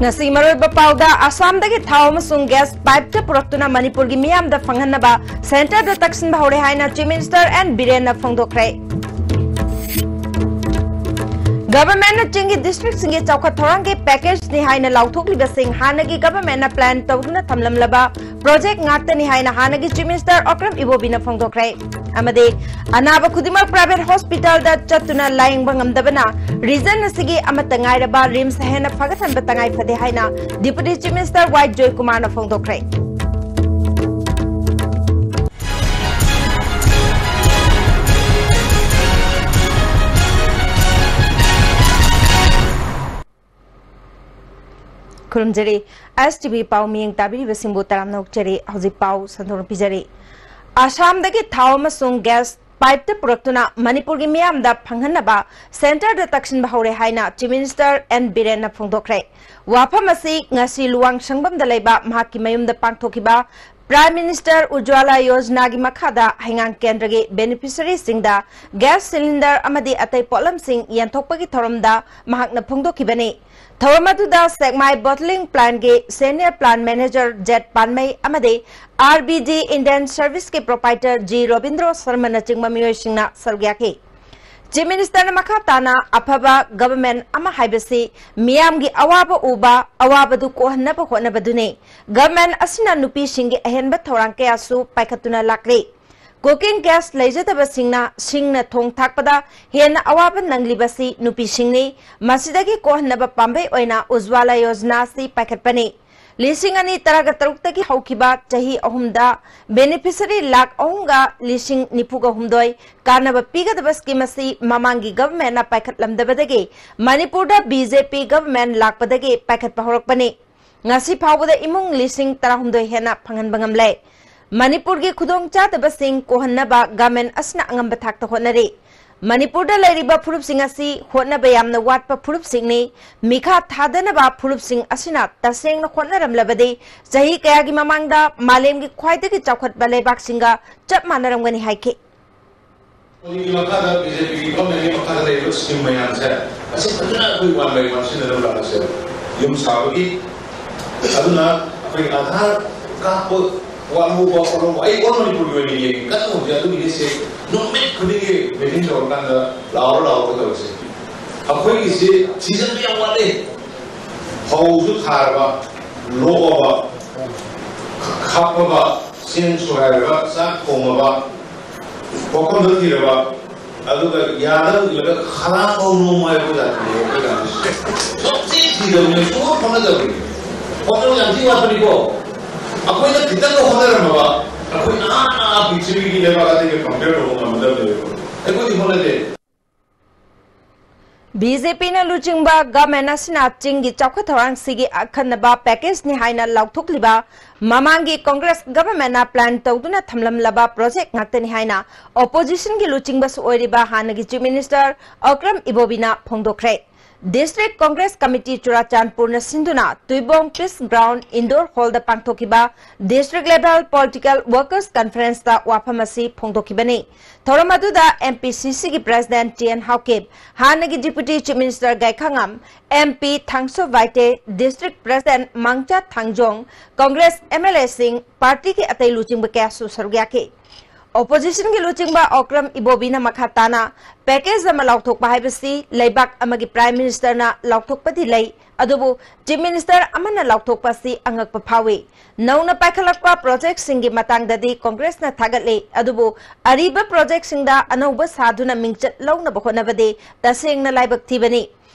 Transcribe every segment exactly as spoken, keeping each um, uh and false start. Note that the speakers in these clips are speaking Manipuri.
ꯉꯁꯤ ꯃꯔꯨꯑꯣꯏꯕ ꯄꯥꯎꯗ, ꯑꯁꯥꯝꯗꯒꯤ ꯊꯥꯎ ꯑꯃꯁꯨꯡ ꯒ꯭ꯌꯥꯁ ꯄꯥꯏꯞꯇ ꯄꯨꯔꯛꯇꯨꯅ ꯃꯅꯤꯄꯨꯔꯒꯤ ꯃꯤꯌꯥꯝꯗ ꯐꯪꯍꯟꯅꯕ ꯁꯦꯟꯇꯔꯗ ꯇꯛꯁꯤꯟꯕ ꯍꯧꯔꯦ ꯍꯥꯏꯅ ꯆꯤꯐ ꯃꯤꯅꯤꯁꯇꯔ ꯑꯦꯟ ꯕꯤꯔꯦꯟꯅ ꯐꯣꯡꯗꯣꯛꯈ꯭ꯔꯦ꯫ ꯒꯚꯔꯟꯃꯦꯟꯠꯅ ꯆꯤꯡꯒꯤ ꯗꯤꯁꯇ꯭ꯔꯤꯛꯁꯤꯡꯒꯤ ꯆꯥꯎꯈꯠ ꯊꯧꯔꯥꯡꯒꯤ ꯄꯦꯀꯦꯖꯅꯤ ꯍꯥꯏꯅ ꯂꯥꯎꯊꯣꯛꯂꯤꯕꯁꯤꯡ ꯍꯥꯟꯅꯒꯤ ꯒꯚꯔꯟꯃꯦꯟꯠꯅ ꯄ꯭ꯂꯥꯟ ꯇꯧꯗꯨꯅ ꯊꯝꯂꯝꯂꯕ ꯄ꯭ꯔꯣꯖꯦꯛ ꯉꯥꯛꯇꯅꯤ ꯍꯥꯏꯅ ꯍꯥꯟꯅꯒꯤ ꯆꯤꯐ ꯃꯤꯅꯤꯁꯇꯔ ꯑꯣꯀ꯭ꯔꯝ ꯏꯕꯣꯕꯤꯅ ꯐꯣꯡꯗꯣꯛꯈ꯭ꯔꯦ꯫ ꯑꯃꯗꯤ ꯑꯅꯥꯕ ꯈꯨꯗꯤꯡꯃꯛ ꯄ꯭ꯔꯥꯏꯚꯦꯠ ꯍꯣꯁꯄꯤꯇꯥꯜꯗ ꯆꯠꯇꯨꯅ ꯂꯥꯌꯦꯡꯕ ꯉꯝꯗꯕꯅ ꯔꯤꯖꯟ ꯑꯁꯤꯒꯤ ꯑꯃꯠꯇ ꯉꯥꯏꯔꯕ ꯔꯤꯝꯁ ꯍꯦꯟꯅ ꯐꯒꯠꯍꯟꯕ ꯇꯉꯥꯏ ꯐꯗꯦ ꯍꯥꯏꯅ ꯗꯤꯄꯨꯇꯤ ꯆꯤꯐ ꯃꯤꯅꯤꯁꯇꯔ ꯋꯥꯏ ꯖꯣꯏꯀꯨꯃꯥꯔꯅ ꯐꯣꯡꯗꯣꯛꯈ꯭ꯔꯦ꯫ ꯈꯨꯔꯨꯝꯖꯔꯤ꯫ ꯑꯦꯁ ꯇꯤ ꯚꯤ ꯄꯥꯎ ꯃꯤꯠꯌꯦꯡ ꯇꯥꯕꯤꯔꯤꯕꯁꯤꯡꯕꯨ ꯇꯔꯥꯝꯅ ꯑꯣꯛꯆꯔꯤ꯫ ꯍꯧꯖꯤꯛ ꯄꯥꯎ ꯁꯟꯗꯣꯛꯅ ꯄꯤꯖꯔꯤ꯫ ꯑꯁꯥꯝꯗꯒꯤ ꯊꯥꯎ ꯑꯃꯁꯨꯡ ꯒ꯭ꯌꯥꯁ ꯄꯥꯏꯞꯇ ꯄꯨꯔꯛꯇꯨꯅ ꯃꯅꯤꯄꯨꯔꯒꯤ ꯃꯤꯌꯥꯝꯗ ꯐꯪꯍꯟꯅꯕ ꯁꯦꯟꯇꯔꯗ ꯇꯛꯁꯤꯟꯕ ꯍꯧꯔꯦ ꯍꯥꯏꯅ ꯆꯤꯐ ꯃꯤꯅꯤꯁꯇꯔ ꯑꯦꯟ ꯕꯤꯔꯦꯟꯅ ꯐꯣꯡꯗꯣꯛꯈ꯭ꯔꯦ꯫ ꯋꯥꯐꯝ ꯑꯁꯤ ꯉꯁꯤ ꯂꯨꯋꯥꯡ ꯁꯪꯕꯝꯗ ꯂꯩꯕ ꯃꯍꯥꯛꯀꯤ ꯃꯌꯨꯝꯗ ꯄꯥꯡꯊꯣꯛꯈꯤꯕ ꯄ꯭ꯔꯥꯏꯝ ꯃꯤꯅꯤꯁꯇꯔ ꯎꯖ꯭ꯋꯥꯂꯥ ꯌꯣꯖꯅꯥꯒꯤ ꯃꯈꯥꯗ ꯍꯩꯉꯥꯡ ꯀꯦꯟꯗ꯭ꯔꯒꯤ ꯕꯦꯅꯤꯐꯤꯁꯔꯤꯁꯤꯡꯗ ꯒ꯭ꯌꯥꯁ ꯁꯤꯂꯤꯟꯗꯔ ꯑꯃꯗꯤ ꯑꯇꯩ ꯄꯣꯠꯂꯝꯁꯤꯡ ꯌꯦꯟꯊꯣꯛꯄꯒꯤ ꯊꯧꯔꯝꯗ ꯃꯍꯥꯛꯅ ꯐꯣꯡꯗꯣꯛꯈꯤꯕꯅꯤ꯫ ꯊꯧꯔꯝ ꯑꯗꯨꯗ ꯁꯦꯛꯃꯥꯏ ꯕꯣꯇꯂꯤꯡ ꯄ꯭ꯂꯥꯟꯠꯀꯤ ꯁꯦꯅꯤꯌꯔ ꯄ꯭ꯂꯥꯟꯠ ꯃꯦꯅꯦꯖꯔ ꯖꯦꯠ ꯄꯥꯟꯃꯩ ꯑꯃꯗꯤ ꯑꯥꯔ ꯕꯤ ꯗꯤ ꯏꯟꯗꯤꯌꯟ ꯁꯔꯚꯤꯁꯀꯤ ꯄ꯭ꯔꯣꯄꯥꯏꯇꯔ ꯖꯤ ꯔꯣꯕꯤꯟꯗ꯭ꯔꯣ ꯁꯔꯃꯅꯆꯤꯡꯕ ꯃꯤꯑꯣꯏꯁꯤꯡꯅ ꯁꯔꯨꯛ ꯌꯥꯈꯤ꯫ ꯆꯤꯐ ꯃꯤꯅꯤꯁꯇꯔꯅ ꯃꯈꯥ ꯇꯥꯅ ꯑꯐꯕ ꯒꯚꯔꯟꯃꯦꯟꯠ ꯑꯃ ꯍꯥꯏꯕꯁꯤ ꯃꯤꯌꯥꯝꯒꯤ ꯑꯋꯥꯕ ꯎꯕ, ꯑꯋꯥꯕꯗꯨ ꯀꯣꯛꯍꯟꯅꯕ ꯍꯣꯠꯅꯕꯗꯨꯅꯤ꯫ ꯒꯚꯔꯟꯃꯦꯟꯠ ꯑꯁꯤꯅ ꯅꯨꯄꯤꯁꯤꯡꯒꯤ ꯑꯍꯦꯟꯕ ꯊꯧꯔꯥꯡ ꯀꯌꯥꯁꯨ ꯄꯥꯏꯈꯠꯇꯨꯅ ꯂꯥꯛꯂꯤ꯫ ꯀꯨꯀꯤꯡ ꯒ꯭ꯌꯥꯁ ꯂꯩꯖꯗꯕꯁꯤꯡꯅ ꯁꯤꯡꯅ ꯊꯣꯡ ꯊꯥꯛꯄꯗ ꯍꯦꯟꯅ ꯑꯋꯥꯕ ꯅꯪꯂꯤꯕꯁꯤ ꯅꯨꯄꯤꯁꯤꯡꯅꯤ꯫ ꯃꯁꯤꯗꯒꯤ ꯀꯣꯛꯍꯟꯅꯕ ꯄꯥꯝꯕꯩ ꯑꯣꯏꯅ ꯎꯖ꯭ꯋꯥꯂꯥ ꯌꯣꯖꯅꯥ ꯑꯁꯤ ꯄꯥꯏꯈꯠꯄꯅꯤ꯫ ꯂꯤꯁꯤꯡ ꯑꯅꯤ ꯇꯔꯥꯒ ꯇꯔꯨꯛꯇꯒꯤ ꯍꯧꯈꯤꯕ ꯆꯍꯤ ꯑꯍꯨꯝꯗ ꯕꯦꯅꯤꯐꯤꯁꯔꯤ ꯂꯥꯈ ꯑꯍꯨꯝꯒ ꯂꯤꯁꯤꯡ ꯅꯤꯐꯨꯒ ꯍꯨꯝꯗꯣꯏ ꯀꯥꯟꯅꯕ ꯄꯤꯒꯗꯕ ꯁ꯭ꯀꯤꯝ ꯑꯁꯤ ꯃꯃꯥꯡꯒꯤ ꯒꯚꯔꯟꯃꯦꯟꯠꯅ ꯄꯥꯏꯈꯠꯂꯝꯗꯕꯗꯒꯤ ꯃꯅꯤꯄꯨꯔꯗ ꯕꯤ ꯖꯦ ꯄꯤ ꯒꯚꯔꯟꯃꯦꯟꯠ ꯂꯥꯛꯄꯗꯒꯤ ꯄꯥꯏꯈꯠꯄ ꯍꯧꯔꯛꯄꯅꯤ꯫ ꯉꯁꯤ ꯐꯥꯎꯕꯗ ꯏꯃꯨꯡ ꯂꯤꯁꯤꯡ ꯇꯔꯥꯍꯨꯝꯗꯣꯏ ꯍꯦꯟꯅ ꯐꯪꯍꯟꯕ ꯉꯝꯂꯦ꯫ ꯃꯅꯤꯄꯨꯔꯒꯤ ꯈꯨꯗꯣꯡꯆꯥꯗꯕꯁꯤꯡ ꯀꯣꯛꯍꯟꯅꯕ ꯒꯚꯔꯟꯃꯦꯟꯠ ꯑꯁꯤꯅ ꯑꯉꯝꯕ ꯊꯥꯛꯇ ꯍꯣꯠꯅꯔꯤ꯫ ꯃꯅꯤꯄꯨꯔꯗ ꯂꯩꯔꯤꯕ ꯐꯨꯔꯨꯞꯁꯤꯡ ꯑꯁꯤ ꯍꯣꯠꯅꯕ ꯌꯥꯝꯅ ꯋꯥꯠꯄ ꯐꯨꯔꯨꯞꯁꯤꯡꯅꯤ꯫ ꯃꯤꯈꯥ ꯊꯥꯗꯅꯕ ꯐꯨꯔꯨꯞꯁꯤꯡ ꯑꯁꯤꯅ ꯇꯁꯦꯡꯅ ꯍꯣꯠꯅꯔꯝꯂꯕꯗꯤ ꯆꯍꯤ ꯀꯌꯥꯒꯤ ꯃꯃꯥꯡꯗ ꯃꯥꯂꯦꯝꯒꯤ ꯈ꯭ꯋꯥꯏꯗꯒꯤ ꯆꯥꯎꯈꯠꯄ ꯂꯩꯕꯥꯛꯁꯤꯡꯒ ꯆꯞ ꯃꯥꯟꯅꯔꯝꯒꯅꯤ ꯍꯥꯏꯈꯤ꯫ ꯃꯣꯗꯤꯒꯤ ꯃꯈꯥꯗ, ꯕꯤ ꯖꯦ ꯄꯤꯒꯤ ꯒꯣꯚꯔꯟꯃꯦꯟꯠꯀꯤ ꯃꯈꯥꯗ ꯂꯩꯔꯤꯕ ꯁ꯭ꯀꯤꯝ ꯃꯌꯥꯝꯁꯦ, ꯑꯁꯤ ꯐꯖꯅ ꯑꯩꯈꯣꯏ ꯋꯥꯟ ꯕꯥꯏ ꯋꯥꯟ ꯁꯤꯖꯤꯟꯅꯗꯕ ꯂꯥꯛꯑꯁꯦ꯫ ꯌꯨꯝ ꯁꯥꯕꯒꯤ꯫ ꯑꯗꯨꯅ ꯑꯩꯈꯣꯏ ꯑꯙꯥꯔ ꯀꯥꯞꯄ ꯋꯥꯠꯍꯧꯕ ꯈꯣꯠꯍꯧꯕ, ꯑꯩ ꯑꯣꯜ ꯃꯅꯤꯄꯨꯔꯒꯤ ꯑꯣꯏꯅ ꯌꯦꯡꯉꯤ ꯀꯟꯅ ꯍꯧꯖꯤꯛ꯫ ꯑꯗꯨꯒꯤ ꯂꯤꯁꯁꯦ ꯅꯨꯃꯤꯠ ꯈꯨꯗꯤꯡꯒꯤ ꯃꯤꯇꯤꯡ ꯇꯧꯔꯀꯥꯟꯗ ꯂꯥꯎꯔ ꯂꯥꯎꯔꯒ ꯇꯧꯔꯤꯁꯦ꯫ ꯑꯩꯈꯣꯏꯒꯤꯁꯤ ꯊꯤꯖꯤꯟꯕ ꯌꯥꯝ ꯋꯥꯠꯂꯤ꯫ ꯐꯧꯁꯨ ꯊꯥꯔꯕ, ꯂꯣꯛꯑꯕ, ꯈꯥꯞꯄꯕ, ꯆꯦꯡ ꯁꯨꯒꯥꯏꯔꯕ, ꯆꯥꯛ ꯊꯣꯡꯉꯕ, ꯄꯣꯠꯐꯝꯗ ꯊꯤꯔꯕ, ꯑꯗꯨꯒ ꯌꯥꯗ ꯎꯠꯂꯒ ꯈꯗꯥꯡ ꯐꯥꯎ ꯅꯣꯝꯃꯣ ꯍꯥꯏꯕ ꯖꯥꯇꯤꯅꯦ ꯑꯩꯈꯣꯏ ꯀꯥꯡꯕꯨꯁꯦ꯫ ꯁꯨꯡꯊꯤ ꯊꯤꯗꯕꯅꯦ, ꯁꯨꯡꯍꯣꯠ ꯍꯣꯠꯅꯗꯕꯅꯦ꯫ ꯍꯣꯠꯅꯕ ꯌꯥꯝ ꯊꯤ ꯋꯥꯠꯄꯅꯤꯀꯣ꯫ ꯑꯩꯈꯣꯏꯅ ꯈꯤꯇꯪꯒ ꯍꯣꯠꯅꯔꯝꯃꯕ, ꯑꯩꯈꯣꯏ ꯅꯍꯥ ꯅꯍꯥ ꯄ꯭ꯔꯤꯊꯤꯕꯤꯒꯤ ꯂꯩꯕꯥꯛ ꯑꯇꯩꯒ ꯀꯝꯄꯤꯌꯔ ꯇꯧꯕ ꯉꯝꯒꯗꯕꯅꯦꯕ꯫ ꯑꯩꯈꯣꯏꯗꯤ ꯍꯣꯠꯅꯗꯦ꯫ ꯕꯤ ꯖꯦ ꯄꯤꯅ ꯂꯨꯆꯤꯡꯕ ꯒꯚꯔꯟꯃꯦꯟꯠ ꯑꯁꯤꯅ ꯆꯤꯡꯒꯤ ꯆꯥꯎꯈꯠ ꯊꯧꯔꯥꯡꯁꯤꯒꯤ ꯑꯈꯟꯅꯕ ꯄꯦꯀꯦꯖꯅꯤ ꯍꯥꯏꯅ ꯂꯥꯎꯊꯣꯛꯂꯤꯕ ꯃꯃꯥꯡꯒꯤ ꯀꯣꯡꯒ꯭ꯔꯦꯁ ꯒꯚꯔꯟꯃꯦꯟꯠꯅ ꯄ꯭ꯂꯥꯟ ꯇꯧꯗꯨꯅ ꯊꯝꯂꯝꯂꯕ ꯄ꯭ꯔꯣꯖꯦꯛ ꯉꯥꯛꯇꯅꯤ ꯍꯥꯏꯅ ꯑꯣꯄꯣꯖꯤꯁꯟꯒꯤ ꯂꯨꯆꯤꯡꯕꯁꯨ ꯑꯣꯏꯔꯤꯕ ꯍꯥꯟꯅꯒꯤ ꯆꯤꯐ ꯃꯤꯅꯤꯁꯇꯔ ꯑꯀ꯭ꯔꯝ ꯏꯕꯣꯕꯤꯅ ꯐꯣꯡꯗꯣꯛꯈ꯭ꯔꯦ꯫ ꯗꯤꯁꯇ꯭ꯔꯤꯛ ꯀꯣꯡꯒ꯭ꯔꯦꯁ ꯀꯃꯤꯇꯤ ꯆꯨꯔꯥꯆꯥꯟꯄꯨꯔꯅ ꯁꯤꯟꯗꯨꯅ ꯇꯨꯏꯕꯣꯡ ꯄꯤꯁ ꯒ꯭ꯔꯥꯎꯟ ꯏꯟꯗꯣꯔ ꯍꯣꯜꯗ ꯄꯥꯡꯊꯣꯛꯈꯤꯕ ꯗꯤꯁꯇ꯭ꯔꯤꯛ ꯂꯦꯚꯦꯜ ꯄꯣꯂꯤꯇꯤꯀꯦꯜ ꯋꯥꯔꯀꯔꯁ ꯀꯟꯐꯔꯦꯟꯁꯇ ꯋꯥꯐꯝ ꯑꯁꯤ ꯐꯣꯡꯗꯣꯛꯈꯤꯕꯅꯤ꯫ ꯊꯧꯔꯝ ꯑꯗꯨꯗ ꯑꯦꯝ ꯄꯤ ꯁꯤ ꯁꯤꯒꯤ ꯄ꯭ꯔꯦꯁꯤꯗꯦꯟꯠ ꯇꯤ ꯑꯦꯟ ꯍꯥꯎꯀꯤꯞ, ꯍꯥꯟꯅꯒꯤ deputy chief minister Gaikhangam, M P Thangso Baite, district president Mangcha Thangjong, Congress M L ꯑꯦꯁꯤꯡ, ꯄꯥꯔꯇꯤꯒꯤ ꯑꯇꯩ ꯂꯨꯆꯤꯡꯕ ꯀꯌꯥꯁꯨ ꯁꯔꯨꯛ ꯌꯥꯈꯤ꯫ ꯑꯣꯄꯣꯖꯤꯁꯟꯒꯤ ꯂꯨꯆꯤꯡꯕ ꯑꯣꯀ꯭ꯔꯝ ꯏꯕꯣꯕꯤꯅ ꯃꯈꯥ ꯇꯥꯅ, ꯄꯦꯀꯦꯖ ꯑꯃ ꯂꯥꯎꯊꯣꯛꯄ ꯍꯥꯏꯕꯁꯤ ꯂꯩꯕꯥꯛ ꯑꯃꯒꯤ ꯄ꯭ꯔꯥꯏꯝ ꯃꯤꯅꯤꯁꯇꯔꯅ ꯂꯥꯎꯊꯣꯛꯄꯗꯤ ꯂꯩ, ꯑꯗꯨꯕꯨ ꯆꯤꯐ ꯃꯤꯅꯤꯁꯇꯔ ꯑꯃꯅ ꯂꯥꯎꯊꯣꯛꯄ ꯑꯁꯤ ꯑꯉꯛꯄ ꯐꯥꯎꯏ꯫ ꯅꯧꯅ ꯄꯥꯏꯈꯠꯂꯛꯄ ꯄ꯭ꯔꯣꯖꯦꯛꯁꯤꯡꯒꯤ ꯃꯇꯥꯡꯗꯗꯤ ꯀꯣꯡꯒ꯭ꯔꯦꯁꯅ ꯊꯥꯒꯠꯂꯤ, ꯑꯗꯨꯕꯨ ꯑꯔꯤꯕ ꯄ꯭ꯔꯣꯖꯦꯛꯁꯤꯡꯗ ꯑꯅꯧꯕ ꯁꯥꯗꯨꯅ ꯃꯤꯡꯆꯠ ꯂꯧꯅꯕ ꯍꯣꯠꯅꯕꯗꯤ ꯇꯁꯦꯡꯅ ꯂꯥꯏꯕꯛ ꯊꯤꯕꯅꯤ꯫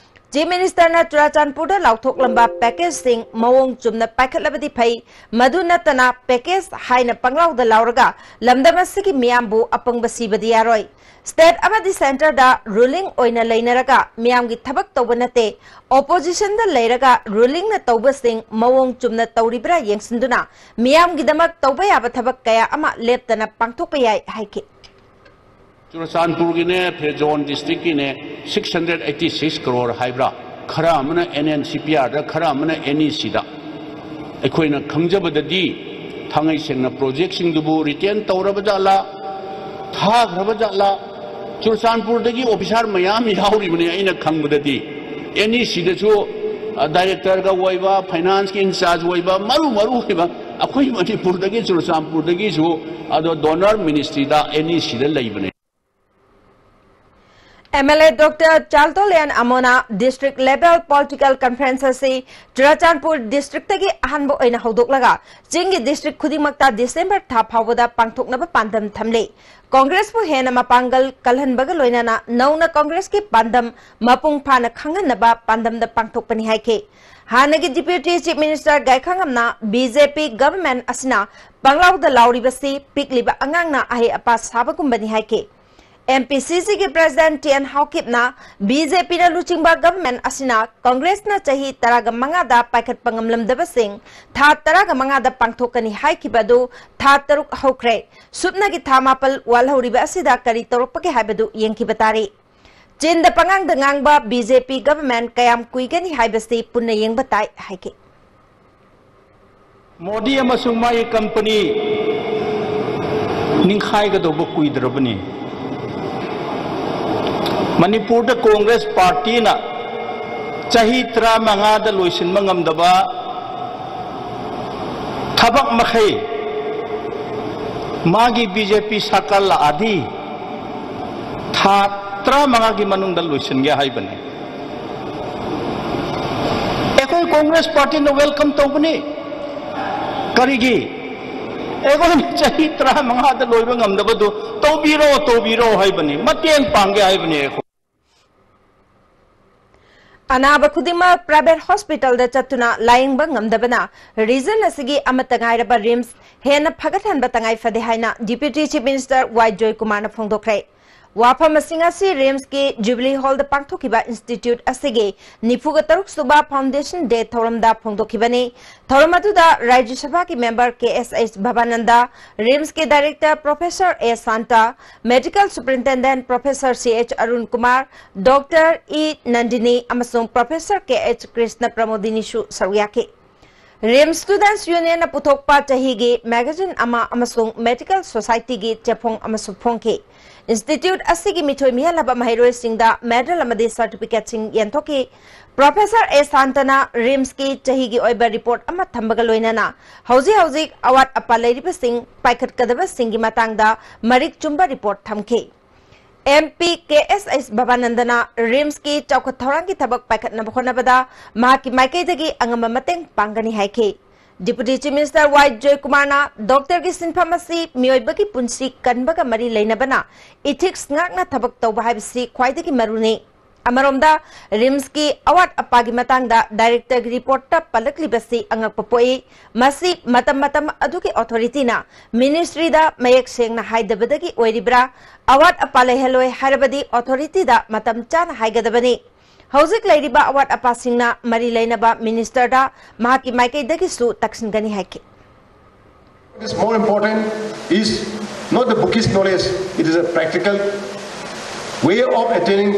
ꯆꯤꯐ ꯃꯤꯅꯤꯁꯇꯔꯅ ꯆꯨꯔꯥꯆꯥꯟꯄꯨꯔꯗ ꯂꯥꯎꯊꯣꯛꯂꯝꯕ ꯄꯦꯀꯦꯖꯁꯤꯡ ꯃꯑꯣꯡ ꯆꯨꯝꯅ ꯄꯥꯏꯈꯠꯂꯕꯗꯤ ꯐꯩ, ꯃꯗꯨ ꯅꯠꯇꯅ ꯄꯦꯀꯦꯖ ꯍꯥꯏꯅ ꯄꯪꯂꯥꯎꯗ ꯂꯥꯎꯔꯒ ꯂꯝꯗꯝ ꯑꯁꯤꯒꯤ ꯃꯤꯌꯥꯝꯕꯨ ꯑꯄꯪꯕ ꯁꯤꯕꯗꯤ ꯌꯥꯔꯣꯏ꯫ ꯁ꯭ꯇꯦꯠ ꯑꯃꯗꯤ ꯁꯦꯟꯇꯔꯗ ꯔꯨꯂꯤꯡ ꯑꯣꯏꯅ ꯂꯩꯅꯔꯒ ꯃꯤꯌꯥꯝꯒꯤ ꯊꯕꯛ ꯇꯧꯕ ꯅꯠꯇꯦ, ꯑꯣꯄꯣꯖꯤꯁꯟꯗ ꯂꯩꯔꯒ ꯔꯨꯂꯤꯡꯅ ꯇꯧꯕꯁꯤꯡ ꯃꯑꯣꯡ ꯆꯨꯝꯅ ꯇꯧꯔꯤꯕ꯭ꯔꯥ ꯌꯦꯡꯁꯤꯟꯗꯨꯅ ꯃꯤꯌꯥꯝꯒꯤꯗꯃꯛ ꯇꯧꯕ ꯌꯥꯕ ꯊꯕꯛ ꯀꯌꯥ ꯑꯃ ꯂꯦꯞꯇꯅ ꯄꯥꯡꯊꯣꯛꯄ ꯌꯥꯏ ꯍꯥꯏꯈꯤ꯫ ꯆꯨꯔꯆꯥꯟꯄꯨꯔꯒꯤꯅꯦ, ꯐꯦꯔꯖꯣꯟ ꯗꯤꯁꯇ꯭ꯔꯤꯛꯀꯤꯅꯦ, six hundred eighty six crore ꯍꯥꯏꯕ꯭ꯔꯥ, ꯈꯔ ꯑꯃꯅ ꯑꯦꯟ ꯑꯦꯟ ꯁꯤ ꯄꯤ ꯑꯥꯔꯗ, ꯈꯔ ꯑꯃꯅ ꯑꯦꯟ ꯏ ꯁꯤꯗ꯫ ꯑꯩꯈꯣꯏꯅ ꯈꯪꯖꯕꯗꯗꯤ ꯊꯥꯡꯉꯩ ꯁꯦꯡꯅ ꯄ꯭ꯔꯣꯖꯦꯛꯁꯤꯡꯗꯨꯕꯨ ꯔꯤꯇꯦꯟ ꯇꯧꯔꯕ ꯖꯥꯠꯂꯥ, ꯊꯥꯈ꯭ꯔꯕ ꯖꯥꯠꯂꯥ? ꯆꯨꯔꯆꯥꯟꯄꯨꯔꯗꯒꯤ ꯑꯣꯐꯤꯁꯥꯔ ꯃꯌꯥꯝ ꯌꯥꯎꯔꯤꯕꯅꯤ ꯑꯩꯅ ꯈꯪꯕꯗꯗꯤ꯫ ꯑꯦꯟ ꯏ ꯁꯤꯗꯁꯨ ꯗꯥꯏꯔꯦꯛꯇꯔꯒ ꯑꯣꯏꯕ, ꯐꯥꯏꯅꯥꯟꯁꯀꯤ ꯏꯟꯆꯥꯔꯖ ꯑꯣꯏꯕ, ꯃꯔꯨ ꯃꯔꯨ ꯑꯣꯏꯕ ꯑꯩꯈꯣꯏ ꯃꯅꯤꯄꯨꯔꯗꯒꯤ, ꯆꯨꯔꯆꯥꯟꯄꯨꯔꯗꯒꯤꯁꯨ ꯑꯗꯣ ꯗꯣꯅꯔ ꯃꯤꯅꯤꯁꯇ꯭ꯔꯤꯗ ꯑꯦꯟ ꯏ ꯁꯤꯗ ꯂꯩꯕꯅꯦ꯫ M L A doctor Chaltolen Amon district level political conference ꯑꯁꯤ ꯆꯨꯔꯆꯥꯟꯄꯨꯔ ꯗꯤꯁꯇ꯭ꯔꯤꯛꯇꯒꯤ ꯑꯍꯥꯟꯕ ꯑꯣꯏꯅ ꯍꯧꯗꯣꯛꯂꯒ ꯆꯤꯡꯒꯤ ꯗꯤꯁꯇ꯭ꯔꯤꯛ ꯈꯨꯗꯤꯡꯃꯛꯇ ꯗꯤꯁꯦꯝꯕꯔ ꯊꯥ ꯐꯥꯎꯕꯗ ꯄꯥꯡꯊꯣꯛꯅꯕ ꯄꯥꯟꯗꯝ ꯊꯝꯂꯤ꯫ ꯀꯣꯡꯒ꯭ꯔꯦꯁꯄꯨ ꯍꯦꯟꯅ ꯃꯄꯥꯡꯒꯜ ꯀꯜꯍꯟꯕꯒ ꯂꯣꯏꯅꯅ ꯅꯧꯅ ꯀꯣꯡꯒ꯭ꯔꯦꯁꯀꯤ ꯄꯥꯟꯗꯝ ꯃꯄꯨꯡ ꯐꯥꯅ ꯈꯪꯍꯟꯅꯕ ꯄꯥꯟꯗꯝꯗ ꯄꯥꯡꯊꯣꯛꯄꯅꯤ ꯍꯥꯏꯈꯤ꯫ ꯍꯥꯟꯅꯒꯤ ꯗꯤꯄ꯭ꯌꯨꯇꯤ ꯆꯤꯐ ꯃꯤꯅꯤꯁꯇꯔ ꯒꯥꯏꯈꯥꯉꯝꯅ ꯕꯤ ꯖꯦ ꯄꯤ ꯒꯚꯔꯟꯃꯦꯟꯠ ꯑꯁꯤꯅ ꯄꯪꯂꯥꯎꯗ ꯂꯥꯎꯔꯤꯕꯁꯤ ꯄꯤꯛꯂꯤꯕ ꯑꯉꯥꯡꯅ ꯑꯍꯩ ꯑꯄꯥ ꯁꯥꯕꯒꯨꯝꯕꯅꯤ ꯍꯥꯏꯈꯤ꯫ ꯑꯦꯝ ꯄꯤ ꯁꯤ ꯁꯤꯒꯤ ꯄ꯭ꯔꯦꯁꯤꯗꯦꯟꯠ ꯇꯤ ꯑꯦꯟ ꯍꯥꯎꯀꯤꯞꯅ ꯕꯤ ꯖꯦ ꯄꯤꯅ ꯂꯨꯆꯤꯡꯕ ꯒꯚꯔꯟꯃꯦꯟꯠ ꯑꯁꯤꯅ ꯀꯣꯡꯒ꯭ꯔꯦꯁꯅ ꯆꯍꯤ ꯇꯔꯥꯒ ꯃꯉꯥꯗ ꯄꯥꯏꯈꯠꯄ ꯉꯝꯂꯝꯗꯕꯁꯤꯡ ꯊꯥ ꯇꯔꯥꯒ ꯃꯉꯥꯗ ꯄꯥꯡꯊꯣꯛꯀꯅꯤ ꯍꯥꯏꯈꯤꯕ ꯑꯗꯨ ꯊꯥ ꯇꯔꯨꯛ ꯍꯧꯈ꯭ꯔꯦ꯫ ꯁꯨꯞꯅꯒꯤ ꯊꯥ ꯃꯥꯄꯜ ꯋꯥꯠꯍꯧꯔꯤꯕ ꯑꯁꯤꯗ ꯀꯔꯤ ꯇꯧꯔꯛꯄꯒꯦ ꯍꯥꯏꯕꯗꯨ ꯌꯦꯡꯈꯤꯕ ꯇꯥꯔꯦ꯫ ꯆꯤꯟꯗ ꯄꯉꯥꯡꯗ ꯉꯥꯡꯕ ꯕꯤ ꯖꯦ ꯄꯤ ꯒꯚꯔꯟꯃꯦꯟꯠ ꯀꯌꯥꯝ ꯀꯨꯏꯒꯅꯤ ꯍꯥꯏꯕꯁꯤ ꯄꯨꯟꯅ ꯌꯦꯡꯕ ꯇꯥꯏ ꯍꯥꯏꯈꯤ꯫ ꯃꯣꯗꯤ ꯑꯃꯁꯨꯡ ꯃꯥꯒꯤ ꯀꯝꯄꯅꯤ ꯅꯤꯡꯈꯥꯏꯒꯗꯧꯕ ꯀꯨꯏꯗ꯭ꯔꯕꯅꯤ꯫ ꯃꯅꯤꯄꯨꯔꯗ ꯀꯣꯡꯒ꯭ꯔꯦꯁ ꯄꯥꯔꯇꯤꯅ ꯆꯍꯤ ꯇꯔꯥꯃꯉꯥꯗ ꯂꯣꯏꯁꯤꯟꯕ ꯉꯝꯗꯕ ꯊꯕꯛ ꯃꯈꯩ ꯃꯥꯒꯤ ꯕꯤ ꯖꯦ ꯄꯤ ꯁꯔꯀꯥꯔ ꯂꯥꯛꯑꯗꯤ ꯊꯥ ꯇꯔꯥꯃꯉꯥꯒꯤ ꯃꯅꯨꯡꯗ ꯂꯣꯏꯁꯤꯟꯒꯦ ꯍꯥꯏꯕꯅꯤ꯫ ꯑꯩꯈꯣꯏ ꯀꯣꯡꯒ꯭ꯔꯦꯁ ꯄꯥꯔꯇꯤꯅ ꯋꯦꯜꯀꯝ ꯇꯧꯕꯅꯤ꯫ ꯀꯔꯤꯒꯤ? ꯑꯩꯈꯣꯏꯅ ꯆꯍꯤ ꯇꯔꯥꯃꯉꯥꯗ ꯂꯣꯏꯕ ꯉꯝꯗꯕꯗꯨ ꯇꯧꯕꯤꯔꯣ, ꯇꯧꯕꯤꯔꯣ ꯍꯥꯏꯕꯅꯤ, ꯃꯇꯦꯡ ꯄꯥꯡꯒꯦ ꯍꯥꯏꯕꯅꯤ ꯑꯩꯈꯣꯏ꯫ ꯑꯅꯥꯕ ꯈꯨꯗꯤꯡꯃꯛ ꯄ꯭ꯔꯥꯏꯚꯦꯠ ꯍꯣꯁꯄꯤꯇꯥꯜꯗ ꯆꯠꯇꯨꯅ ꯂꯥꯌꯦꯡꯕ ꯉꯝꯗꯕꯅ ꯔꯤꯖꯟ ꯑꯁꯤꯒꯤ ꯑꯃꯠꯇ ꯉꯥꯏꯔꯕ ꯔꯤꯝꯁ ꯍꯦꯟꯅ ꯐꯒꯠꯍꯟꯕ ꯇꯉꯥꯏ ꯐꯗꯦ ꯍꯥꯏꯅ ꯗꯤꯄ꯭ꯌꯨꯇꯤ ꯆꯤꯐ ꯃꯤꯅꯤꯁꯇꯔ ꯋꯥꯏ ꯖꯣꯏꯀꯨꯃꯥꯔꯅ ꯐꯣꯡꯗꯣꯛꯈ꯭ꯔꯦ꯫ ꯋꯥꯐꯝ ꯑꯁꯤꯡ ꯑꯁꯤ ꯔꯤꯝꯁꯀꯤ ꯖꯨꯕꯤꯂꯤ ꯍꯣꯜꯗ ꯄꯥꯡꯊꯣꯛꯈꯤꯕ ꯏꯟꯁꯇꯤꯇ꯭ꯌꯨꯠ ꯑꯁꯤꯒꯤ ꯅꯤꯐꯨꯒ ꯇꯔꯨꯛ ꯁꯨꯕ ꯐꯥꯎꯟꯗꯦꯁꯟ ꯗꯦ ꯊꯧꯔꯝꯗ ꯐꯣꯡꯗꯣꯛꯈꯤꯕꯅꯤ꯫ ꯊꯧꯔꯝ ꯑꯗꯨꯗ ꯔꯥꯖ꯭ꯌ ꯁꯚꯥꯒꯤ ꯃꯦꯝꯕꯔ ꯀꯦ ꯑꯦꯁ ꯑꯩꯆ ꯚꯕꯥꯅꯟꯗ, ꯔꯤꯝꯁꯀꯤ ꯗꯥꯏꯔꯦꯛꯇꯔ ꯄ꯭ꯔꯣꯐꯦꯁꯔ ꯑꯦ ꯁꯥꯟꯇ, ꯃꯦꯗꯤꯀꯦꯜ ꯁꯨꯄꯔꯤꯟꯇꯦꯟꯗꯦꯟꯠ ꯄ꯭ꯔꯣꯐꯦꯁꯔ ꯁꯤ H Arun Kumar, doctor E Nandini ꯑꯃꯁꯨꯡ ꯄ꯭ꯔꯣꯐꯦꯁꯔ ꯀꯦ ꯑꯩꯆ ꯀ꯭ꯔꯤꯁꯅ ꯄ꯭ꯔꯃꯣꯗꯤꯅꯤꯁꯨ ꯁꯔꯨꯛ ꯌꯥꯈꯤ꯫ ꯔꯤꯝꯁ ꯁ꯭ꯇꯨꯗꯦꯟꯠꯁ ꯌꯨꯅꯤꯌꯟꯅ ꯄꯨꯊꯣꯛꯄ ꯆꯍꯤꯒꯤ ꯃꯦꯒꯥꯖꯤꯟ ꯑꯃ ꯑꯃꯁꯨꯡ ꯃꯦꯗꯤꯀꯦꯜ ꯁꯣꯁꯥꯏꯇꯤꯒꯤ ꯆꯦꯐꯣꯡ ꯑꯃꯁꯨ ꯐꯣꯡꯈꯤ꯫ ꯏꯟꯁꯇꯤꯇ꯭ꯌꯨꯠ ꯑꯁꯤꯒꯤ ꯃꯤꯊꯣꯏ ꯃꯤꯍꯦꯜꯂꯕ ꯃꯍꯩꯔꯣꯏꯁꯤꯡꯗ ꯃꯦꯗꯜ ꯑꯃꯗꯤ ꯁꯔꯇꯤꯐꯤꯀꯦꯠꯁꯤꯡ ꯌꯦꯟꯊꯣꯛꯈꯤ꯫ ꯄ꯭ꯔꯣꯐꯦꯁꯔ ꯑꯦ ꯁꯥꯟꯇꯅ ꯔꯤꯝꯁꯀꯤ ꯆꯍꯤꯒꯤ ꯑꯣꯏꯕ ꯔꯤꯄꯣꯔꯠ ꯑꯃ ꯊꯝꯕꯒ ꯂꯣꯏꯅꯅ ꯍꯧꯖꯤꯛ ꯍꯧꯖꯤꯛ ꯑꯋꯥꯠ ꯑꯄꯥ ꯂꯩꯔꯤꯕꯁꯤꯡ ꯄꯥꯏꯈꯠꯀꯗꯕꯁꯤꯡꯒꯤ ꯃꯇꯥꯡꯗ ꯃꯔꯤꯛ ꯆꯨꯝꯕ ꯔꯤꯄꯣꯔꯠ ꯊꯝꯈꯤ꯫ ꯑꯦꯝ ꯄꯤ ꯀꯦ ꯑꯦꯁ ꯑꯩꯆ ꯚꯕꯥꯅꯟꯗꯅ ꯔꯤꯝꯁꯀꯤ ꯆꯥꯎꯈꯠ ꯊꯧꯔꯥꯡꯒꯤ ꯊꯕꯛ ꯄꯥꯏꯈꯠꯅꯕ ꯍꯣꯠꯅꯕꯗ ꯃꯍꯥꯛꯀꯤ ꯃꯥꯏꯀꯩꯗꯒꯤ ꯑꯉꯝꯕ ꯃꯇꯦꯡ ꯄꯥꯡꯒꯅꯤ ꯍꯥꯏꯈꯤ꯫ Deputy Chief Minister ꯋꯥꯏ ꯖꯣꯏꯀꯨꯃꯥꯔꯅ ꯗꯣꯛꯇꯔꯒꯤ ꯁꯤꯟꯐꯝ ꯑꯁꯤ ꯃꯤꯑꯣꯏꯕꯒꯤ ꯄꯨꯟꯁꯤ ꯀꯟꯕꯒ ꯃꯔꯤ ꯂꯩꯅꯕꯅ ethics ꯉꯥꯛꯅ ꯊꯕꯛ ꯇꯧꯕ ꯍꯥꯏꯕꯁꯤ ꯈ꯭ꯋꯥꯏꯗꯒꯤ ꯃꯔꯨꯅꯤ꯫ ꯑꯃꯔꯣꯝꯗ ꯔꯤꯝꯁꯀꯤ ꯑꯋꯥꯠ ꯑꯄꯥꯒꯤ ꯃꯇꯥꯡꯗ ꯗꯥꯏꯔꯦꯛꯇꯔꯒꯤ ꯔꯤꯄꯣꯔꯠꯇ ꯄꯜꯂꯛꯂꯤꯕꯁꯤ ꯑꯉꯛꯄ ꯄꯣꯛꯏ꯫ ꯃꯁꯤ ꯃꯇꯝ ꯃꯇꯝ ꯑꯗꯨꯒꯤ ꯑꯣꯊꯣꯔꯤꯇꯤꯅ ꯃꯤꯅꯤꯁꯇ꯭ꯔꯤꯗ ꯃꯌꯦꯛ ꯁꯦꯡꯅ ꯍꯥꯏꯗꯕꯗꯒꯤ ꯑꯣꯏꯔꯤꯕ꯭ꯔꯥ? ꯑꯋꯥꯠ ꯑꯄꯥ ꯂꯩꯍꯜꯂꯣꯏ ꯍꯥꯏꯔꯕꯗꯤ ꯑꯣꯊꯣꯔꯤꯇꯤꯗ ꯃꯇꯝ ꯆꯥꯅ ꯍꯥꯏꯒꯗꯕꯅꯤ꯫ ꯍꯧꯖꯤꯛ ꯂꯩꯔꯤꯕ ꯑꯋꯥꯠ ꯑꯄꯥꯁꯤꯡꯅ ꯃꯔꯤ ꯂꯩꯅꯕ ꯃꯤꯅꯤꯁꯇꯔꯗ ꯃꯍꯥꯛꯀꯤ ꯃꯥꯏꯀꯩꯗꯒꯤꯁꯨ ꯇꯛꯁꯤꯟꯒꯅꯤ ꯍꯥꯏꯈꯤ꯫ What is more important is not the bookish knowledge, it is a practical way of attaining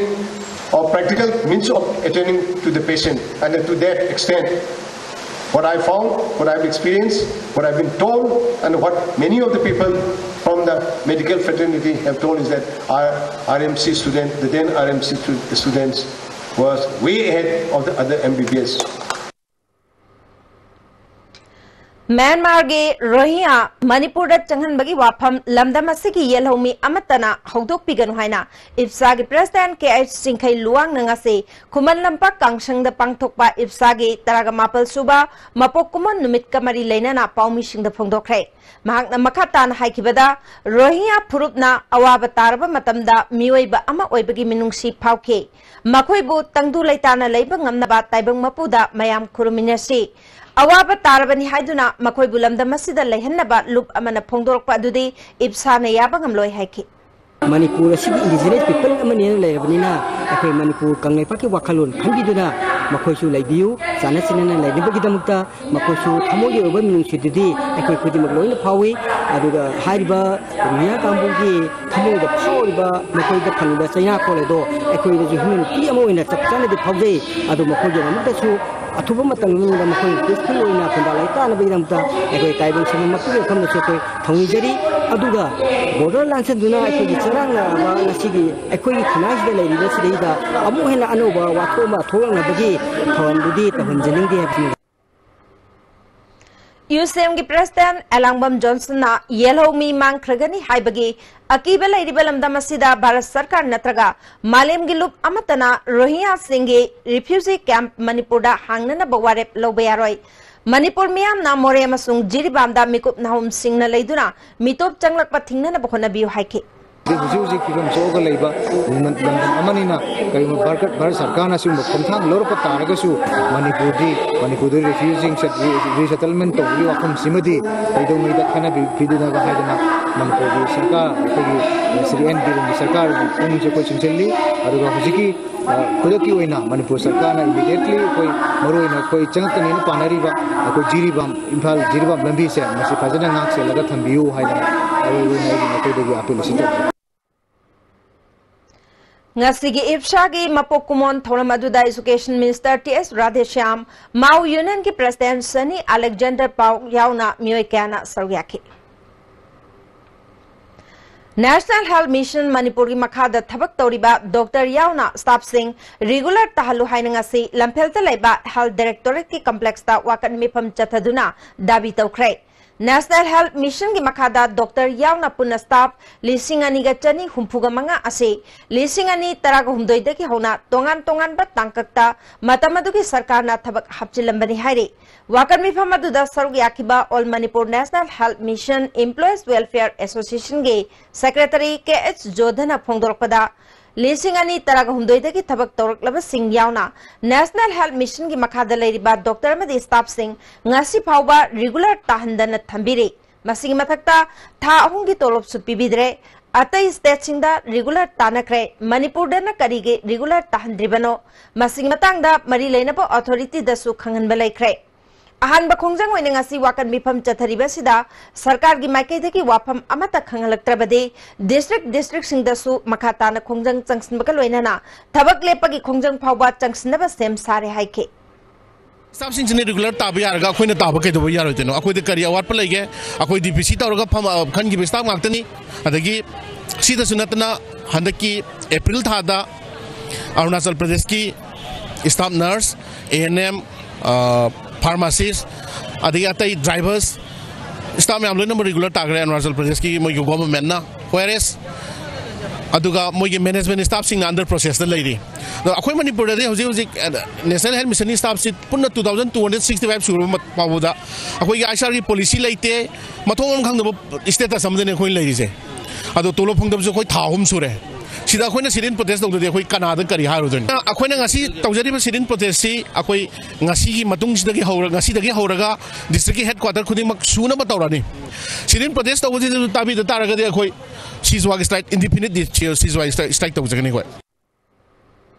or practical means of attaining to the patient, and to that extent, what I found, what I've experienced, what I've been told, and what many of the people from the medical fraternity have told is that our R M C student, the then R M C stu- students, was way ahead of the other M B B S. ꯃ꯭ꯌꯥꯟꯃꯥꯔꯒꯤ ꯔꯣꯍꯤꯡꯌꯥ ꯃꯅꯤꯄꯨꯔꯗ ꯆꯪꯍꯟꯕꯒꯤ ꯋꯥꯐꯝ ꯂꯝꯗꯝ ꯑꯁꯤꯒꯤ ꯌꯦꯜꯍꯧꯃꯤ ꯑꯃꯠꯇꯅ ꯍꯧꯗꯣꯛꯄꯤꯒꯅꯨ ꯍꯥꯏꯅ ꯏꯞꯁꯥꯒꯤ ꯄ꯭ꯔꯦꯁꯤꯗꯦꯟꯠ ꯀꯦ ꯑꯩꯆ ꯆꯤꯡꯈꯩ ꯂꯨꯋꯥꯡꯅ ꯉꯁꯤ ꯈꯨꯃꯟ ꯂꯝꯄꯥꯛ ꯀꯥꯡꯁꯪꯗ ꯄꯥꯡꯊꯣꯛꯄ ꯏꯞꯁꯥꯒꯤ ꯇꯔꯥꯒ ꯃꯥꯄꯜ ꯁꯨꯕ ꯃꯄꯣꯛ ꯀꯨꯝꯑꯣꯟ ꯅꯨꯃꯤꯠꯀ ꯃꯔꯤ ꯂꯩꯅꯅ ꯄꯥꯎꯃꯤꯁꯤꯡꯗ ꯐꯣꯡꯗꯣꯛꯈ꯭ꯔꯦ꯫ ꯃꯍꯥꯛꯅ ꯃꯈꯥ ꯇꯥꯅ ꯍꯥꯏꯈꯤꯕꯗ, ꯔꯣꯍꯤꯡꯌꯥ ꯐꯨꯔꯨꯞꯅ ꯑꯋꯥꯕ ꯇꯥꯔꯕ ꯃꯇꯝꯗ ꯃꯤꯑꯣꯏꯕ ꯑꯃ ꯑꯣꯏꯕꯒꯤ ꯃꯤꯅꯨꯡꯁꯤ ꯐꯥꯎꯈꯤ꯫ ꯃꯈꯣꯏꯕꯨ ꯇꯪꯗꯨ ꯂꯩꯇꯥꯅ ꯂꯩꯕ ꯉꯝꯅꯕ ꯇꯥꯏꯕꯪ ꯃꯄꯨꯗ ꯃꯌꯥꯝ ꯈꯨꯔꯨꯝꯃꯤꯟꯅꯁꯤ꯫ ꯑꯋꯥꯕ ꯇꯥꯔꯕꯅꯤ ꯍꯥꯏꯗꯨꯅ ꯃꯈꯣꯏꯕꯨ ꯂꯝꯗꯝ ꯑꯁꯤꯗ ꯂꯩꯍꯟꯅꯕ ꯂꯨꯞ ꯑꯃꯅ ꯐꯣꯡꯗꯣꯔꯛꯄ ꯑꯗꯨꯗꯤ ꯏꯞꯁꯥꯅ ꯌꯥꯕ ꯉꯝꯂꯣꯏ ꯍꯥꯏꯈꯤ꯫ ꯃꯅꯤꯄꯨꯔ ꯑꯁꯤꯒꯤ indigenous people ꯑꯃꯅꯦꯅ ꯂꯩꯔꯕꯅꯤꯅ, ꯑꯩꯈꯣꯏ ꯃꯅꯤꯄꯨꯔ ꯀꯪꯂꯩꯄꯥꯛꯀꯤ ꯋꯥꯈꯜꯂꯣꯟ ꯈꯟꯕꯤꯗꯨꯅ ꯃꯈꯣꯏꯁꯨ ꯂꯩꯕꯤꯌꯨ, ꯆꯥꯟꯅ ꯆꯤꯟꯅꯅ ꯂꯩꯅꯕꯒꯤꯗꯃꯛꯇ ꯃꯈꯣꯏꯁꯨ ꯊꯃꯣꯏꯒꯤ ꯑꯣꯏꯕ ꯃꯤꯅꯨꯡꯁꯤꯗꯨꯗꯤ ꯑꯩꯈꯣꯏ ꯈꯨꯗꯤꯡꯃꯛ ꯂꯣꯏꯅ ꯐꯥꯎꯏ꯫ ꯑꯗꯨꯒ ꯍꯥꯏꯔꯤꯕ ꯔꯣꯍꯤꯡꯌꯥ ꯀꯥꯡꯕꯨꯒꯤ ꯊꯃꯣꯏꯗ ꯐꯥꯎꯔꯤꯕ ꯃꯈꯣꯏꯗ ꯐꯪꯂꯤꯕ ꯆꯩꯅꯥꯈꯣꯜ ꯑꯗꯣ ꯑꯩꯈꯣꯏꯗꯁꯨ humanity ꯑꯃ ꯑꯣꯏꯅ ꯆꯞ ꯆꯥꯅꯗꯤ ꯐꯥꯎꯖꯩ꯫ ꯑꯗꯨ ꯃꯈꯣꯏꯒꯤꯗꯃꯛꯇꯁꯨ ꯑꯊꯨꯕ ꯃꯇꯝ ꯑꯃꯗ ꯃꯈꯣꯏ peaceful ꯑꯣꯏꯅ ꯈꯨꯟꯗꯥ ꯂꯩꯇꯥꯅꯕꯒꯤꯗꯃꯛꯇ ꯑꯩꯈꯣꯏ ꯇꯥꯏꯕꯪ ꯁꯤꯟꯕ ꯃꯄꯨꯒꯤ ꯃꯐꯝꯗꯁꯨ ꯑꯩꯈꯣꯏ ꯊꯧꯅꯤꯖꯔꯤ꯫ ꯑꯗꯨꯒ border ꯂꯥꯟꯁꯤꯟꯗꯨꯅ ꯑꯩꯈꯣꯏꯒꯤ ꯆꯔꯥꯡꯅꯔꯕ ꯉꯁꯤꯒꯤ ꯑꯩꯈꯣꯏꯒꯤ ꯈꯨꯟꯅꯥꯏꯁꯤꯗ ꯂꯩꯔꯤꯕꯁꯤꯗꯩꯗ ꯑꯃꯨꯛ ꯍꯦꯟꯅ ꯑꯅꯧꯕ ꯋꯥꯊꯣꯛ ꯑꯃ ꯊꯣꯛꯂꯛꯅꯕꯒꯤ ꯊꯧꯔꯝꯗꯨꯗꯤ ꯇꯧꯍꯟꯖꯅꯤꯡꯗꯦ ꯍꯥꯏꯕꯁꯤꯅꯤ꯫ ꯌꯨꯁꯦꯝꯒꯤ president ꯑꯦꯂꯥꯡꯕꯝ ꯖꯣꯟꯁꯟꯅ ꯌꯦꯜꯍꯧꯃꯤ ꯃꯥꯡꯈ꯭ꯔꯒꯅꯤ ꯍꯥꯏꯕꯒꯤ ꯑꯀꯤꯕ ꯂꯩꯔꯤꯕ ꯂꯝꯗꯝ ꯑꯁꯤꯗ ꯚꯥꯔꯠ ꯁꯔꯀꯥꯔ ꯅꯠꯇ꯭ꯔꯒ ꯃꯥꯂꯦꯝꯒꯤ ꯂꯨꯞ ꯑꯃꯠꯇꯅ ꯔꯣꯍꯤꯡꯌꯥꯁꯤꯡꯒꯤ refugee camp ꯃꯅꯤꯄꯨꯔꯗ ꯍꯥꯡꯅꯅꯕ ꯋꯥꯔꯦꯞ ꯂꯧꯕ ꯌꯥꯔꯣꯏ꯫ ꯃꯅꯤꯄꯨꯔ ꯃꯤꯌꯥꯝꯅ ꯃꯣꯔꯦ ꯑꯃꯁꯨꯡ ꯖꯤꯔꯤꯕꯥꯝꯗ ꯃꯤꯀꯨꯞ ꯅꯥꯍꯨꯝ ꯁꯤꯡꯅ ꯂꯩꯗꯨꯅ ꯃꯤꯇꯣꯞ ꯆꯪꯂꯛꯄ ꯊꯤꯡꯅꯅꯕ ꯍꯣꯠꯅꯕꯤꯌꯨ ꯍꯥꯏꯈꯤ꯫ ꯍꯧꯖꯤꯛ ꯍꯧꯖꯤꯛ ꯐꯤꯕꯝ ꯁꯣꯛꯑꯒ ꯂꯩꯕ ꯂꯝꯗꯝ ꯑꯃꯅꯤꯅ ꯀꯔꯤꯒꯨꯝꯕ ꯚꯥꯔꯠ, ꯚꯥꯔꯠ ꯁꯔꯀꯥꯔꯅ ꯁꯤꯒꯨꯝꯕ ꯈꯣꯡꯊꯥꯡ ꯂꯧꯔꯛꯄ ꯇꯥꯔꯒꯁꯨ ꯃꯅꯤꯄꯨꯔꯗꯤ, ꯃꯅꯤꯄꯨꯔꯗ refugee resettlement ꯇꯧꯕꯒꯤ ꯋꯥꯐꯝꯁꯤꯃꯗꯤ ꯀꯩꯗꯧꯉꯩꯗ ꯈꯟꯅꯕꯤꯗꯅꯕ ꯍꯥꯏꯗꯅ ꯃꯅꯤꯄꯨꯔꯒꯤ ꯁꯔꯀꯥꯔ, ꯑꯩꯈꯣꯏꯒꯤ ꯁ꯭ꯔꯤ ꯑꯦꯟ ꯕꯤꯔꯦꯟꯒꯤ ꯁꯔꯀꯥꯔꯒꯤ ꯄꯨꯛꯅꯤꯡꯁꯨ ꯑꯩꯈꯣꯏ ꯆꯤꯡꯁꯤꯜꯂꯤ꯫ ꯑꯗꯨꯒ ꯍꯧꯖꯤꯛꯀꯤ, ꯑ, ꯈꯨꯗꯛꯀꯤ ꯑꯣꯏꯅ ꯃꯅꯤꯄꯨꯔ ꯁꯔꯀꯥꯔꯅ immediately ꯑꯩꯈꯣꯏ ꯃꯔꯨꯑꯣꯏꯅ ꯑꯩꯈꯣꯏ ꯆꯪꯉꯛꯀꯅꯦꯅ ꯄꯥꯅꯔꯤꯕ ꯑꯩꯈꯣꯏ ꯖꯤꯔꯤꯕꯥꯝ, ꯏꯝꯐꯥꯜ ꯖꯤꯔꯤꯕꯥꯝ ꯂꯝꯕꯤꯁꯦ ꯃꯁꯤ ꯐꯖꯅ ꯉꯥꯛ ꯁꯦꯜꯂꯒ ꯊꯝꯕꯤꯌꯨ ꯍꯥꯏꯗꯅ ꯑꯔꯣꯏꯕ ꯑꯣꯏꯅ ꯑꯩꯒꯤ ꯃꯥꯏꯀꯩꯗꯒꯤ appeal ꯑꯁꯤ ꯇꯧꯖꯔꯤ꯫ ꯉꯁꯤꯒꯤ ꯏꯞꯁꯥꯒꯤ ꯃꯄꯣꯛ ꯀꯨꯝꯑꯣꯟ ꯊꯧꯔꯝ ꯑꯗꯨꯗ Education Minister ꯇꯤ ꯑꯦꯁ ꯔꯥꯙꯦꯁ꯭ꯌꯥꯝ, ꯃꯥꯎ Unionꯒꯤ President ꯁꯅꯤ ꯑꯂꯦꯛꯖꯦꯟꯗꯔ ꯄꯥꯎ ꯌꯥꯎꯅ ꯃꯤꯑꯣꯏ ꯀꯌꯥꯅ ꯁꯔꯨꯛ ꯌꯥꯈꯤ꯫ National Health Mission ꯃꯅꯤꯄꯨꯔꯒꯤ ꯃꯈꯥꯗ ꯊꯕꯛ ꯇꯧꯔꯤꯕ doctor ꯌꯥꯎꯅ staffꯁꯤꯡ regular ꯇꯥꯍꯜꯂꯨ ꯍꯥꯏꯅ ꯉꯁꯤ ꯂꯝꯐꯦꯜꯗ ꯂꯩꯕ Health Directorateꯀꯤ complexꯇ ꯋꯥꯀꯠ ꯃꯤꯐꯝ ꯆꯠꯊꯗꯨꯅ ꯗꯥꯕꯤ ꯇꯧꯈ꯭ꯔꯦ꯫ National Health Missionꯒꯤ ꯃꯈꯥꯗ doctor ꯌꯥꯎꯅ ꯄꯨꯟꯅ staff ꯂꯤꯁꯤꯡ ꯑꯅꯤꯒ ꯆꯅꯤ ꯍꯨꯝꯐꯨꯒ ꯃꯉꯥ ꯑꯁꯤ ꯂꯤꯁꯤꯡ ꯑꯅꯤ ꯇꯔꯥꯒ ꯍꯨꯝꯗꯣꯏꯗꯒꯤ ꯍꯧꯅ ꯇꯣꯉꯥꯟ ꯇꯣꯉꯥꯟꯕ ꯇꯥꯡꯀꯛꯇ ꯃꯇꯝ ꯑꯗꯨꯒꯤ ꯁꯔꯀꯥꯔꯅ ꯊꯕꯛ ꯍꯥꯞꯆꯤꯜꯂꯝꯕꯅꯤ ꯍꯥꯏꯔꯤ꯫ ꯋꯥꯀꯠ ꯃꯤꯐꯝ ꯑꯗꯨꯗ ꯁꯔꯨꯛ ꯌꯥꯈꯤꯕ All Manipur National Health Mission Employees Welfare Associationꯒꯤ Secretary ꯀꯦ ꯑꯩꯆ ꯖꯣꯙꯟꯅ ꯐꯣꯡꯗꯣꯔꯛꯄꯗ, ꯂꯤꯁꯤꯡ ꯑꯅꯤ ꯇꯔꯥꯒ ꯍꯨꯝꯗꯣꯏꯗꯒꯤ ꯊꯕꯛ ꯇꯧꯔꯛꯂꯕꯁꯤꯡ ꯌꯥꯎꯅ National Health Missionꯒꯤ ꯃꯈꯥꯗ ꯂꯩꯔꯤꯕ doctor ꯑꯃꯗꯤ staffꯁꯤꯡ ꯉꯁꯤ ꯐꯥꯎꯕ regular ꯇꯥꯍꯟꯗꯅ ꯊꯝꯕꯤꯔꯤ꯫ ꯃꯁꯤꯒꯤ ꯃꯊꯛꯇ ꯊꯥ ꯑꯍꯨꯝꯒꯤ ꯇꯣꯂꯣꯞꯁꯨ ꯄꯤꯕꯤꯗ꯭ꯔꯦ꯫ ꯑꯇꯩ stateꯁꯤꯡꯗ regular ꯇꯥꯅꯈ꯭ꯔꯦ, ꯃꯅꯤꯄꯨꯔꯗꯅ ꯀꯔꯤꯒꯤ regular ꯇꯥꯍꯟꯗ꯭ꯔꯤꯕꯅꯣ? ꯃꯁꯤꯒꯤ ꯃꯇꯥꯡꯗ ꯃꯔꯤ ꯂꯩꯅꯕ authorityꯗꯁꯨ ꯈꯪꯍꯟꯕ ꯂꯩꯈ꯭ꯔꯦ꯫ ꯑꯍꯥꯟꯕ ꯈꯣꯡꯖꯪ ꯑꯣꯏꯅ ꯉꯁꯤ ꯋꯥꯀꯠ ꯃꯤꯐꯝ ꯆꯠꯊꯔꯤꯕ ꯑꯁꯤꯗ ꯁꯔꯀꯥꯔꯒꯤ ꯃꯥꯏꯀꯩꯗꯒꯤ ꯋꯥꯐꯝ ꯑꯃꯠꯇ ꯈꯪꯍꯜꯂꯛꯇ꯭ꯔꯕꯗꯤ district districtꯁꯤꯡꯗꯁꯨ ꯃꯈꯥ ꯇꯥꯅ ꯈꯣꯡꯖꯪ ꯆꯪꯁꯤꯟꯕꯒ ꯂꯣꯏꯅꯅ ꯊꯕꯛ ꯂꯦꯞꯄꯒꯤ ꯈꯣꯡꯖꯪ ꯐꯥꯎꯕ ꯆꯪꯁꯤꯟꯅꯕ ꯁꯦꯝ ꯁꯥꯔꯦ ꯍꯥꯏꯈꯤ꯫ ꯁ꯭ꯇꯥꯐꯁꯤꯡꯁꯤꯅ ꯔꯤꯒꯨꯂꯔ ꯇꯥꯕ ꯌꯥꯔꯒ ꯑꯩꯈꯣꯏꯅ ꯇꯥꯕ ꯀꯩꯗꯧꯕ ꯌꯥꯔꯣꯏꯗꯣꯏꯅꯣ? ꯑꯩꯈꯣꯏꯗ ꯀꯔꯤ ꯑꯋꯥꯠꯄ ꯂꯩꯒꯦ? ꯑꯩꯈꯣꯏ ꯗꯤ ꯄꯤ ꯁꯤ ꯇꯧꯔꯒ ꯐꯝ-, ꯑ, ꯈꯟꯈꯤꯕ ꯁ꯭ꯇꯥꯐ ꯉꯥꯛꯇꯅꯤ꯫ ꯑꯗꯒꯤ ꯁꯤꯗꯁꯨ ꯅꯠꯇꯅ ꯍꯟꯗꯛꯀꯤ ꯑꯦꯄ꯭ꯔꯤꯜ ꯊꯥꯗ ꯑꯔꯨꯅꯥꯆꯜ ꯄ꯭ꯔꯗꯦꯁꯀꯤ staff nurse, A N M, ꯑ, ꯐꯥꯔꯃꯥꯁꯤꯁ, ꯑꯗꯒꯤ ꯑꯇꯩ ꯗ꯭ꯔꯥꯏꯚꯔꯁ, ꯁ꯭ꯇꯥꯐ ꯃꯌꯥꯝ ꯂꯣꯏꯅꯃꯛ ꯔꯤꯒꯨꯂꯔ ꯇꯥꯈ꯭ꯔꯦ ꯑꯔꯨꯅꯥꯆꯜ ꯄ꯭ꯔꯗꯦꯁꯀꯤ ꯃꯣꯏꯒꯤ ꯒꯣꯚꯔꯟꯃꯦꯟꯠꯅ꯫ ꯋꯦꯔꯦꯁ ꯑꯗꯨꯒ ꯃꯣꯏꯒꯤ ꯃꯦꯅꯦꯖꯃꯦꯟꯠ ꯁ꯭ꯇꯥꯐꯁꯤꯡꯅ ꯑꯟꯗꯔ ꯄ꯭ꯔꯣꯁꯦꯁꯇ ꯂꯩꯔꯤ꯫ ꯑꯗꯣ ꯑꯩꯈꯣꯏ ꯃꯅꯤꯄꯨꯔꯗꯗꯤ ꯍꯧꯖꯤꯛ ꯍꯧꯖꯤꯛ, ꯑ, ꯅꯦꯁꯅꯦꯜ ꯍꯦꯜꯊ ꯃꯤꯁꯟꯒꯤ ꯁ꯭ꯇꯥꯐꯁꯤ ꯄꯨꯟꯅ two thousand two hundred sixty five ꯁꯨꯔꯕ ꯃꯠ-, ꯐꯥꯎꯕꯗ ꯑꯩꯈꯣꯏꯒꯤ ꯑꯥꯏ ꯑꯦꯁ ꯑꯥꯔꯒꯤ ꯄꯣꯂꯤꯁꯤ ꯂꯩꯇꯦ, ꯃꯊꯣꯡ ꯑꯃ ꯈꯪꯗꯕ ꯁ꯭ꯇꯦꯇꯁ ꯑꯃꯗꯅꯤ ꯑꯩꯈꯣꯏ ꯂꯩꯔꯤꯁꯦ꯫ ꯑꯗꯣ ꯇꯣꯂꯣꯞ ꯐꯪꯗꯕꯁꯨ ꯑꯩꯈꯣꯏ ꯊꯥ ꯑꯍꯨꯝ ꯁꯨꯔꯦ꯫ ꯁꯤꯗ ꯑꯩꯈꯣꯏꯅ ꯁꯤꯠ ꯏꯟ ꯄ꯭ꯔꯣꯇꯦꯁ ꯇꯧꯗ꯭ꯔꯗꯤ ꯑꯩꯈꯣꯏ ꯀꯅꯥꯗ ꯀꯔꯤ ꯍꯥꯏꯔꯨꯗꯣꯏꯅꯣ? ꯑꯩꯈꯣꯏꯅ ꯉꯁꯤ ꯇꯧꯖꯔꯤꯕ ꯁꯤꯠ ꯏꯟ ꯄ꯭ꯔꯣꯇꯦꯁꯁꯤ ꯑꯩꯈꯣꯏ ꯉꯁꯤꯒꯤ ꯃꯇꯨꯡꯁꯤꯗꯒꯤ ꯍꯧꯔ-, ꯉꯁꯤꯗꯒꯤ ꯍꯧꯔꯒ ꯗꯤꯁꯇ꯭ꯔꯤꯛꯀꯤ ꯍꯦꯗ ꯀ꯭ꯋꯥꯇꯔ ꯈꯨꯗꯤꯡꯃꯛ ꯁꯨꯅꯕ ꯇꯧꯔꯅꯤ꯫ ꯁꯤꯠ ꯏꯟ ꯄ꯭ꯔꯣꯇꯦꯁ ꯇꯧꯕꯁꯤꯗꯁꯨ ꯇꯥꯕꯤꯗ ꯇꯥꯔꯒꯗꯤ ꯑꯩꯈꯣꯏ ꯁꯤꯖꯋꯥꯒꯤ ꯁ꯭ꯇ꯭ꯔꯥꯏꯛ, ꯏꯟꯗꯤꯐꯤꯅꯤꯠ ꯁꯤꯖꯋꯥꯒꯤ ꯁ꯭ꯇ꯭ꯔꯥꯏꯛ, ꯁ꯭ꯇ꯭ꯔꯥꯏꯛ ꯇꯧꯖꯒꯅꯤ ꯑꯩꯈꯣꯏ꯫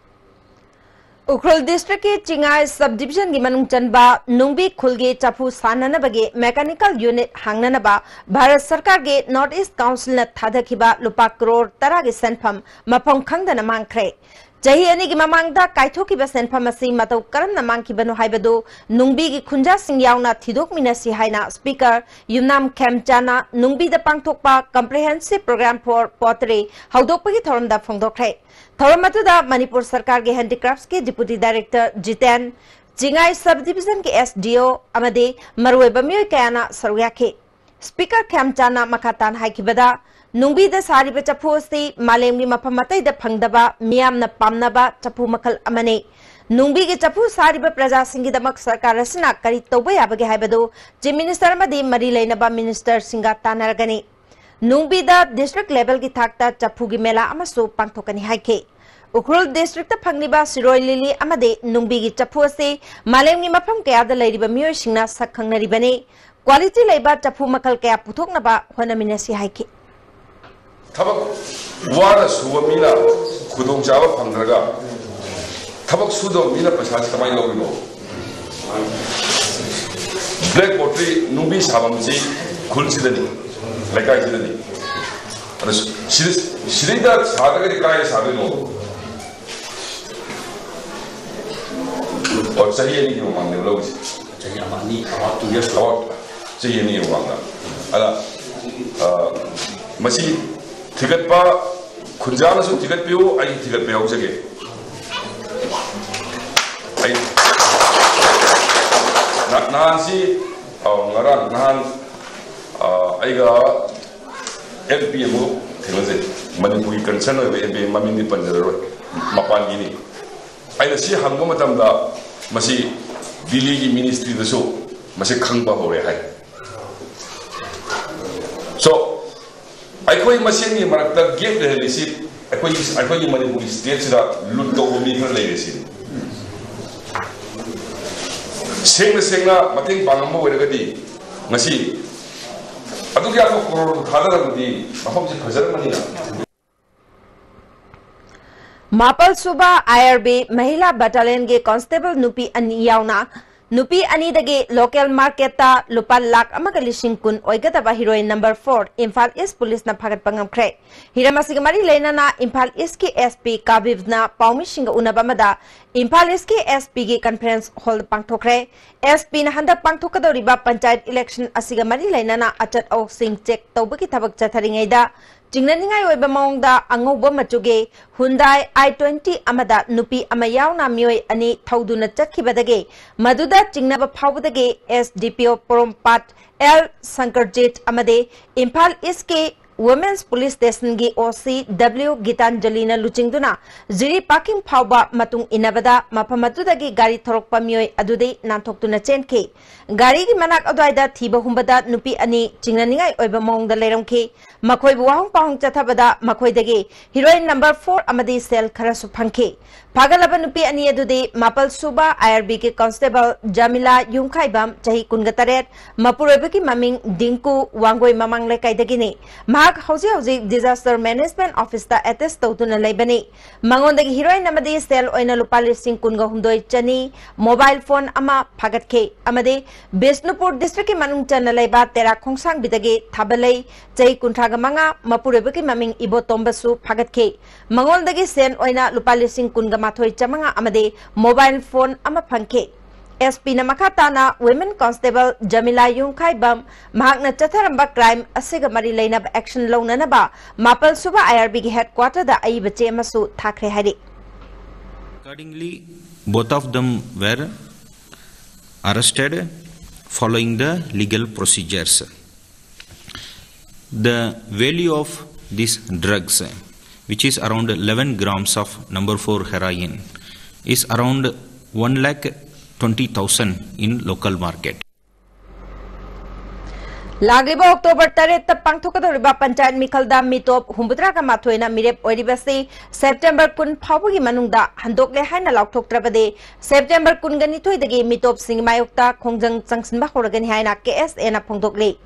ꯎꯈ꯭ꯔꯨꯜ ꯗꯤꯁꯇ꯭ꯔꯤꯛꯀꯤ ꯆꯤꯡꯉꯥꯏ ꯁꯕ ꯗꯤꯕꯤꯖꯟꯒꯤ ꯃꯅꯨꯡ ꯆꯟꯕ ꯅꯨꯡꯕꯤ ꯈꯨꯜꯒꯤ ꯆꯐꯨ ꯁꯥꯅꯅꯕꯒꯤ ꯃꯦꯀꯥꯅꯤꯀꯦꯜ ꯌꯨꯅꯤꯠ ꯍꯥꯡꯅꯅꯕ ꯚꯥꯔꯠ ꯁꯔꯀꯥꯔꯒꯤ ꯅꯣꯔꯠ ꯏꯁ ꯀꯥꯎꯟꯁꯤꯜꯅ ꯊꯥꯗꯈꯤꯕ ꯂꯨꯄꯥ ꯀ꯭ꯔꯣꯔ ꯇꯔꯥꯒꯤ ꯁꯦꯟꯐꯝ ꯃꯐꯝ ꯈꯪꯗꯅ ꯃꯥꯡꯈ꯭ꯔꯦ꯫ ꯆꯍꯤ ꯑꯅꯤꯒꯤ ꯃꯃꯥꯡꯗ ꯀꯥꯏꯊꯣꯛꯈꯤꯕ ꯁꯦꯟꯐꯝ ꯑꯁꯤ ꯃꯇꯧ ꯀꯔꯝꯅ ꯃꯥꯡꯈꯤꯕꯅꯣ ꯍꯥꯏꯕꯗꯨ ꯅꯨꯡꯕꯤꯒꯤ ꯈꯨꯟꯖꯥꯁꯤꯡ ꯌꯥꯎꯅ ꯊꯤꯗꯣꯛꯃꯤꯟꯅꯁꯤ ꯍꯥꯏꯅ ꯁ꯭ꯄꯤꯀꯔ ꯌꯨꯝꯅꯥꯝ ꯈꯦꯝꯆꯥꯅ ꯅꯨꯡꯕꯤꯗ ꯄꯥꯡꯊꯣꯛꯄ Comprehensive Program for Pottery ꯍꯧꯗꯣꯛꯄꯒꯤ ꯊꯧꯔꯝꯗ ꯐꯣꯡꯗꯣꯛꯈ꯭ꯔꯦ꯫ ꯊꯧꯔꯝ ꯑꯗꯨꯗ ꯃꯅꯤꯄꯨꯔ ꯁꯔꯀꯥꯔꯒꯤ ꯍꯦꯟꯗꯤꯀ꯭ꯔꯥꯐꯠꯁꯀꯤ ꯗꯤꯄꯨꯇꯤ ꯗꯥꯏꯔꯦꯛꯇꯔ ꯖꯤꯇꯦꯟ, ꯆꯤꯡꯉꯥꯏ ꯁꯕ ꯗꯤꯕꯤꯖꯟꯒꯤ ꯑꯦꯁ ꯗꯤ ꯑꯣ ꯑꯃꯗꯤ ꯃꯔꯨꯑꯣꯏꯕ ꯃꯤꯑꯣꯏ ꯀꯌꯥꯅ ꯁꯔꯨꯛ ꯌꯥꯈꯤ꯫ ꯁ꯭ꯄꯤꯀꯔ ꯈꯦꯝꯆꯥꯅ ꯃꯈꯥ ꯇꯥꯅ ꯍꯥꯏꯈꯤꯕꯗ, ꯅꯨꯡꯕꯤꯗ ꯁꯥꯔꯤꯕ ꯆꯐꯨ ꯑꯁꯤ ꯃꯥꯂꯦꯝꯒꯤ ꯃꯐꯝ ꯑꯇꯩꯗ ꯐꯪꯗꯕ ꯃꯤꯌꯥꯝꯅ ꯄꯥꯝꯅꯕ ꯆꯐꯨ ꯃꯈꯜ ꯑꯃꯅꯤ꯫ ꯅꯨꯡꯕꯤꯒꯤ ꯆꯐꯨ ꯁꯥꯔꯤꯕ ꯄ꯭ꯔꯖꯥꯁꯤꯡꯒꯤꯗꯃꯛ ꯁꯔꯀꯥꯔ ꯑꯁꯤꯅ ꯀꯔꯤ ꯇꯧꯕ ꯌꯥꯕꯒꯦ ꯍꯥꯏꯕꯗꯨ ꯆꯤꯐ ꯃꯤꯅꯤꯁꯇꯔ ꯑꯃꯗꯤ ꯃꯔꯤ ꯂꯩꯅꯕ ꯃꯤꯅꯤꯁꯇꯔꯁꯤꯡꯒ ꯇꯥꯟꯅꯔꯒꯅꯤ꯫ ꯅꯨꯡꯕꯤꯗ ꯗꯤꯁꯇ꯭ꯔꯤꯛ ꯂꯦꯚꯦꯜꯒꯤ ꯊꯥꯛꯇ ꯆꯐꯨꯒꯤ ꯃꯦꯂꯥ ꯑꯃꯁꯨ ꯄꯥꯡꯊꯣꯛꯀꯅꯤ ꯍꯥꯏꯈꯤ꯫ ꯎꯈ꯭ꯔꯨꯜ ꯗꯤꯁꯇ꯭ꯔꯤꯛꯇ ꯐꯪꯂꯤꯕ ꯁꯤꯔꯣꯏ ꯂꯤꯂꯤ ꯑꯃꯗꯤ ꯅꯨꯡꯕꯤꯒꯤ ꯆꯐꯨ ꯑꯁꯤ ꯃꯥꯂꯦꯝꯒꯤ ꯃꯐꯝ ꯀꯌꯥꯗ ꯂꯩꯔꯤꯕ ꯃꯤꯑꯣꯏꯁꯤꯡꯅ ꯁꯛ ꯈꯪꯅꯔꯤꯕꯅꯤ꯫ ꯀ꯭ꯋꯥꯂꯤꯇꯤ ꯂꯩꯕ ꯆꯐꯨ ꯃꯈꯜ ꯀꯌꯥ ꯄꯨꯊꯣꯛꯅꯕ ꯍꯣꯠꯅꯃꯤꯟꯅꯁꯤ ꯍꯥꯏꯈꯤ꯫ ꯊꯕꯛ ꯋꯥꯅ ꯁꯨꯕ ꯃꯤꯅ ꯈꯨꯗꯣꯡꯆꯥꯕ ꯐꯪꯗ꯭ꯔꯒ ꯊꯕꯛ ꯁꯨꯗꯕ ꯃꯤꯅ ꯄꯩꯁꯥꯁꯤ ꯀꯃꯥꯏꯅ ꯂꯧꯔꯤꯅꯣ? Black pottery ꯅꯨꯡꯕꯤ ꯁꯥꯐꯝꯁꯤ ꯈꯨꯜꯁꯤꯗꯅꯤ, ꯂꯩꯀꯥꯏꯁꯤꯗꯅꯤ꯫ ꯑꯗ ꯁꯤꯗ, ꯁꯤꯗꯩꯗ ꯁꯥꯗ꯭ꯔꯒꯗꯤ ꯀꯥꯏꯗ ꯁꯥꯗꯣꯏꯅꯣ? ꯑꯣ, ꯆꯍꯤ ꯑꯅꯤꯒꯤ ꯃꯃꯥꯡꯗꯅꯦꯕ ꯂꯧꯔꯤꯁꯦ꯫ ꯆꯍꯤ ꯑꯃ, ꯑꯅꯤ, about two years ago꯫ ꯑꯣ, ꯆꯍꯤ ꯑꯅꯤꯒꯤ ꯃꯃꯥꯡꯗ꯫ ꯑꯗ, ꯑ, ꯃꯁꯤ ꯊꯤꯒꯠꯄ, ꯈꯨꯟꯖꯥꯅꯁꯨ ꯊꯤꯒꯠꯄꯤꯌꯨ, ꯑꯩ ꯊꯤꯒꯠꯄ ꯌꯥꯎꯖꯒꯦ꯫ ꯑꯩ ꯅ-, ꯅꯍꯥꯟꯁꯤ, ꯑ, ꯉꯔꯥꯡ ꯅꯍꯥꯟ, ꯑ, ꯑꯩꯒ ꯑꯦꯝ ꯄꯤ ꯑꯃ ꯊꯦꯡꯅꯖꯩ꯫ ꯃꯅꯤꯄꯨꯔꯒꯤ concern ꯑꯣꯏꯕ ꯑꯦꯝ ꯄꯤ, ꯃꯃꯤꯡꯗꯤ ꯄꯟꯖꯔꯔꯣꯏ, ꯃꯄꯥꯟꯒꯤꯅꯤ꯫ ꯑꯩꯅ ꯁꯤ ꯍꯪꯕ ꯃꯇꯝꯗ ꯃꯁꯤ ꯗꯤꯜꯂꯤꯒꯤ ministry ꯗꯁꯨ ꯃꯁꯤ ꯈꯪꯕ ꯍꯧꯔꯦ ꯍꯥꯏ꯫ So, ꯑꯩꯈꯣꯏ ꯃꯁꯦꯟꯒꯤ ꯃꯔꯛꯇ gap ꯂꯩꯍꯜꯂꯤꯁꯤ ꯑꯩꯈꯣꯏꯒꯤ, ꯑꯩꯈꯣꯏꯒꯤ ꯃꯅꯤꯄꯨꯔꯒꯤ state ꯁꯤꯗ ꯂꯨꯠ ꯇꯧꯕ ꯃꯤ ꯈꯔ ꯂꯩꯔꯦ ꯁꯤꯅꯤ꯫ ꯁꯦꯡꯅ ꯁꯦꯡꯅ ꯃꯇꯦꯡ ꯄꯥꯡꯉꯝꯕ ꯑꯣꯏꯔꯒꯗꯤ ꯉꯁꯤ ꯑꯗꯨꯛ ꯌꯥꯝꯕ ꯀ꯭ꯔꯣꯔ ꯊꯥꯗꯔꯝꯃꯗꯤ ꯃꯐꯝꯁꯤ ꯐꯖꯔꯝꯃꯅꯤꯅ꯫ ꯃꯥꯄꯜ ꯁꯨꯕ ꯑꯥꯏ ꯑꯥꯔ ꯕꯤ ꯃꯍꯤꯂꯥ ꯕꯠꯇꯥꯂꯤꯌꯟꯒꯤ ꯀꯣꯟꯁꯇꯦꯕꯜ ꯅꯨꯄꯤ ꯑꯅꯤ ꯌꯥꯎꯅ ꯅꯨꯄꯤ ꯑꯅꯤꯗꯒꯤ ꯂꯣꯀꯦꯜ ꯃꯥꯔꯀꯦꯠꯇ ꯂꯨꯄꯥ ꯂꯥꯈ ꯑꯃꯒ ꯂꯤꯁꯤꯡ ꯀꯨꯟ ꯑꯣꯏꯒꯗꯕ ꯍꯤꯔꯣꯏꯟ ꯅꯝꯕꯔ ꯐꯣꯔ ꯏꯝꯐꯥꯜ ꯏꯁ ꯄꯨꯂꯤꯁꯅ ꯐꯥꯒꯠꯄ ꯉꯝꯈ꯭ꯔꯦ꯫ ꯍꯤꯔꯝ ꯑꯁꯤꯒ ꯃꯔꯤ ꯂꯩꯅꯅ ꯏꯝꯐꯥꯜ ꯏꯁꯀꯤ ꯑꯦꯁ ꯄꯤ ꯀꯥꯕꯤꯕꯅ ꯄꯥꯎꯃꯤꯁꯤꯡꯒ ꯎꯅꯕ ꯑꯃꯗ ꯏꯝꯐꯥꯜ ꯏꯁꯀꯤ ꯑꯦꯁ ꯄꯤꯒꯤ ꯀꯟꯐꯔꯦꯟꯁ ꯍꯣꯜꯗ ꯄꯥꯡꯊꯣꯛꯈ꯭ꯔꯦ꯫ ꯑꯦꯁ ꯄꯤꯅ ꯍꯟꯗꯛ ꯄꯥꯡꯊꯣꯛꯀꯗꯧꯔꯤꯕ ꯄꯟꯆꯥꯌꯠ ꯏꯂꯦꯛꯁꯟ ꯑꯁꯤꯒ ꯃꯔꯤ ꯂꯩꯅꯅ ꯑꯆꯠ ꯑꯋꯣꯛꯁꯤꯡ ꯆꯦꯛ ꯇꯧꯕꯒꯤ ꯊꯕꯛ ꯆꯠꯊꯔꯤꯉꯩꯗ ꯆꯤꯡꯅꯅꯤꯡꯉꯥꯏ ꯑꯣꯏꯕ ꯃꯑꯣꯡꯗ ꯑꯉꯧꯕ ꯃꯆꯨꯒꯤ ꯍꯨꯟꯗꯥꯏ ꯑꯥꯏ ꯇ꯭ꯋꯦꯟꯇꯤ ꯑꯃꯗ ꯅꯨꯄꯤ ꯑꯃ ꯌꯥꯎꯅ ꯃꯤꯑꯣꯏ ꯑꯅꯤ ꯊꯧꯗꯨꯅ ꯆꯠꯈꯤꯕꯗꯒꯤ ꯃꯗꯨꯗ ꯆꯤꯡꯅꯕ ꯐꯥꯎꯕꯗꯒꯤ ꯑꯦꯁ ꯗꯤ ꯄꯤ ꯑꯣ ꯄꯣꯔꯣꯝꯄꯥꯠ ꯑꯦꯜ ꯁꯪꯀꯔꯖꯤꯠ ꯑꯃꯗꯤ ꯏꯝꯐꯥꯜ ꯏꯁꯀꯤ ꯋꯨꯃꯦꯟꯁ ꯄꯨꯂꯤꯁ ꯁ꯭ꯇꯦꯁꯟꯒꯤ ꯑꯣ ꯁꯤ ꯗꯕ꯭ꯂꯤꯎ ꯒꯤꯇꯥꯟꯖꯂꯤꯅ ꯂꯨꯆꯤꯡꯗꯨꯅ ꯖꯤꯔꯤ ꯄꯥꯔꯀꯤꯡ ꯐꯥꯎꯕ ꯃꯇꯨꯡ ꯏꯟꯅꯕꯗ ꯃꯐꯝ ꯑꯗꯨꯗꯒꯤ ꯒꯥꯔꯤ ꯊꯧꯔꯛꯄ ꯃꯤꯑꯣꯏ ꯑꯗꯨꯗꯤ ꯅꯥꯟꯊꯣꯛꯇꯨꯅ ꯆꯦꯟꯈꯤ꯫ ꯒꯥꯔꯤꯒꯤ ꯃꯅꯥꯛ ꯑꯗꯨꯋꯥꯏꯗ ꯊꯤꯕ ꯍꯨꯝꯕꯗ ꯅꯨꯄꯤ ꯑꯅꯤ ꯆꯤꯡꯅꯅꯤꯡꯉꯥꯏ ꯑꯣꯏꯕ ꯃꯑꯣꯡꯗ ꯂꯩꯔꯝꯈꯤ꯫ ꯃꯈꯣꯏꯕꯨ ꯋꯥꯍꯪ ꯄꯥꯎꯍꯪ ꯆꯠꯊꯕꯗ ꯃꯈꯣꯏꯗꯒꯤ ꯍꯤꯔꯣꯏꯟ ꯅꯝꯕꯔ ꯐꯣꯔ ꯑꯃꯗꯤ ꯁꯦꯜ ꯈꯔꯁꯨ ꯐꯪꯈꯤ꯫ ꯐꯥꯒꯠꯂꯕ ꯅꯨꯄꯤ ꯑꯅꯤ ꯑꯗꯨꯗꯤ ꯃꯥꯄꯜ ꯁꯨꯕ ꯑꯥꯏ ꯑꯥꯔ ꯕꯤꯒꯤ ꯀꯣꯟꯁꯇꯦꯕꯜ ꯖꯃꯤꯂꯥ ꯌꯨꯝꯈꯥꯏꯕꯝ, ꯆꯍꯤ ꯀꯨꯟꯒ ꯇꯔꯦꯠ, ꯃꯄꯨꯔꯣꯏꯕꯒꯤ ꯃꯃꯤꯡ ꯗꯤꯡꯀꯨ, ꯋꯥꯡꯒꯣꯏ ꯃꯃꯥꯡ ꯂꯩꯀꯥꯏꯗꯒꯤꯅꯤ꯫ ꯃꯍꯥꯛ ꯍꯧꯖꯤꯛ ꯍꯧꯖꯤꯛ Disaster Management Office ꯇ attach ꯇꯧꯗꯨꯅ ꯂꯩꯕꯅꯤ꯫ ꯃꯉꯣꯟꯗꯒꯤ heroin ꯑꯃꯗꯤ ꯁꯦꯜ ꯑꯣꯏꯅ ꯂꯨꯄꯥ ꯂꯤꯁꯤꯡ ꯀꯨꯟꯒ ꯍꯨꯝꯗꯣꯏ ꯆꯅꯤ, mobile phone ꯑꯃ ꯐꯥꯒꯠꯈꯤ ꯑꯃꯗꯤ ꯕꯤꯁꯅꯨꯄꯨꯔ district ꯀꯤ ꯃꯅꯨꯡ ꯆꯟꯅ ꯂꯩꯕ ꯇꯦꯔꯥ ꯈꯣꯡꯁꯥꯡꯕꯤꯗꯒꯤ ꯊꯥꯕꯂꯩ, ꯆꯍꯤ ꯀꯨꯟꯊ꯭ꯔꯥꯒ ꯃꯉꯥ, ꯃꯄꯨꯔꯣꯏꯕꯒꯤ ꯃꯃꯤꯡ ꯏꯕꯣꯇꯣꯝꯕꯁꯨ ꯐꯥꯒꯠꯈꯤ꯫ ꯃꯉꯣꯟꯗꯒꯤ ꯁꯦꯟ ꯑꯣꯏꯅ ꯂꯨꯄꯥ ꯂꯤꯁꯤꯡ ꯀꯨꯟꯒ ꯃꯥꯊꯣꯏ ꯆꯥꯃꯉꯥ ꯑꯃꯗꯤ mobile phone ꯑꯃ ꯐꯪꯈꯤ꯫ S P ꯅ ꯃꯈꯥ ꯇꯥꯅ Women Constable ꯖꯃꯤꯂꯥ ꯌꯨꯝꯈꯥꯏꯕꯝ ꯃꯍꯥꯛꯅ ꯆꯠꯊꯔꯝꯕ crime ꯑꯁꯤꯒ ꯃꯔꯤ ꯂꯩꯅꯕ action ꯂꯧꯅꯅꯕ ꯃꯥꯄꯜ ꯁꯨꯕ I R B ꯒꯤ headquarter ꯗ ꯑꯏꯕ ꯆꯦ ꯑꯃꯁꯨ ꯊꯥꯈ꯭ꯔꯦ ꯍꯥꯏꯔꯤ꯫ Accordingly, both of them were arrested following the legal procedures. The value of these drugs, which is around eleven grams of number four heroin, is around one lakh twenty thousand in local market. ꯂꯥꯛꯂꯤꯕ October ꯇꯔꯦꯠꯇ ꯄꯥꯡꯊꯣꯛꯀꯗꯧꯔꯤꯕ ꯄꯟꯆꯥꯌꯠ ꯃꯤꯈꯜꯗ ꯃꯤꯇꯣꯞ ꯍꯨꯝꯐꯨꯇꯔꯥꯒ ꯃꯥꯊꯣꯏꯅ ꯃꯤꯔꯦꯞ ꯑꯣꯏꯔꯤꯕꯁꯤ September ꯀꯨꯟ ꯐꯥꯎꯕꯒꯤ ꯃꯅꯨꯡꯗ ꯍꯟꯗꯣꯛꯂꯦ ꯍꯥꯏꯅ ꯂꯥꯎꯊꯣꯛꯇ꯭ꯔꯕꯗꯤ September ꯀꯨꯟꯒ ꯅꯤꯊꯣꯏꯗꯒꯤ ꯃꯤꯇꯣꯞꯁꯤꯡꯒꯤ ꯃꯥꯌꯣꯛꯇ ꯈꯣꯡꯖꯪ ꯆꯪꯁꯤꯟꯕ ꯍꯧꯔꯒꯅꯤ ꯍꯥꯏꯅ K S A ꯅ ꯐꯣꯡꯗꯣꯛꯂꯤ꯫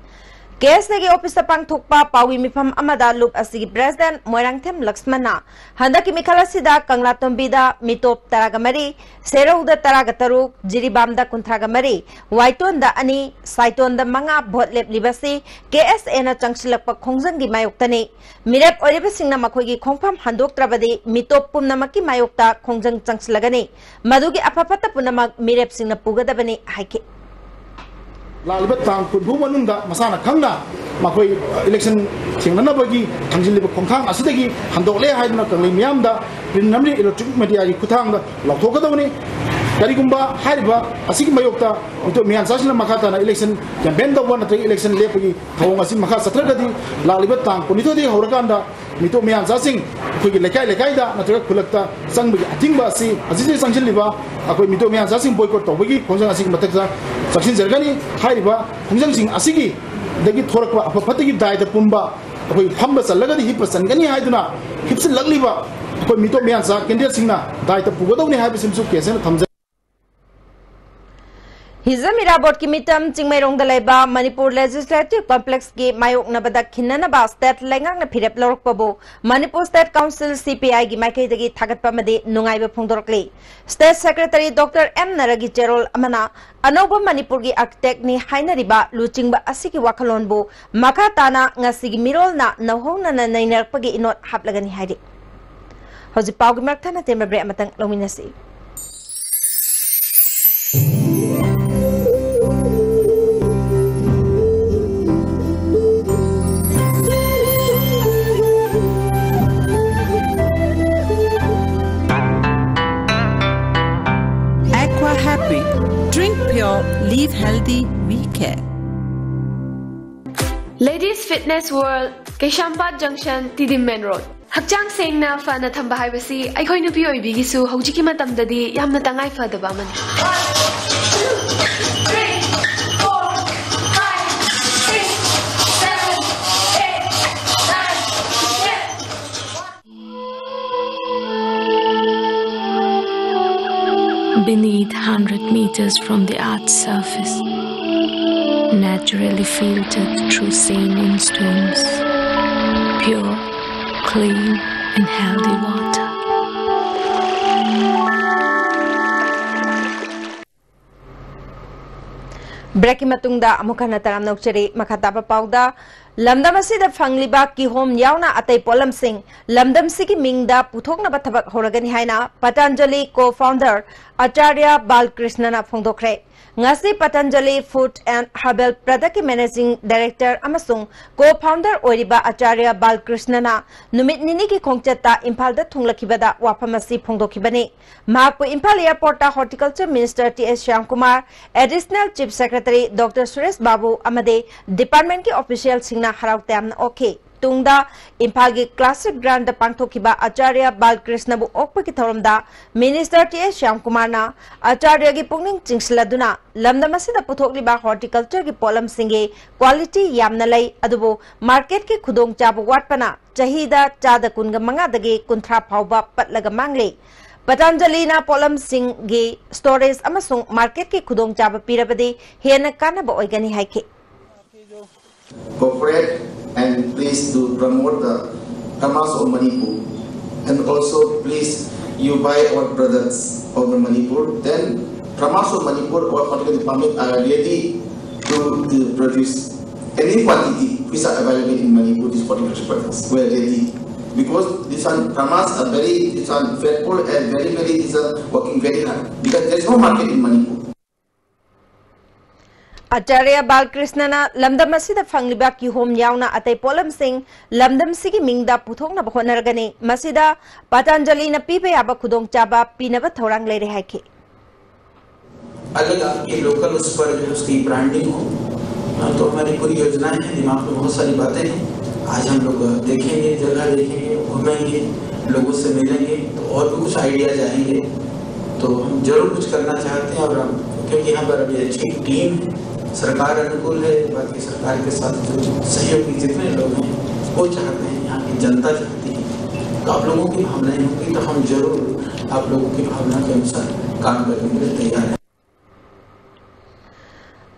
K S A ꯒꯤ office ꯇ ꯄꯥꯡꯊꯣꯛꯄ ꯄꯥꯎꯒꯤ ꯃꯤꯐꯝ ꯑꯃꯗ ꯂꯨꯞ ꯑꯁꯤꯒꯤ president ꯃꯣꯏꯔꯥꯡꯊꯦꯝ ꯂꯛꯁꯃꯟꯅ ꯍꯟꯗꯛꯀꯤ ꯃꯤꯈꯜ ꯑꯁꯤꯗ ꯀꯪꯂꯥꯇꯣꯝꯕꯤꯗ ꯃꯤꯇꯣꯞ ꯇꯔꯥꯒ ꯃꯔꯤ, ꯁꯦꯔꯧꯗ ꯇꯔꯥꯒ ꯇꯔꯨꯛ, ꯖꯤꯔꯤꯕꯥꯝꯗ ꯀꯨꯟꯊ꯭ꯔꯥꯒ ꯃꯔꯤ, ꯋꯥꯏꯇꯣꯟꯗ ꯑꯅꯤ, ꯁꯥꯏꯇꯣꯟꯗ ꯃꯉꯥ ꯚꯣꯠ ꯂꯦꯞꯂꯤꯕꯁꯤ K S A ꯅ ꯆꯪꯁꯤꯜꯂꯛꯄ ꯈꯣꯡꯖꯪꯒꯤ ꯃꯥꯌꯣꯛꯇꯅꯤ꯫ ꯃꯤꯔꯦꯞ ꯑꯣꯏꯔꯤꯕꯁꯤꯡꯅ ꯃꯈꯣꯏꯒꯤ ꯈꯣꯡꯐꯝ ꯍꯟꯗꯣꯛꯇ꯭ꯔꯕꯗꯤ ꯃꯤꯇꯣꯞ ꯄꯨꯝꯅꯃꯛꯀꯤ ꯃꯥꯌꯣꯛꯇ ꯈꯣꯡꯖꯪ ꯆꯪꯁꯤꯜꯂꯒꯅꯤ꯫ ꯃꯗꯨꯒꯤ ꯑꯐ ꯐꯠꯇ ꯄꯨꯝꯅꯃꯛ ꯃꯤꯔꯦꯞꯁꯤꯡꯅ ꯄꯨꯒꯗꯕꯅꯤ ꯍꯥꯏꯈꯤ꯫ ꯂꯥꯛꯂꯤꯕ ꯇꯥꯡ ꯀꯨꯟ ꯐꯥꯎ ꯃꯅꯨꯡꯗ ꯃꯁꯥꯅ ꯈꯪꯅ ꯃꯈꯣꯏ election ꯊꯦꯡꯅꯅꯕꯒꯤ ꯊꯥꯡꯖꯤꯜꯂꯤꯕ ꯈꯣꯡꯊꯥꯡ ꯑꯁꯤꯗꯒꯤ ꯍꯟꯗꯣꯛꯂꯦ ꯍꯥꯏꯗꯨꯅ ꯀꯪꯂꯩ ꯃꯤꯌꯥꯝꯗ print ꯅꯝꯂꯤ, electronic media ꯒꯤ ꯈꯨꯠꯊꯥꯡꯗ ꯂꯥꯎꯊꯣꯛꯀꯗꯕꯅꯤ꯫ ꯀꯔꯤꯒꯨꯝꯕ ꯍꯥꯏꯔꯤꯕ ꯑꯁꯤꯒꯤ ꯃꯥꯌꯣꯛꯇ ꯃꯤꯇꯣꯞ ꯃꯤꯌꯥꯟꯆꯥꯁꯤꯡꯅ ꯃꯈꯥ ꯇꯥꯅ election campaign ꯇꯧꯕ ꯅꯠꯇ꯭ꯔꯒ election ꯂꯦꯞꯄꯒꯤ ꯊꯧꯑꯣꯡ ꯑꯁꯤ ꯃꯈꯥ ꯆꯠꯊꯔꯒꯗꯤ ꯂꯥꯛꯂꯤꯕ ꯇꯥꯡ ꯀꯨꯟꯅꯤꯊꯣꯏꯗꯒꯤ ꯍꯧꯔꯀꯥꯟꯗ ꯃꯤꯇꯣꯞ ꯃꯤꯌꯥꯟꯆꯥꯁꯤꯡ ꯑꯩꯈꯣꯏꯒꯤ ꯂꯩꯀꯥꯏ ꯂꯩꯀꯥꯏꯗ ꯅꯠꯇ꯭ꯔꯒ ꯈꯨꯜꯂꯛꯇ ꯆꯪꯕꯒꯤ ꯑꯊꯤꯡꯕ ꯑꯁꯤ ꯍꯧꯖꯤꯛ ꯍꯧꯖꯤꯛ ꯆꯪꯁꯤꯜꯂꯤꯕ ꯑꯩꯈꯣꯏ ꯃꯤꯇꯣꯞ ꯃꯤꯌꯥꯟꯆꯥꯁꯤꯡ boycott ꯇꯧꯕꯒꯤ ꯈꯣꯡꯖꯪ ꯑꯁꯤꯒꯤ ꯃꯊꯛꯇ ꯆꯪꯁꯤꯟꯖꯔꯒꯅꯤ꯫ ꯍꯥꯏꯔꯤꯕ ꯈꯣꯡꯖꯪꯁꯤꯡ ꯑꯁꯤꯒꯤ ꯗꯒꯤ ꯊꯣꯔꯛꯄ ꯑꯐ ꯐꯠꯇꯒꯤ ꯗꯥꯏꯗ ꯄꯨꯝꯕ ꯑꯩꯈꯣꯏ ꯐꯝꯕ ꯆꯜꯂꯒꯗꯤ ꯍꯤꯞꯄ ꯆꯟꯒꯅꯤ ꯍꯥꯏꯗꯨꯅ ꯍꯤꯞꯆꯤꯜꯂꯛꯂꯤꯕ ꯑꯩꯈꯣꯏ ꯃꯤꯇꯣꯞ ꯃꯤꯌꯥꯟꯆꯥ candidate ꯁꯤꯡꯅ ꯗꯥꯏꯇ ꯄꯨꯒꯗꯧꯅꯤ ꯍꯥꯏꯕꯁꯤꯃꯁꯨ K S A ꯅ ꯊꯝꯖꯔꯤ꯫ ꯍꯤꯖꯝ ꯏꯔꯥꯕꯣꯠꯀꯤ ꯃꯤꯇꯝ ꯆꯤꯡꯃꯩꯔꯣꯡꯗ ꯂꯩꯕ ꯃꯅꯤꯄꯨꯔ ꯂꯦꯖꯤꯁꯂꯦꯇꯤꯚ ꯀꯣꯝꯄ꯭ꯂꯦꯛꯁꯀꯤ ꯃꯥꯌꯣꯛꯅꯕꯗ ꯈꯤꯟꯅꯅꯕ ꯁ꯭ꯇꯦꯠ ꯂꯩꯉꯥꯛꯅ ꯐꯤꯔꯦꯞ ꯂꯧꯔꯛꯄꯕꯨ ꯃꯅꯤꯄꯨꯔ ꯁ꯭ꯇꯦꯠ ꯀꯥꯎꯟꯁꯤꯜ, ꯁꯤ ꯄꯤ ꯑꯥꯏꯒꯤ ꯃꯥꯏꯀꯩꯗꯒꯤ ꯊꯥꯒꯠꯄ ꯑꯃꯗꯤ ꯅꯨꯡꯉꯥꯏꯕ ꯐꯣꯡꯗꯣꯔꯛꯂꯤ꯫ ꯁ꯭ꯇꯦꯠ ꯁꯦꯀ꯭ꯔꯦꯇꯔꯤ ꯗꯣꯛꯇꯔ ꯑꯦꯝ ꯅꯔꯒꯤ ꯆꯦꯔꯣꯜ ꯑꯃꯅ ꯑꯅꯧꯕ ꯃꯅꯤꯄꯨꯔꯒꯤ ꯑꯥꯔꯀꯤꯇꯦꯛꯅꯤ ꯍꯥꯏꯅꯔꯤꯕ ꯂꯨꯆꯤꯡꯕ ꯑꯁꯤꯒꯤ ꯋꯥꯈꯜꯂꯣꯟꯕꯨ ꯃꯈꯥ ꯇꯥꯅ ꯉꯁꯤꯒꯤ ꯃꯤꯔꯣꯜꯅ ꯅꯧꯍꯧꯅꯅ ꯅꯩꯅꯔꯛꯄꯒꯤ ꯏꯅꯣꯠ ꯍꯥꯞꯂꯒꯅꯤ ꯍꯥꯏꯔꯤ꯫ ꯍꯧꯖꯤꯛ ꯄꯥꯎꯒꯤ ꯃꯔꯛ ꯊꯠꯅ ꯇꯦꯟꯕ ꯕ꯭ꯔꯦꯛ ꯑꯃꯇꯪ ꯂꯧꯃꯤꯟꯅꯁꯤ꯫ Aqua Happy. Drink pure, live healthy, we care. Ladies Fitness World, Keishampat ꯖꯪꯁꯟ, Tiddim main road. ꯍꯛꯆꯥꯡ ꯁꯦꯡꯅ ꯐꯅ ꯊꯝꯕ ꯍꯥꯏꯕꯁꯤ ꯑꯩꯈꯣꯏ ꯅꯨꯄꯤ ꯑꯣꯏꯕꯤꯒꯤꯁꯨ ꯍꯧꯖꯤꯛꯀꯤ ꯃꯇꯝꯗꯗꯤ ꯌꯥꯝꯅ ꯇꯉꯥꯏ ꯐꯗꯕ ꯑꯃꯅꯤ꯫ Beneath, hundred meters from the earth's surface, naturally filtered through saline stones, pure, clean and healthy water. ꯕ꯭ꯔꯦꯛꯀꯤ ꯃꯇꯨꯡꯗ ꯑꯃꯨꯛ ꯍꯟꯅ ꯇꯔꯥꯝꯅ ꯑꯣꯛꯆꯔꯤ꯫ ꯃꯈꯥ ꯇꯥꯕ ꯄꯥꯎꯗ, ꯂꯝꯗꯝ ꯑꯁꯤꯗ ꯐꯪꯂꯤꯕ ꯀꯤꯍꯣꯝ ꯌꯥꯎꯅ ꯑꯇꯩ ꯄꯣꯠꯂꯝꯁꯤꯡ ꯂꯝꯗꯝꯁꯤꯒꯤ ꯃꯤꯡꯗ ꯄꯨꯊꯣꯛꯅꯕ ꯊꯕꯛ ꯍꯧꯔꯒꯅꯤ ꯍꯥꯏꯅ ꯄꯇꯟꯖꯂꯤ ꯀꯣ ꯐꯥꯎꯟꯗꯔ ꯑꯆꯥꯔꯌ ꯕꯥꯜꯀ꯭ꯔꯤꯁꯅꯅ ꯐꯣꯡꯗꯣꯛꯈ꯭ꯔꯦ꯫ ꯉꯁꯤ ꯄꯇꯟꯖꯂꯤ ꯐꯨꯗ ꯑꯦꯟ ꯍꯔꯕꯦꯜ ꯄ꯭ꯔꯗꯛꯀꯤ ꯃꯦꯅꯦꯖꯤꯡ ꯗꯥꯏꯔꯦꯛꯇꯔ ꯑꯃꯁꯨꯡ ꯀꯣ ꯐꯥꯎꯟꯗꯔ ꯑꯣꯏꯔꯤꯕ ꯑꯆꯥꯔꯌ ꯕꯥꯜꯀ꯭ꯔꯤꯁꯅꯅ ꯅꯨꯃꯤꯠ ꯅꯤꯅꯤꯒꯤ ꯈꯣꯡꯆꯠꯇ ꯏꯝꯐꯥꯜꯗ ꯊꯨꯡꯂꯛꯈꯤꯕꯗ ꯋꯥꯐꯝ ꯑꯁꯤ ꯐꯣꯡꯗꯣꯛꯈꯤꯕꯅꯤ꯫ ꯃꯍꯥꯛꯄꯨ ꯏꯝꯐꯥꯜ ꯑꯦꯌꯔꯄꯣꯔꯠꯇ horticulture minister T S Shyamkumar, additional chief secretary doctor Suresh Babu ꯑꯃꯗꯤ ꯗꯤꯄꯥꯔꯠꯃꯦꯟꯠꯀꯤ ꯑꯣꯐꯤꯁꯤꯌꯦꯜꯁꯤꯡꯅ ꯍꯔꯥꯎ ꯇꯌꯥꯝꯅ ꯑꯣꯛꯈꯤ꯫ ꯇꯨꯡꯗ ꯏꯝꯐꯥꯜꯒꯤ ꯀ꯭ꯂꯥꯁꯤꯛ ꯒ꯭ꯔꯥꯎꯟꯗ ꯄꯥꯡꯊꯣꯛꯈꯤꯕ ꯑꯆꯥꯔꯌ ꯕꯥꯜꯀ꯭ꯔꯤꯁꯅꯕꯨ ꯑꯣꯛꯄꯒꯤ ꯊꯧꯔꯝꯗ ꯃꯤꯅꯤꯁꯇꯔ ꯇꯤ ꯑꯦꯁ ꯁ꯭ꯌꯥꯝꯀꯨꯃꯥꯔꯅ ꯑꯆꯥꯔꯌꯒꯤ ꯄꯨꯛꯅꯤꯡ ꯆꯤꯡꯁꯤꯜꯂꯗꯨꯅ ꯂꯝꯗꯝ ꯑꯁꯤꯗ ꯄꯨꯊꯣꯛꯂꯤꯕ ꯍꯣꯔꯇꯤꯀꯜꯆꯔꯒꯤ ꯄꯣꯠꯂꯝꯁꯤꯡꯒꯤ ꯀ꯭ꯋꯥꯂꯤꯇꯤ ꯌꯥꯝꯅ ꯂꯩ, ꯑꯗꯨꯕꯨ ꯃꯥꯔꯀꯦꯠꯀꯤ ꯈꯨꯗꯣꯡꯆꯥꯕ ꯋꯥꯠꯄꯅ ꯆꯍꯤꯗ ꯆꯥꯗ ꯀꯨꯟꯒ ꯃꯉꯥꯗꯒꯤ ꯀꯨꯟꯊ꯭ꯔꯥ ꯐꯥꯎꯕ ꯄꯠꯂꯒ ꯃꯥꯡꯂꯤ꯫ ꯄꯇꯥꯟꯖꯂꯤꯅ ꯄꯣꯠꯂꯝꯁꯤꯡꯒꯤ ꯁ꯭ꯇꯣꯔꯦꯖ ꯑꯃꯁꯨꯡ ꯃꯥꯔꯀꯦꯠꯀꯤ ꯈꯨꯗꯣꯡꯆꯥꯕ ꯄꯤꯔꯕꯗꯤ ꯍꯦꯟꯅ ꯀꯥꯟꯅꯕ ꯑꯣꯏꯒꯅꯤ ꯍꯥꯏꯈꯤ꯫ Cooperate and please to promote the Farmers of Manipur. And also please you buy our products of the Manipur. Then Farmers of Manipur or Political Department are ready to, to produce any quantity which are available in Manipur, these horticulture products. We are ready. Because this one, farmers are very, this one, faithful and very, very, is uh, working very hard. Because there is no market in Manipur. ꯑꯆꯥꯔꯌ ꯕꯥꯂꯀ꯭ꯔꯤꯁꯅꯅ ꯂꯝꯗꯝ ꯑꯁꯤꯗ ꯐꯪꯂꯤꯕ ꯀꯤꯍꯣꯝ ꯌꯥꯎꯅ ꯑꯇꯩ ꯄꯣꯠꯂꯝꯁꯤꯡ ꯂꯝꯗꯝꯁꯤꯒꯤ ꯃꯤꯡꯗ ꯄꯨꯊꯣꯛꯅꯕ ꯍꯣꯠꯅꯔꯒꯅꯤ꯫ ꯃꯁꯤꯗ ꯄꯇꯥꯟꯖꯂꯤꯅ ꯄꯤꯕ ꯌꯥꯕ ꯈꯨꯗꯣꯡꯆꯥꯕ ꯄꯤꯅꯕ ꯊꯧꯔꯥꯡ ꯂꯩꯔꯦ ꯍꯥꯏꯈꯤ꯫ अलग आपके लोकल उस पर जो है उसकी ब्रांडिंग हो। तो हमारी पूरी योजनाएं हैं, दिमाग में बहुत सारी बातें हैं। आज हम लोग देखेंगे, जगह देखेंगे, घूमेंगे, लोगों से मिलेंगे तो और भी कुछ आइडियाज आएंगे। तो हम जरूर कुछ करना चाहते हैं और हम, क्योंकि यहाँ पर अभी अच्छी टीम है, सरकार अनुकूल है, बाकी सरकार के साथ जो सहयोगी जितने लोग हैं वो चाहते हैं, यहाँ की जनता चाहती है। तो आप लोगों की भावनाएं होंगी तो हम जरूर आप लोगों की भावना के अनुसार काम करने के लिए तैयार हैं।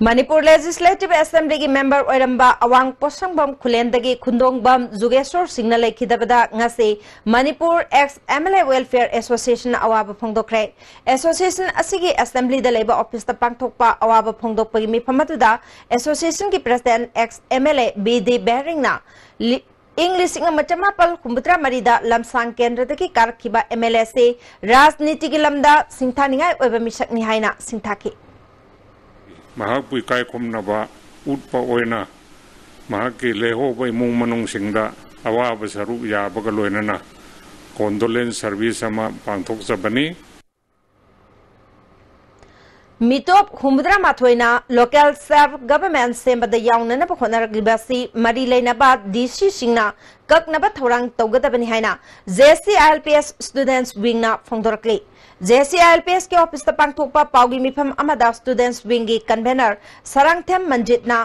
ꯃꯅꯤꯄꯨꯔ ꯂꯦꯖꯤꯁꯂꯦꯇꯤꯚ ꯑꯦꯁꯦꯝꯕ꯭ꯂꯤꯒꯤ ꯃꯦꯝꯕꯔ ꯑꯣꯏꯔꯝꯕ ꯑꯋꯥꯡ ꯄꯣꯠꯁꯪꯕꯝ ꯈꯨꯂꯦꯟꯗꯒꯤ ꯈꯨꯟꯗꯣꯡꯕꯝ ꯖꯨꯒꯦꯁꯣꯔ ꯁꯤꯡꯅ ꯂꯩꯈꯤꯗꯕꯗ ꯉꯁꯤ ꯃꯅꯤꯄꯨꯔ ꯑꯦꯛꯁ ꯑꯦꯝ ꯑꯦꯜ ꯑꯦ ꯋꯦꯜꯐꯤꯌꯔ ꯑꯦꯁꯣꯁꯤꯌꯦꯁꯟ ꯑꯋꯥꯕ ꯐꯣꯡꯗꯣꯛꯈ꯭ꯔꯦ꯫ ꯑꯦꯁꯣꯁꯤꯌꯦꯁꯟ ꯑꯁꯤꯒꯤ ꯑꯦꯁꯦꯝꯕ꯭ꯂꯤꯗ ꯂꯩꯕ ꯑꯣꯐꯤꯁꯇ ꯄꯥꯡꯊꯣꯛꯄ ꯑꯋꯥꯕ ꯐꯣꯡꯗꯣꯛꯄꯒꯤ ꯃꯤꯐꯝ ꯑꯗꯨꯗ ꯑꯦꯁꯣꯁꯤꯌꯦꯁꯟꯒꯤ president ex M L A B D ꯕꯦꯍꯔꯤꯡꯅ ꯂꯤ-, ꯏꯪ ꯂꯤꯁꯤꯡ ꯑꯃ ꯆꯃꯥꯄꯜ ꯍꯨꯝꯐꯨꯇꯔꯥ ꯃꯔꯤꯗ ꯂꯝꯁꯥꯡ ꯀꯦꯟꯗ꯭ꯔꯗꯒꯤ ꯀꯥꯔꯛꯈꯤꯕ ꯑꯦꯝ ꯑꯦꯜ ꯑꯦ ꯑꯁꯤ ꯔꯥꯖꯅꯤꯇꯤꯒꯤ ꯂꯝꯗ ꯁꯤꯡꯊꯥꯅꯤꯡꯉꯥꯏ ꯑꯣꯏꯕ ꯃꯤꯁꯛꯅꯤ ꯍꯥꯏꯅ ꯁꯤꯡꯊꯥꯈꯤ꯫ ꯃꯍꯥꯛꯄꯨ ꯏꯀꯥꯏ ꯈꯨꯝꯅꯕ ꯎꯠꯄ ꯑꯣꯏꯅ ꯃꯍꯥꯛꯀꯤ ꯂꯩꯍꯧꯕ ꯏꯃꯨꯡ ꯃꯅꯨꯡꯁꯤꯡꯗ ꯑꯋꯥꯕ ꯁꯔꯨꯛ ꯌꯥꯕꯒ ꯂꯣꯏꯅꯅ ꯀꯣꯟꯗꯣꯂꯦꯟꯁ ꯁꯔꯚꯤꯁ ꯑꯃ ꯄꯥꯡꯊꯣꯛꯆꯕꯅꯤ꯫ ꯃꯤꯇꯣꯞ ꯍꯨꯝꯐꯨꯇꯔꯥ ꯃꯥꯊꯣꯏꯅ ꯂꯣꯀꯦꯜ ꯁꯦꯜꯐ ꯒꯚꯔꯟꯃꯦꯟꯠ ꯁꯦꯝꯕꯗ ꯌꯥꯎꯅꯅꯕ ꯍꯣꯠꯅꯔꯛꯂꯤꯕ ꯑꯁꯤ ꯃꯔꯤ ꯂꯩꯅꯕ ꯗꯤ ꯁꯤꯁꯤꯡꯅ ꯀꯛꯅꯕ ꯊꯧꯔꯥꯡ ꯇꯧꯒꯗꯕꯅꯤ ꯍꯥꯏꯅ J C I L P S ꯁ꯭ꯇꯨꯗꯦꯟꯠꯁ ꯋꯤꯡꯅ ꯐꯣꯡꯗꯣꯔꯛꯂꯤ꯫ J C I L P ꯑꯦꯁꯀꯤ ꯑꯣꯐꯤꯁꯇ ꯄꯥꯡꯊꯣꯛꯄ ꯄꯥꯎꯒꯤ ꯃꯤꯐꯝ ꯑꯃꯗ ꯁ꯭ꯇꯨꯗꯦꯟꯠꯁ ꯋꯤꯡꯒꯤ ꯀꯟꯚꯦꯅꯔ ꯁꯔꯥꯡꯊꯦꯝ ꯃꯟꯖꯤꯠꯅ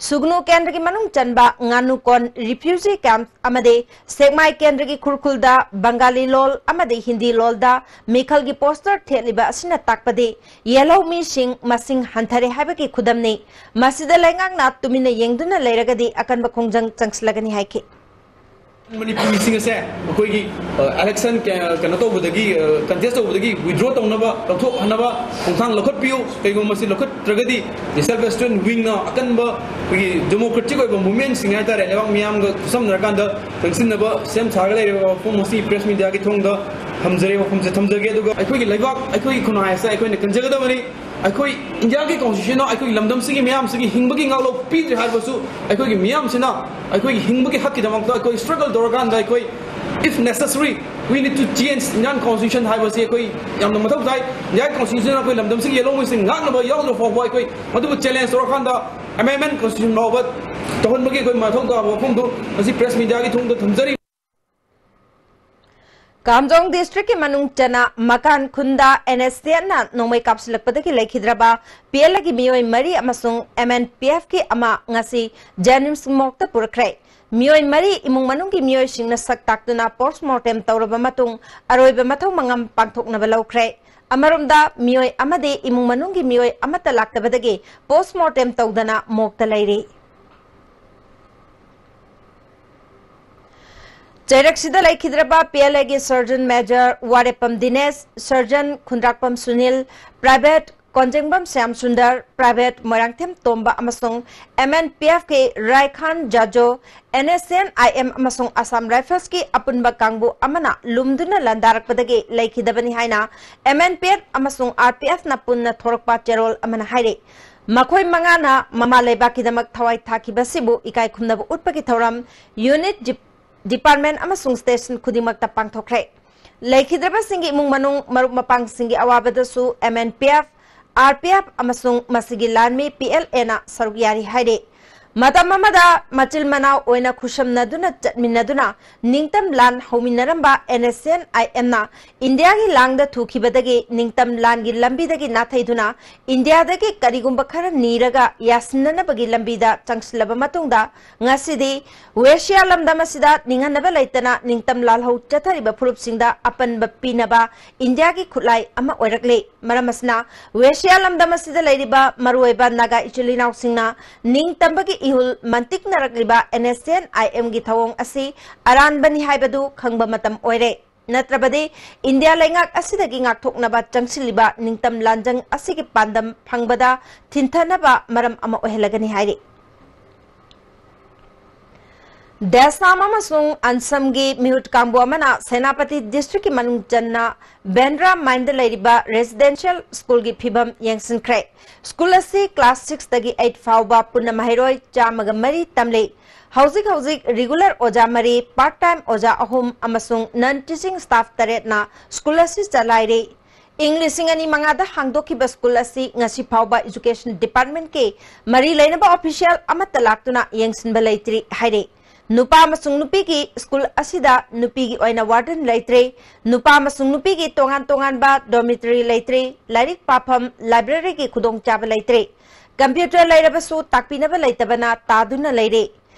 ꯁꯨꯒꯅꯨ ꯀꯦꯟꯗ꯭ꯔꯒꯤ ꯃꯅꯨꯡ ꯆꯟꯕ ꯉꯥꯅꯨꯀꯣꯟ ꯔꯤꯐ꯭ꯌꯨꯖꯤ ꯀꯦꯝꯞ ꯑꯃꯗꯤ ꯁꯦꯛꯃꯥꯏ ꯀꯦꯟꯗ꯭ꯔꯒꯤ ꯈꯨꯔꯈꯨꯜꯗ ꯕꯪꯒꯥꯂꯤ ꯂꯣꯜ ꯑꯃꯗꯤ ꯍꯤꯟꯗꯤ ꯂꯣꯜꯗ ꯃꯤꯈꯜꯒꯤ ꯄꯣꯁꯇꯔ ꯊꯦꯠꯂꯤꯕ ꯑꯁꯤꯅ ꯇꯥꯛꯄꯗꯤ ꯌꯦꯜꯍꯧ ꯃꯤꯁꯤꯡ ꯃꯁꯤꯡ ꯍꯟꯊꯔꯦ ꯍꯥꯏꯕꯒꯤ ꯈꯨꯗꯝꯅꯤ꯫ ꯃꯁꯤꯗ ꯂꯩꯉꯥꯛꯅ ꯇꯨꯃꯤꯟꯅ ꯌꯦꯡꯗꯨꯅ ꯂꯩꯔꯒꯗꯤ ꯑꯀꯟꯕ ꯈꯣꯡꯖꯪ ꯆꯪꯁꯤꯜꯂꯒꯅꯤ ꯍꯥꯏꯈꯤ꯫ ꯃꯅꯤꯄꯨꯔꯤꯁꯤꯡ ꯑꯁꯦ ꯑꯩꯈꯣꯏꯒꯤ, ꯑ, ꯏꯂꯦꯛꯁꯟ ꯀ-, ꯀꯩꯅꯣ ꯇꯧꯕꯗꯒꯤ, ꯑ, ꯀꯟꯇꯦꯁ ꯇꯧꯕꯗꯒꯤ ꯋꯤꯗ꯭ꯔꯣ ꯇꯧꯅꯕ, ꯂꯧꯊꯣꯛꯍꯟꯅꯕ ꯈꯣꯡꯊꯥꯡ ꯂꯧꯈꯠꯄꯤꯌꯨ꯫ ꯀꯩꯒꯨꯝꯕ ꯃꯁꯤ ꯂꯧꯈꯠꯇ꯭ꯔꯒꯗꯤ ꯗꯤꯁꯦꯟꯇ꯭ꯔꯦꯂꯥꯏꯖ ꯁ꯭ꯇꯨꯗꯦꯟꯠ ꯋꯤꯡꯅ ꯑꯀꯟꯕ ꯑꯩꯈꯣꯏꯒꯤ ꯗꯦꯃꯣꯀ꯭ꯔꯦꯇꯤꯛ ꯑꯣꯏꯕ ꯃꯨꯚꯃꯦꯟꯠꯁꯤꯡ ꯍꯥꯏꯇꯥꯔꯦ, ꯂꯩꯕꯥꯛ ꯃꯤꯌꯥꯝꯒ ꯈꯨꯠꯁꯝꯅꯔꯀꯥꯟꯗ ꯆꯪꯁꯤꯟꯅꯕ ꯁꯦꯝ ꯁꯥꯔꯒ ꯂꯩꯔꯤꯕ ꯋꯥꯐꯝ ꯑꯁꯤ ꯄ꯭ꯔꯦꯁ ꯃꯤꯗꯤꯌꯥꯒꯤ ꯊꯣꯡꯗ ꯊꯝꯖꯔꯦ, ꯋꯥꯐꯝꯁꯦ ꯊꯝꯖꯒꯦ꯫ ꯑꯗꯨꯒ ꯑꯩꯈꯣꯏꯒꯤ ꯂꯩꯕꯥꯛ, ꯑꯩꯈꯣꯏꯒꯤ ꯈꯨꯟꯅꯥꯏ ꯑꯁꯤꯗ ꯑꯩꯈꯣꯏꯅ ꯀꯟꯖꯒꯗꯕꯅꯤ꯫ ꯑꯩꯈꯣꯏ ꯏꯟꯗꯤꯌꯥꯒꯤ ꯀꯣꯟꯁꯇꯤꯇ꯭ꯌꯨꯁꯟꯅ ꯑꯩꯈꯣꯏꯒꯤ ꯂꯝꯗꯝꯁꯤꯒꯤ ꯃꯤꯌꯥꯝꯁꯤꯒꯤ ꯍꯤꯡꯕꯒꯤ ꯉꯥꯛꯂꯧ ꯄꯤꯗ꯭ꯔꯦ ꯍꯥꯏꯔꯕꯁꯨ, ꯑꯩꯈꯣꯏꯒꯤ ꯃꯤꯌꯥꯝꯁꯤꯅ ꯑꯩꯈꯣꯏꯒꯤ ꯍꯤꯡꯕꯒꯤ ꯍꯛꯀꯤꯗꯃꯛꯇ ꯑꯩꯈꯣꯏ ꯁ꯭ꯇ꯭ꯔꯒꯜ ꯇꯧꯔꯀꯥꯟꯗ ꯑꯩꯈꯣꯏ, if necessary, we need to change Indian constitution ꯍꯥꯏꯕꯁꯤ ꯑꯩꯈꯣꯏ ꯌꯥꯝꯅ ꯃꯊꯧ ꯇꯥꯏ꯫ ꯏꯟꯗꯤꯌꯥꯒꯤ ꯀꯣꯟꯁꯇꯤꯇ꯭ꯌꯨꯁꯟꯅ ꯑꯩꯈꯣꯏ ꯂꯝꯗꯝꯁꯤꯒꯤ ꯌꯦꯜꯍꯧ ꯃꯤꯁꯤꯡ ꯉꯥꯛꯅꯕ ꯌꯥꯎꯗ꯭ꯔ ꯐꯥꯎꯕ ꯑꯩꯈꯣꯏ ꯃꯗꯨꯕꯨ ꯆꯦꯂꯦꯟꯖ ꯇꯧꯔꯀꯥꯟꯗ ꯑꯦꯃꯦꯟꯗꯃꯦꯟꯠ ꯀꯣꯟꯁꯇꯤꯇ꯭ꯌꯨꯁꯟ ꯐꯥꯎꯕ ꯇꯧꯍꯟꯕꯒꯤ ꯑꯩꯈꯣꯏ ꯃꯊꯧ ꯇꯥꯕ ꯋꯥꯐꯝꯗꯨ ꯉꯁꯤ ꯄ꯭ꯔꯦꯁ ꯃꯤꯗꯤꯌꯥꯒꯤ ꯊꯣꯡꯗ ꯊꯝꯖꯔꯤ꯫ ꯀꯥꯝꯖꯣꯡ ꯗꯤꯁꯇ꯭ꯔꯤꯛꯀꯤ ꯃꯅꯨꯡ ꯆꯟꯅ ꯃꯀꯥꯟ ꯈꯨꯟꯗ ꯑꯦꯟ ꯑꯦꯁ ꯁꯤ ꯑꯦꯟꯅ ꯅꯣꯡꯃꯩ ꯀꯥꯞꯁꯤꯜꯂꯛꯄꯗꯒꯤ ꯂꯩꯈꯤꯗ꯭ꯔꯕ ꯄꯤ ꯑꯦꯜ ꯑꯦꯒꯤ ꯃꯤꯑꯣꯏ ꯃꯔꯤ ꯑꯃꯁꯨꯡ ꯑꯦꯝ ꯑꯦꯟ ꯄꯤ ꯑꯦꯐꯀꯤ ꯑꯃ ꯉꯁꯤ ꯖꯦꯅꯤꯝꯁ ꯃꯣꯔꯒꯇ ꯄꯨꯔꯛꯈ꯭ꯔꯦ꯫ ꯃꯤꯑꯣꯏ ꯃꯔꯤ ꯏꯃꯨꯡ ꯃꯅꯨꯡꯒꯤ ꯃꯤꯑꯣꯏꯁꯤꯡꯅ ꯁꯛ ꯇꯥꯛꯇꯨꯅ ꯄꯣꯁꯠꯃꯣꯔꯇꯦꯝ ꯇꯧꯔꯕ ꯃꯇꯨꯡ ꯑꯔꯣꯏꯕ ꯃꯊꯧ ꯃꯉꯝ ꯄꯥꯡꯊꯣꯛꯅꯕ ꯂꯧꯈ꯭ꯔꯦ꯫ ꯑꯃꯔꯣꯝꯗ ꯃꯤꯑꯣꯏ ꯑꯃꯗꯤ ꯏꯃꯨꯡ ꯃꯅꯨꯡꯒꯤ ꯃꯤꯑꯣꯏ ꯑꯃꯠꯇ ꯂꯥꯛꯇꯕꯗꯒꯤ ꯄꯣꯁꯠꯃꯣꯔꯇꯦꯝ ꯇꯧꯗꯅ ꯃꯣꯔꯒꯇ ꯂꯩꯔꯤ꯫ ꯆꯩꯔꯛꯁꯤꯗ ꯂꯩꯈꯤꯗ꯭ꯔꯕ ꯄꯤ ꯑꯦꯜ ꯑꯦꯒꯤ sergeant major Warepam Dinesh, sergeant Khundrakpam Sunil, private Konjengbam Shyam Sundar, private Moirangthem Tomba ꯑꯃꯁꯨꯡ ꯑꯦꯝ ꯑꯦꯟ ꯄꯤ ꯑꯦꯐꯀꯤ Raikhan Jajo, N S N I M ꯑꯃꯁꯨꯡ ꯑꯁꯥꯝ ꯔꯥꯏꯐꯜꯁꯀꯤ ꯑꯄꯨꯟꯕ ꯀꯥꯡꯕꯨ ꯑꯃꯅ ꯂꯨꯝꯗꯨꯅ ꯂꯥꯟꯗꯥꯔꯛꯄꯗꯒꯤ ꯂꯩꯈꯤꯗꯕꯅꯤ ꯍꯥꯏꯅ ꯑꯦꯝ ꯑꯦꯟ ꯄꯤ ꯑꯦꯐ ꯑꯃꯁꯨꯡ ꯑꯥꯔ ꯄꯤ ꯑꯦꯐꯅ ꯄꯨꯟꯅ ꯊꯣꯔꯛꯄ ꯆꯦꯔꯣꯜ ꯑꯃꯅ ꯍꯥꯏꯔꯤ꯫ ꯃꯈꯣꯏ ꯃꯉꯥꯅ ꯃꯃꯥ ꯂꯩꯕꯥꯛꯀꯤꯗꯃꯛ ꯊꯋꯥꯏ ꯊꯥꯈꯤꯕꯁꯤꯕꯨ ꯏꯀꯥꯏ ꯈꯨꯝꯅꯕ ꯎꯠꯄꯒꯤ ꯊꯧꯔꯝ ꯌꯨꯅꯤꯠ ꯗꯤ-, ꯗꯤꯄꯥꯔꯠꯃꯦꯟꯠ ꯑꯃꯁꯨꯡ ꯁ꯭ꯇꯦꯁꯟ ꯈꯨꯗꯤꯡꯃꯛꯇ ꯄꯥꯡꯊꯣꯛꯈ꯭ꯔꯦ꯫ ꯂꯩꯈꯤꯗ꯭ꯔꯕꯁꯤꯡꯒꯤ ꯏꯃꯨꯡ ꯃꯅꯨꯡ, ꯃꯔꯨꯞ ꯃꯄꯥꯡꯁꯤꯡꯒꯤ ꯑꯋꯥꯕꯗꯁꯨ M N P F, R P F ꯑꯃꯁꯨꯡ ꯃꯁꯤꯒꯤ ꯂꯥꯟꯃꯤ ꯄꯤ ꯑꯦꯜ ꯑꯦꯅ ꯁꯔꯨꯛ ꯌꯥꯔꯤ ꯍꯥꯏꯔꯤ꯫ ꯃꯇꯝ ꯑꯃꯗ ꯃꯆꯤꯜ ꯃꯅꯥꯎ ꯑꯣꯏꯅ ꯈꯨꯠꯁꯝꯅꯗꯨꯅ ꯆꯠꯃꯤꯟꯅꯗꯨꯅ ꯅꯤꯡꯇꯝ ꯂꯥꯟ ꯍꯧꯃꯤꯟꯅꯔꯝꯕ NSCN-IM-ꯅ ꯏꯟꯗꯤꯌꯥꯒꯤ ꯂꯥꯡꯗ ꯊꯨꯈꯤꯕꯗꯒꯤ ꯅꯤꯡꯇꯝ ꯂꯥꯟꯒꯤ ꯂꯝꯕꯤꯗꯒꯤ ꯅꯥꯊꯩꯗꯨꯅ ꯏꯟꯗꯤꯌꯥꯗꯒꯤ ꯀꯔꯤꯒꯨꯝꯕ ꯈꯔ ꯅꯤꯔꯒ ꯌꯥꯁꯤꯟꯅꯅꯕꯒꯤ ꯂꯝꯕꯤꯗ ꯆꯪꯁꯤꯜꯂꯕ ꯃꯇꯨꯡꯗ ꯉꯁꯤꯗꯤ ꯋꯦꯁꯤꯌꯥ ꯂꯝꯗꯝ ꯑꯁꯤꯗ ꯅꯤꯡꯍꯟꯅꯕ ꯂꯩꯇꯅ ꯅꯤꯡꯇꯝ ꯂꯥꯜꯍꯧ ꯆꯠꯊꯔꯤꯕ ꯐꯨꯔꯨꯞꯁꯤꯡꯗ ꯑꯄꯟꯕ ꯄꯤꯅꯕ ꯏꯟꯗꯤꯌꯥꯒꯤ ꯈꯨꯠꯂꯥꯏ ꯑꯃ ꯑꯣꯏꯔꯛꯂꯦ꯫ ꯃꯔꯝ ꯑꯁꯤꯅ ꯋꯦꯁꯤꯌꯥ ꯂꯝꯗꯝ ꯑꯁꯤꯗ ꯂꯩꯔꯤꯕ ꯃꯔꯨꯑꯣꯏꯕ ꯅꯥꯒꯥ ꯏꯆꯤꯜ ꯏꯅꯥꯎꯁꯤꯡꯅ ꯅꯤꯡꯇꯝꯕꯒꯤ ꯏꯍꯨꯜ ꯃꯟꯇꯤꯛꯅꯔꯛꯂꯤꯕ NSCN-IM-ꯒꯤ ꯊꯧꯑꯣꯡ ꯑꯁꯤ ꯑꯔꯥꯟꯕꯅꯤ ꯍꯥꯏꯕꯗꯨ ꯈꯪꯕ ꯃꯇꯝ ꯑꯣꯏꯔꯦ꯫ ꯅꯠꯇ꯭ꯔꯕꯗꯤ ꯏꯟꯗꯤꯌꯥ ꯂꯩꯉꯥꯛ ꯑꯁꯤꯗꯒꯤ ꯉꯥꯛꯊꯣꯛꯅꯕ ꯆꯪꯁꯤꯜꯂꯤꯕ ꯅꯤꯡꯇꯝ ꯂꯥꯟꯖꯪ ꯑꯁꯤꯒꯤ ꯄꯥꯟꯗꯝ ꯐꯪꯕꯗ ꯊꯤꯟꯊꯅꯕ ꯃꯔꯝ ꯑꯃ ꯑꯣꯏꯍꯜꯂꯒꯅꯤ ꯍꯥꯏꯔꯤ꯫ ꯗꯦꯁꯥꯝ ꯑꯃꯁꯨꯡ ꯑꯟꯁꯝꯒꯤ ꯃꯤꯍꯨꯠ ꯀꯥꯡꯕꯨ ꯑꯃꯅ ꯁꯦꯅꯥꯄꯇꯤ ꯗꯤꯁꯇ꯭ꯔꯤꯛꯀꯤ ꯃꯅꯨꯡ ꯆꯟꯅ ꯕꯦꯟꯗ꯭ꯔꯥ ꯃꯥꯏꯟꯗ ꯂꯩꯔꯤꯕ ꯔꯦꯁꯤꯗꯦꯟꯁꯤꯌꯦꯜ ꯁ꯭ꯀꯨꯜꯒꯤ ꯐꯤꯕꯝ ꯌꯦꯡꯁꯤꯟꯈ꯭ꯔꯦ꯫ ꯁ꯭ꯀꯨꯜ ꯑꯁꯤ ꯀ꯭ꯂꯥꯁ six-ꯇꯒꯤ eight ꯐꯥꯎꯕ ꯄꯨꯟꯅ ꯃꯍꯩꯔꯣꯏ ꯆꯥꯝꯃꯒ ꯃꯔꯤ ꯇꯝꯂꯤ꯫ ꯍꯧꯖꯤꯛ ꯍꯧꯖꯤꯛ ꯔꯤꯒꯨꯂꯔ ꯑꯣꯖꯥ ꯃꯔꯤ, ꯄꯥꯔꯠ ꯇꯥꯏꯝ ꯑꯣꯖꯥ ꯑꯍꯨꯝ ꯑꯃꯁꯨꯡ ꯅꯟ ꯇꯤꯆꯤꯡ ꯁ꯭ꯇꯥꯐ ꯇꯔꯦꯠꯅ ꯁ꯭ꯀꯨꯜ ꯑꯁꯤ ꯆꯂꯥꯏꯔꯤ꯫ ꯏꯪ ꯂꯤꯁꯤꯡ ꯑꯅꯤ ꯃꯉꯥꯗ ꯍꯥꯡꯗꯣꯛꯈꯤꯕ ꯁ꯭ꯀꯨꯜ ꯑꯁꯤ ꯉꯁꯤ ꯐꯥꯎꯕ ꯏꯖꯨꯀꯦꯁꯟ ꯗꯤꯄꯥꯔꯠꯃꯦꯟꯠꯀꯤ ꯃꯔꯤ ꯂꯩꯅꯕ ꯑꯣꯐꯤꯁꯤꯌꯦꯜ ꯑꯃꯠꯇ ꯂꯥꯛꯇꯨꯅ ꯌꯦꯡꯁꯤꯟꯕ ꯂꯩꯇ꯭ꯔꯤ ꯍꯥꯏꯔꯤ꯫ ꯅꯨꯄꯥ ꯑꯃꯁꯨꯡ ꯅꯨꯄꯤꯒꯤ ꯁ꯭ꯀꯨꯜ ꯑꯁꯤꯗ ꯅꯨꯄꯤꯒꯤ ꯑꯣꯏꯅ ꯋꯥꯔꯗꯦꯟ ꯂꯩꯇ꯭ꯔꯦ꯫ ꯅꯨꯄꯥ ꯑꯃꯁꯨꯡ ꯅꯨꯄꯤꯒꯤ ꯇꯣꯉꯥꯟ ꯇꯣꯉꯥꯟꯕ ꯗꯣꯔꯃꯤꯇꯔꯤ ꯂꯩꯇ꯭ꯔꯦ꯫ ꯂꯥꯏꯔꯤꯛ ꯄꯥꯐꯝ, ꯂꯥꯏꯕ꯭ꯔꯦꯔꯤꯒꯤ ꯈꯨꯗꯣꯡꯆꯥꯕ ꯂꯩꯇ꯭ꯔꯦ꯫ ꯀꯝꯄ꯭ꯌꯨꯇꯔ ꯂꯩꯔꯕꯁꯨ ꯇꯥꯛꯄꯤꯅꯕ ꯂꯩꯇꯕꯅ ꯇꯥꯗꯨꯅ ꯂꯩꯔꯦ꯫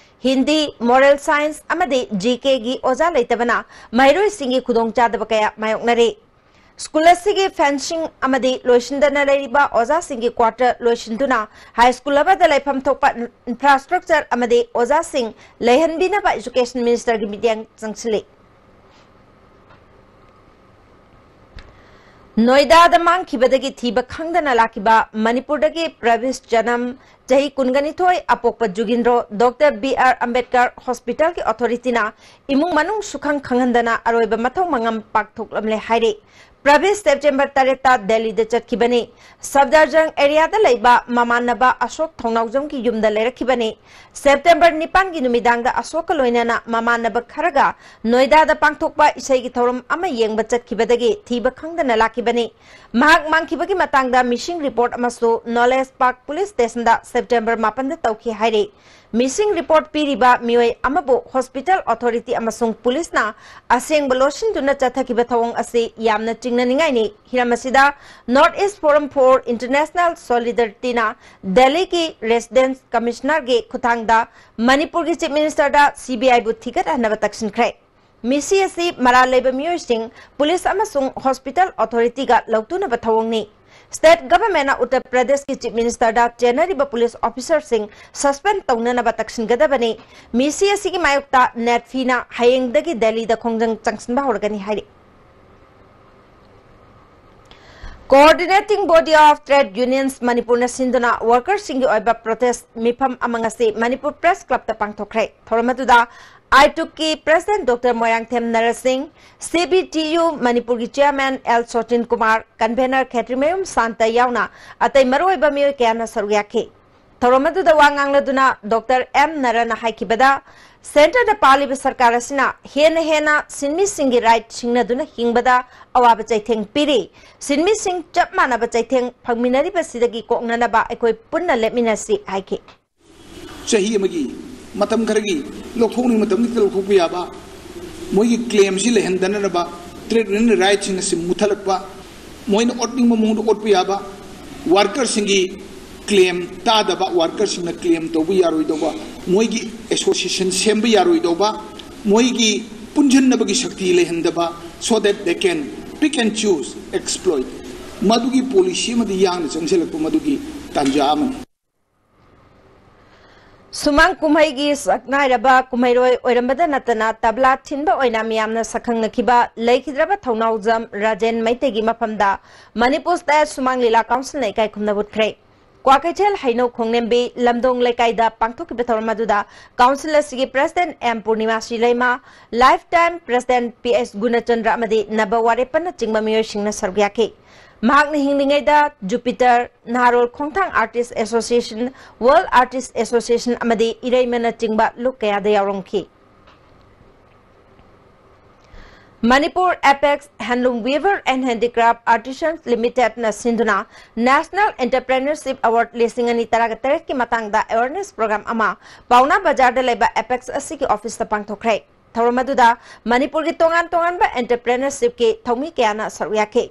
ꯍꯤꯟꯗꯤ, ꯃꯣꯔꯦꯜ ꯁꯥꯏꯟꯁ ꯑꯃꯗꯤ GK-ꯒꯤ ꯑꯣꯖꯥ ꯂꯩꯇꯕꯅ ꯃꯍꯩꯔꯣꯏꯁꯤꯡꯒꯤ ꯈꯨꯗꯣꯡꯆꯥꯗꯕ ꯀꯌꯥ ꯃꯥꯌꯣꯛꯅꯔꯦ꯫ ꯁ꯭ꯀꯨꯜ ꯑꯁꯤꯒꯤ ꯐꯦꯟꯁꯤꯡ ꯑꯃꯗꯤ ꯂꯣꯏꯁꯤꯟꯗꯅ ꯂꯩꯔꯤꯕ ꯑꯣꯖꯥꯁꯤꯡꯒꯤ ꯀ꯭ꯋꯥꯔꯇꯔ ꯂꯣꯏꯁꯤꯟꯗꯨꯅ ꯍꯥꯏ ꯁ꯭ꯀꯨꯜ ꯑꯃꯗ ꯂꯩꯐꯝ ꯊꯣꯛꯄ ꯏꯟꯐ꯭ꯔꯥꯁ꯭ꯇ꯭ꯔꯛꯆꯔ ꯑꯃꯗꯤ ꯑꯣꯖꯥꯁꯤꯡ ꯂꯩꯍꯟꯕꯤꯅꯕ ꯏꯖꯨꯀꯦꯁꯟ ꯃꯤꯅꯤꯁꯇꯔꯒꯤ ꯃꯤꯠꯌꯦꯡ ꯆꯪꯁꯤꯜꯂꯤ꯫ ꯅꯣꯏꯗꯥꯗ ꯃꯥꯡꯈꯤꯕꯗꯒꯤ ꯊꯤꯕ ꯈꯪꯗꯅ ꯂꯥꯛꯈꯤꯕ ꯃꯅꯤꯄꯨꯔꯗꯒꯤ ꯄ꯭ꯔꯕꯤꯁ ꯖꯅꯝ, ꯆꯍꯤ ꯀꯨꯟꯒꯅꯤꯊꯣꯏ, ꯑꯄꯣꯛꯄ ꯖꯨꯒꯤꯟꯗ꯭ꯔꯣ, ꯗꯣꯛꯇꯔ B R ꯑꯝꯕꯦꯗꯀꯔ ꯍꯣꯁꯄꯤꯇꯥꯜꯒꯤ ꯑꯣꯊꯣꯔꯤꯇꯤꯅ ꯏꯃꯨꯡ ꯃꯅꯨꯡ ꯁꯨꯈꯪ ꯈꯪꯍꯟꯗꯅ ꯑꯔꯣꯏꯕ ꯃꯊꯧ ꯃꯉꯝ ꯄꯥꯡꯊꯣꯛꯂꯝꯂꯦ ꯍꯥꯏꯔꯤ꯫ ꯄ꯭ꯔꯚꯤꯁ ꯁꯦꯞꯇꯦꯝꯕꯔ ꯇꯔꯦꯠꯇ ꯗꯦꯜꯂꯤꯗ ꯆꯠꯈꯤꯕꯅꯤ꯫ ꯁꯐꯗꯔꯖꯪ ꯑꯦꯔꯤꯌꯥꯗ ꯂꯩꯕ ꯃꯃꯥꯟꯅꯕ ꯑꯁꯣꯛ ꯊꯧꯅꯥꯎꯖꯝꯒꯤ ꯌꯨꯝꯗ ꯂꯩꯔꯛꯈꯤꯕꯅꯤ꯫ ꯁꯦꯞꯇꯦꯝꯕꯔ ꯅꯤꯄꯥꯟꯒꯤ ꯅꯨꯃꯤꯗꯥꯡꯗ ꯑꯁꯣꯛꯀ ꯂꯣꯏꯅꯅ ꯃꯃꯥꯟꯅꯕ ꯈꯔꯒ ꯅꯣꯏꯗꯥꯗ ꯄꯥꯡꯊꯣꯛꯄ ꯏꯁꯩꯒꯤ ꯊꯧꯔꯝ ꯑꯃ ꯌꯦꯡꯕ ꯆꯠꯈꯤꯕꯗꯒꯤ ꯊꯤꯕ ꯈꯪꯗꯅ ꯂꯥꯛꯈꯤꯕꯅꯤ꯫ ꯃꯍꯥꯛ ꯃꯥꯡꯈꯤꯕꯒꯤ ꯃꯇꯥꯡꯗ ꯃꯤꯁꯤꯡ ꯔꯤꯄꯣꯔꯠ ꯑꯃꯁꯨ ꯅꯣꯂꯦꯖ ꯄꯥꯔꯛ ꯄꯨꯂꯤꯁ ꯁ꯭ꯇꯦꯁꯟꯗ ꯁꯦꯞꯇꯦꯝꯕꯔ ꯃꯥꯄꯟꯗ ꯇꯧꯈꯤ ꯍꯥꯏꯔꯤ꯫ ꯃꯤꯁꯤꯡ ꯔꯤꯄꯣꯔꯠ ꯄꯤꯔꯤꯕ ꯃꯤꯑꯣꯏ ꯑꯃꯕꯨ ꯍꯣꯁꯄꯤꯇꯥꯜ ꯑꯣꯊꯣꯔꯤꯇꯤ ꯑꯃꯁꯨꯡ ꯄꯨꯂꯤꯁꯅ ꯑꯁꯦꯡꯕ ꯂꯣꯠꯁꯤꯟꯗꯨꯅ ꯆꯠꯊꯈꯤꯕ ꯊꯧꯑꯣꯡ ꯑꯁꯤ ꯌꯥꯝꯅ ꯆꯤꯡꯅꯅꯤꯡꯉꯥꯏꯅꯤ꯫ ꯍꯤꯔꯝ ꯑꯁꯤꯗ North East Forum for International Solidarityꯅ ꯗꯦꯜꯂꯤꯒꯤ ꯔꯦꯁꯤꯗꯦꯟꯁ ꯀꯃꯤꯁꯅꯔꯒꯤ ꯈꯨꯠꯊꯥꯡꯗ ꯃꯅꯤꯄꯨꯔꯒꯤ ꯆꯤꯐ ꯃꯤꯅꯤꯁꯇꯔꯗ ꯁꯤꯕꯤꯑꯥꯏꯕꯨ ꯊꯤꯒꯠꯍꯟꯅꯕ ꯇꯛꯁꯤꯟꯈ꯭ꯔꯦ꯫ ꯃꯤꯁꯤ ꯑꯁꯤ ꯃꯔꯥꯜ ꯂꯩꯕ ꯃꯤꯑꯣꯏꯁꯤꯡ, ꯄꯨꯂꯤꯁ ꯑꯃꯁꯨꯡ ꯍꯣꯁꯄꯤꯇꯥꯜ ꯑꯣꯊꯣꯔꯤꯇꯤꯒ ꯂꯧꯇꯨꯅꯕ ꯊꯧꯑꯣꯡꯅꯤ꯫ ꯁ꯭ꯇꯦꯠ ꯒꯚꯔꯟꯃꯦꯟꯠꯅ ꯎꯠꯇꯔ ꯄ꯭ꯔꯗꯦꯁꯀꯤ ꯆꯤꯐ ꯃꯤꯅꯤꯁꯇꯔꯗ ꯆꯦꯟꯅꯔꯤꯕ ꯄꯨꯂꯤꯁ ꯑꯣꯐꯤꯁꯔꯁꯤꯡ ꯁꯁꯄꯦꯟ ꯇꯧꯅꯅꯕ ꯇꯛꯁꯤꯟꯒꯗꯕꯅꯤ꯫ ꯃꯤꯁꯤ ꯑꯁꯤꯒꯤ ꯃꯥꯌꯣꯛꯇ ꯅꯦꯠꯐꯤꯅ ꯍꯌꯦꯡꯗꯒꯤ ꯗꯦꯜꯂꯤꯗ ꯈꯣꯡꯖꯪ ꯆꯪꯁꯤꯟꯕ ꯍꯧꯔꯒꯅꯤ ꯍꯥꯏꯔꯤ꯫ Coordinating Body of Trade Unions ꯃꯅꯤꯄꯨꯔꯅ ꯁꯤꯟꯗꯨꯅ ꯋꯥꯔꯀꯔꯁꯤꯡꯒꯤ ꯑꯣꯏꯕ ꯄ꯭ꯔꯣꯇꯦꯁ ꯃꯤꯐꯝ ꯑꯃ ꯉꯁꯤ ꯃꯅꯤꯄꯨꯔ ꯄ꯭ꯔꯦꯁ ꯀ꯭ꯂꯕꯇ ꯄꯥꯡꯊꯣꯛꯈ꯭ꯔꯦ꯫ ꯊꯧꯔꯝ ꯑꯗꯨꯗ ꯑꯥꯏꯇꯨꯛꯀꯤ ꯄ꯭ꯔꯦꯁꯤꯗꯦꯟꯠ ꯗꯣꯛꯇꯔ ꯃꯣꯏꯔꯥꯡꯊꯦꯝ ꯅꯔꯁꯤꯡ, ꯁꯤ ꯕꯤ ꯇꯤ ꯌꯨ ꯃꯅꯤꯄꯨꯔꯒꯤ ꯆꯦꯌꯔꯃꯦꯟ ꯑꯦꯜ ꯁꯣꯇꯤꯟ ꯀꯨꯃꯥꯔ, ꯀꯟꯚꯦꯅꯔ ꯈꯦꯇ꯭ꯔꯤꯃꯌꯨꯝ ꯁꯥꯟꯇ ꯌꯥꯎꯅ ꯑꯇꯩ ꯃꯔꯨꯑꯣꯏꯕ ꯃꯤꯑꯣꯏ ꯀꯌꯥꯅ ꯁꯔꯨꯛ ꯌꯥꯈꯤ꯫ ꯊꯧꯔꯝ ꯑꯗꯨꯗ ꯋꯥ ꯉꯥꯡꯂꯗꯨꯅ ꯗꯣꯛꯇꯔ ꯑꯦꯝ ꯅꯔꯅ ꯍꯥꯏꯈꯤꯕꯗ, ꯁꯦꯟꯇꯔꯗ ꯄꯥꯜꯂꯤꯕ ꯁꯔꯀꯥꯔ ꯑꯁꯤꯅ ꯍꯦꯟꯅ ꯍꯦꯟꯅ ꯁꯤꯟꯃꯤꯁꯤꯡꯒꯤ ꯔꯥꯏꯠ ꯁꯤꯡꯅꯗꯨꯅ ꯍꯤꯡꯕꯗ ꯑꯋꯥꯕ ꯆꯩꯊꯦꯡ ꯄꯤꯔꯤ꯫ ꯁꯤꯟꯃꯤꯁꯤꯡ ꯆꯞ ꯃꯥꯟꯅꯕ ꯆꯩꯊꯦꯡ ꯐꯪꯃꯤꯟꯅꯔꯤꯕꯁꯤꯗꯒꯤ ꯀꯣꯛꯅꯅꯕ ꯑꯩꯈꯣꯏ ꯄꯨꯟꯅ ꯂꯦꯞꯃꯤꯟꯅꯁꯤ ꯍꯥꯏꯈꯤ꯫ ꯆꯍꯤ ꯑꯃꯒꯤ ꯃꯇꯝ ꯈꯔꯒꯤ ꯂꯧꯊꯣꯛꯅꯤꯡꯕ ꯃꯇꯝꯗ ꯂꯧꯊꯣꯛꯄ ꯌꯥꯕ, ꯃꯣꯏꯒꯤ ꯀ꯭ꯂꯦꯝꯁꯤ ꯂꯩꯍꯟꯗꯅꯕ, ꯇ꯭ꯔꯦꯗ ꯌꯨꯅꯤꯌꯟ ꯔꯥꯏꯠꯁꯤꯡ ꯑꯁꯤ ꯃꯨꯊꯠꯂꯛꯄ, ꯃꯣꯏꯅ ꯑꯣꯠꯅꯤꯡꯕ ꯃꯑꯣꯡꯗ ꯑꯣꯠꯄ ꯌꯥꯕ, ꯋꯥꯔꯀꯔꯁꯤꯡꯒꯤ ꯀ꯭ꯂꯦꯝ ꯇꯥꯗꯕ, ꯋꯥꯔꯀꯔꯁꯤꯡꯅ ꯀ꯭ꯂꯦꯝ ꯇꯧꯕ ꯌꯥꯔꯣꯏꯗꯧꯕ, ꯃꯣꯏꯒꯤ ꯑꯦꯁꯣꯁꯤꯌꯦꯁꯟ ꯁꯦꯝꯕ ꯌꯥꯔꯣꯏꯗꯧꯕ, ꯃꯣꯏꯒꯤ ꯄꯨꯟꯁꯤꯟꯅꯕꯒꯤ ꯁꯛꯇꯤ ꯂꯩꯍꯟꯗꯕ, so that they can pick and choose, exploit, ꯃꯗꯨꯒꯤ ꯄꯣꯂꯤꯁꯤ ꯑꯃꯗꯤ ꯌꯥꯡꯅ ꯆꯪꯁꯤꯜꯂꯛꯄ ꯃꯗꯨꯒꯤ ꯇꯥꯟꯖꯥ ꯑꯃꯅꯤ꯫ ꯁꯨꯃꯥꯡ ꯀꯨꯝꯍꯩꯒꯤ ꯁꯛꯅꯥꯏꯔꯕ ꯀꯨꯝꯍꯩꯔꯣꯏ ꯑꯣꯏꯔꯝꯕꯗ ꯅꯠꯇꯅ ꯇꯕ꯭ꯂꯥ ꯊꯤꯟꯕ ꯑꯣꯏꯅ ꯃꯤꯌꯥꯝꯅ ꯁꯛꯈꯪꯅꯈꯤꯕ ꯂꯩꯈꯤꯗ꯭ꯔꯕ ꯊꯧꯅꯥꯎꯖꯝ ꯔꯥꯖꯦꯟ ꯃꯩꯇꯩꯒꯤ ꯃꯐꯝꯗ ꯃꯅꯤꯄꯨꯔ ꯁ꯭ꯇꯦꯠ ꯁꯨꯃꯥꯡ ꯂꯤꯂꯥ ꯀꯥꯎꯟꯁꯤꯜꯅ ꯏꯀꯥꯏ ꯈꯨꯝꯅꯕ ꯎꯠꯈ꯭ꯔꯦ꯫ ꯀ꯭ꯋꯥꯀꯩꯊꯦꯜ ꯍꯩꯅꯧ ꯈꯣꯡꯅꯦꯝꯕꯤ ꯂꯝꯗꯣꯡ ꯂꯩꯀꯥꯏꯗ ꯄꯥꯡꯊꯣꯛꯈꯤꯕ ꯊꯧꯔꯝ ꯑꯗꯨꯗ ꯀꯥꯎꯟꯁꯤꯜ ꯑꯁꯤꯒꯤ president M Purnima Srileima, lifetime president P S Gunachandra ꯑꯃꯗꯤ ꯅꯕ ꯋꯥꯔꯦꯞꯄꯟꯅꯆꯤꯡꯕ ꯃꯤꯑꯣꯏꯁꯤꯡꯅ ꯁꯔꯨꯛ ꯌꯥꯈꯤ꯫ ꯃꯍꯥꯛꯅ ꯍꯤꯡꯂꯤꯉꯩꯗ ꯖꯨꯄꯤꯇꯔ, ꯅꯍꯥꯔꯣꯜ ꯈꯣꯡꯊꯥꯡ artists association, world artists association ꯑꯃꯗꯤ ꯏꯔꯩꯃꯅꯆꯤꯡꯕ ꯂꯨꯞ ꯀꯌꯥꯗ ꯌꯥꯎꯔꯝꯈꯤ꯫ Manipur apex handloom weaver and handicraft artisans ꯂꯤꯃꯤꯇꯦꯗꯅ ꯁꯤꯟꯗꯨꯅ ꯅꯦꯁꯅꯦꯜ ꯑꯦꯟꯇꯔꯄ꯭ꯔꯦꯅꯔꯁꯤꯞ ꯑꯦꯋꯥꯔꯗ ꯂꯤꯁꯤꯡ ꯑꯅꯤ ꯇꯔꯥꯒ ꯇꯔꯦꯠꯀꯤ ꯃꯇꯥꯡꯗ ꯑꯦꯋꯥꯔꯅꯦꯁ ꯄ꯭ꯔꯣꯒ꯭ꯔꯥꯝ ꯑꯃ ꯄꯥꯎꯅꯥ ꯕꯖꯥꯔꯗ ꯂꯩꯕ ꯑꯦꯄꯦꯛꯁ ꯑꯁꯤꯒꯤ ꯑꯣꯐꯤꯁꯇ ꯄꯥꯡꯊꯣꯛꯈ꯭ꯔꯦ꯫ ꯊꯧꯔꯝ ꯑꯗꯨꯗ ꯃꯅꯤꯄꯨꯔꯒꯤ ꯇꯣꯉꯥꯟ ꯇꯣꯉꯥꯟꯕ ꯑꯦꯟꯇꯔꯄ꯭ꯔꯦꯅꯔꯁꯤꯞꯀꯤ ꯊꯧꯃꯤ ꯀꯌꯥꯅ ꯁꯔꯨꯛ ꯌꯥꯈꯤ꯫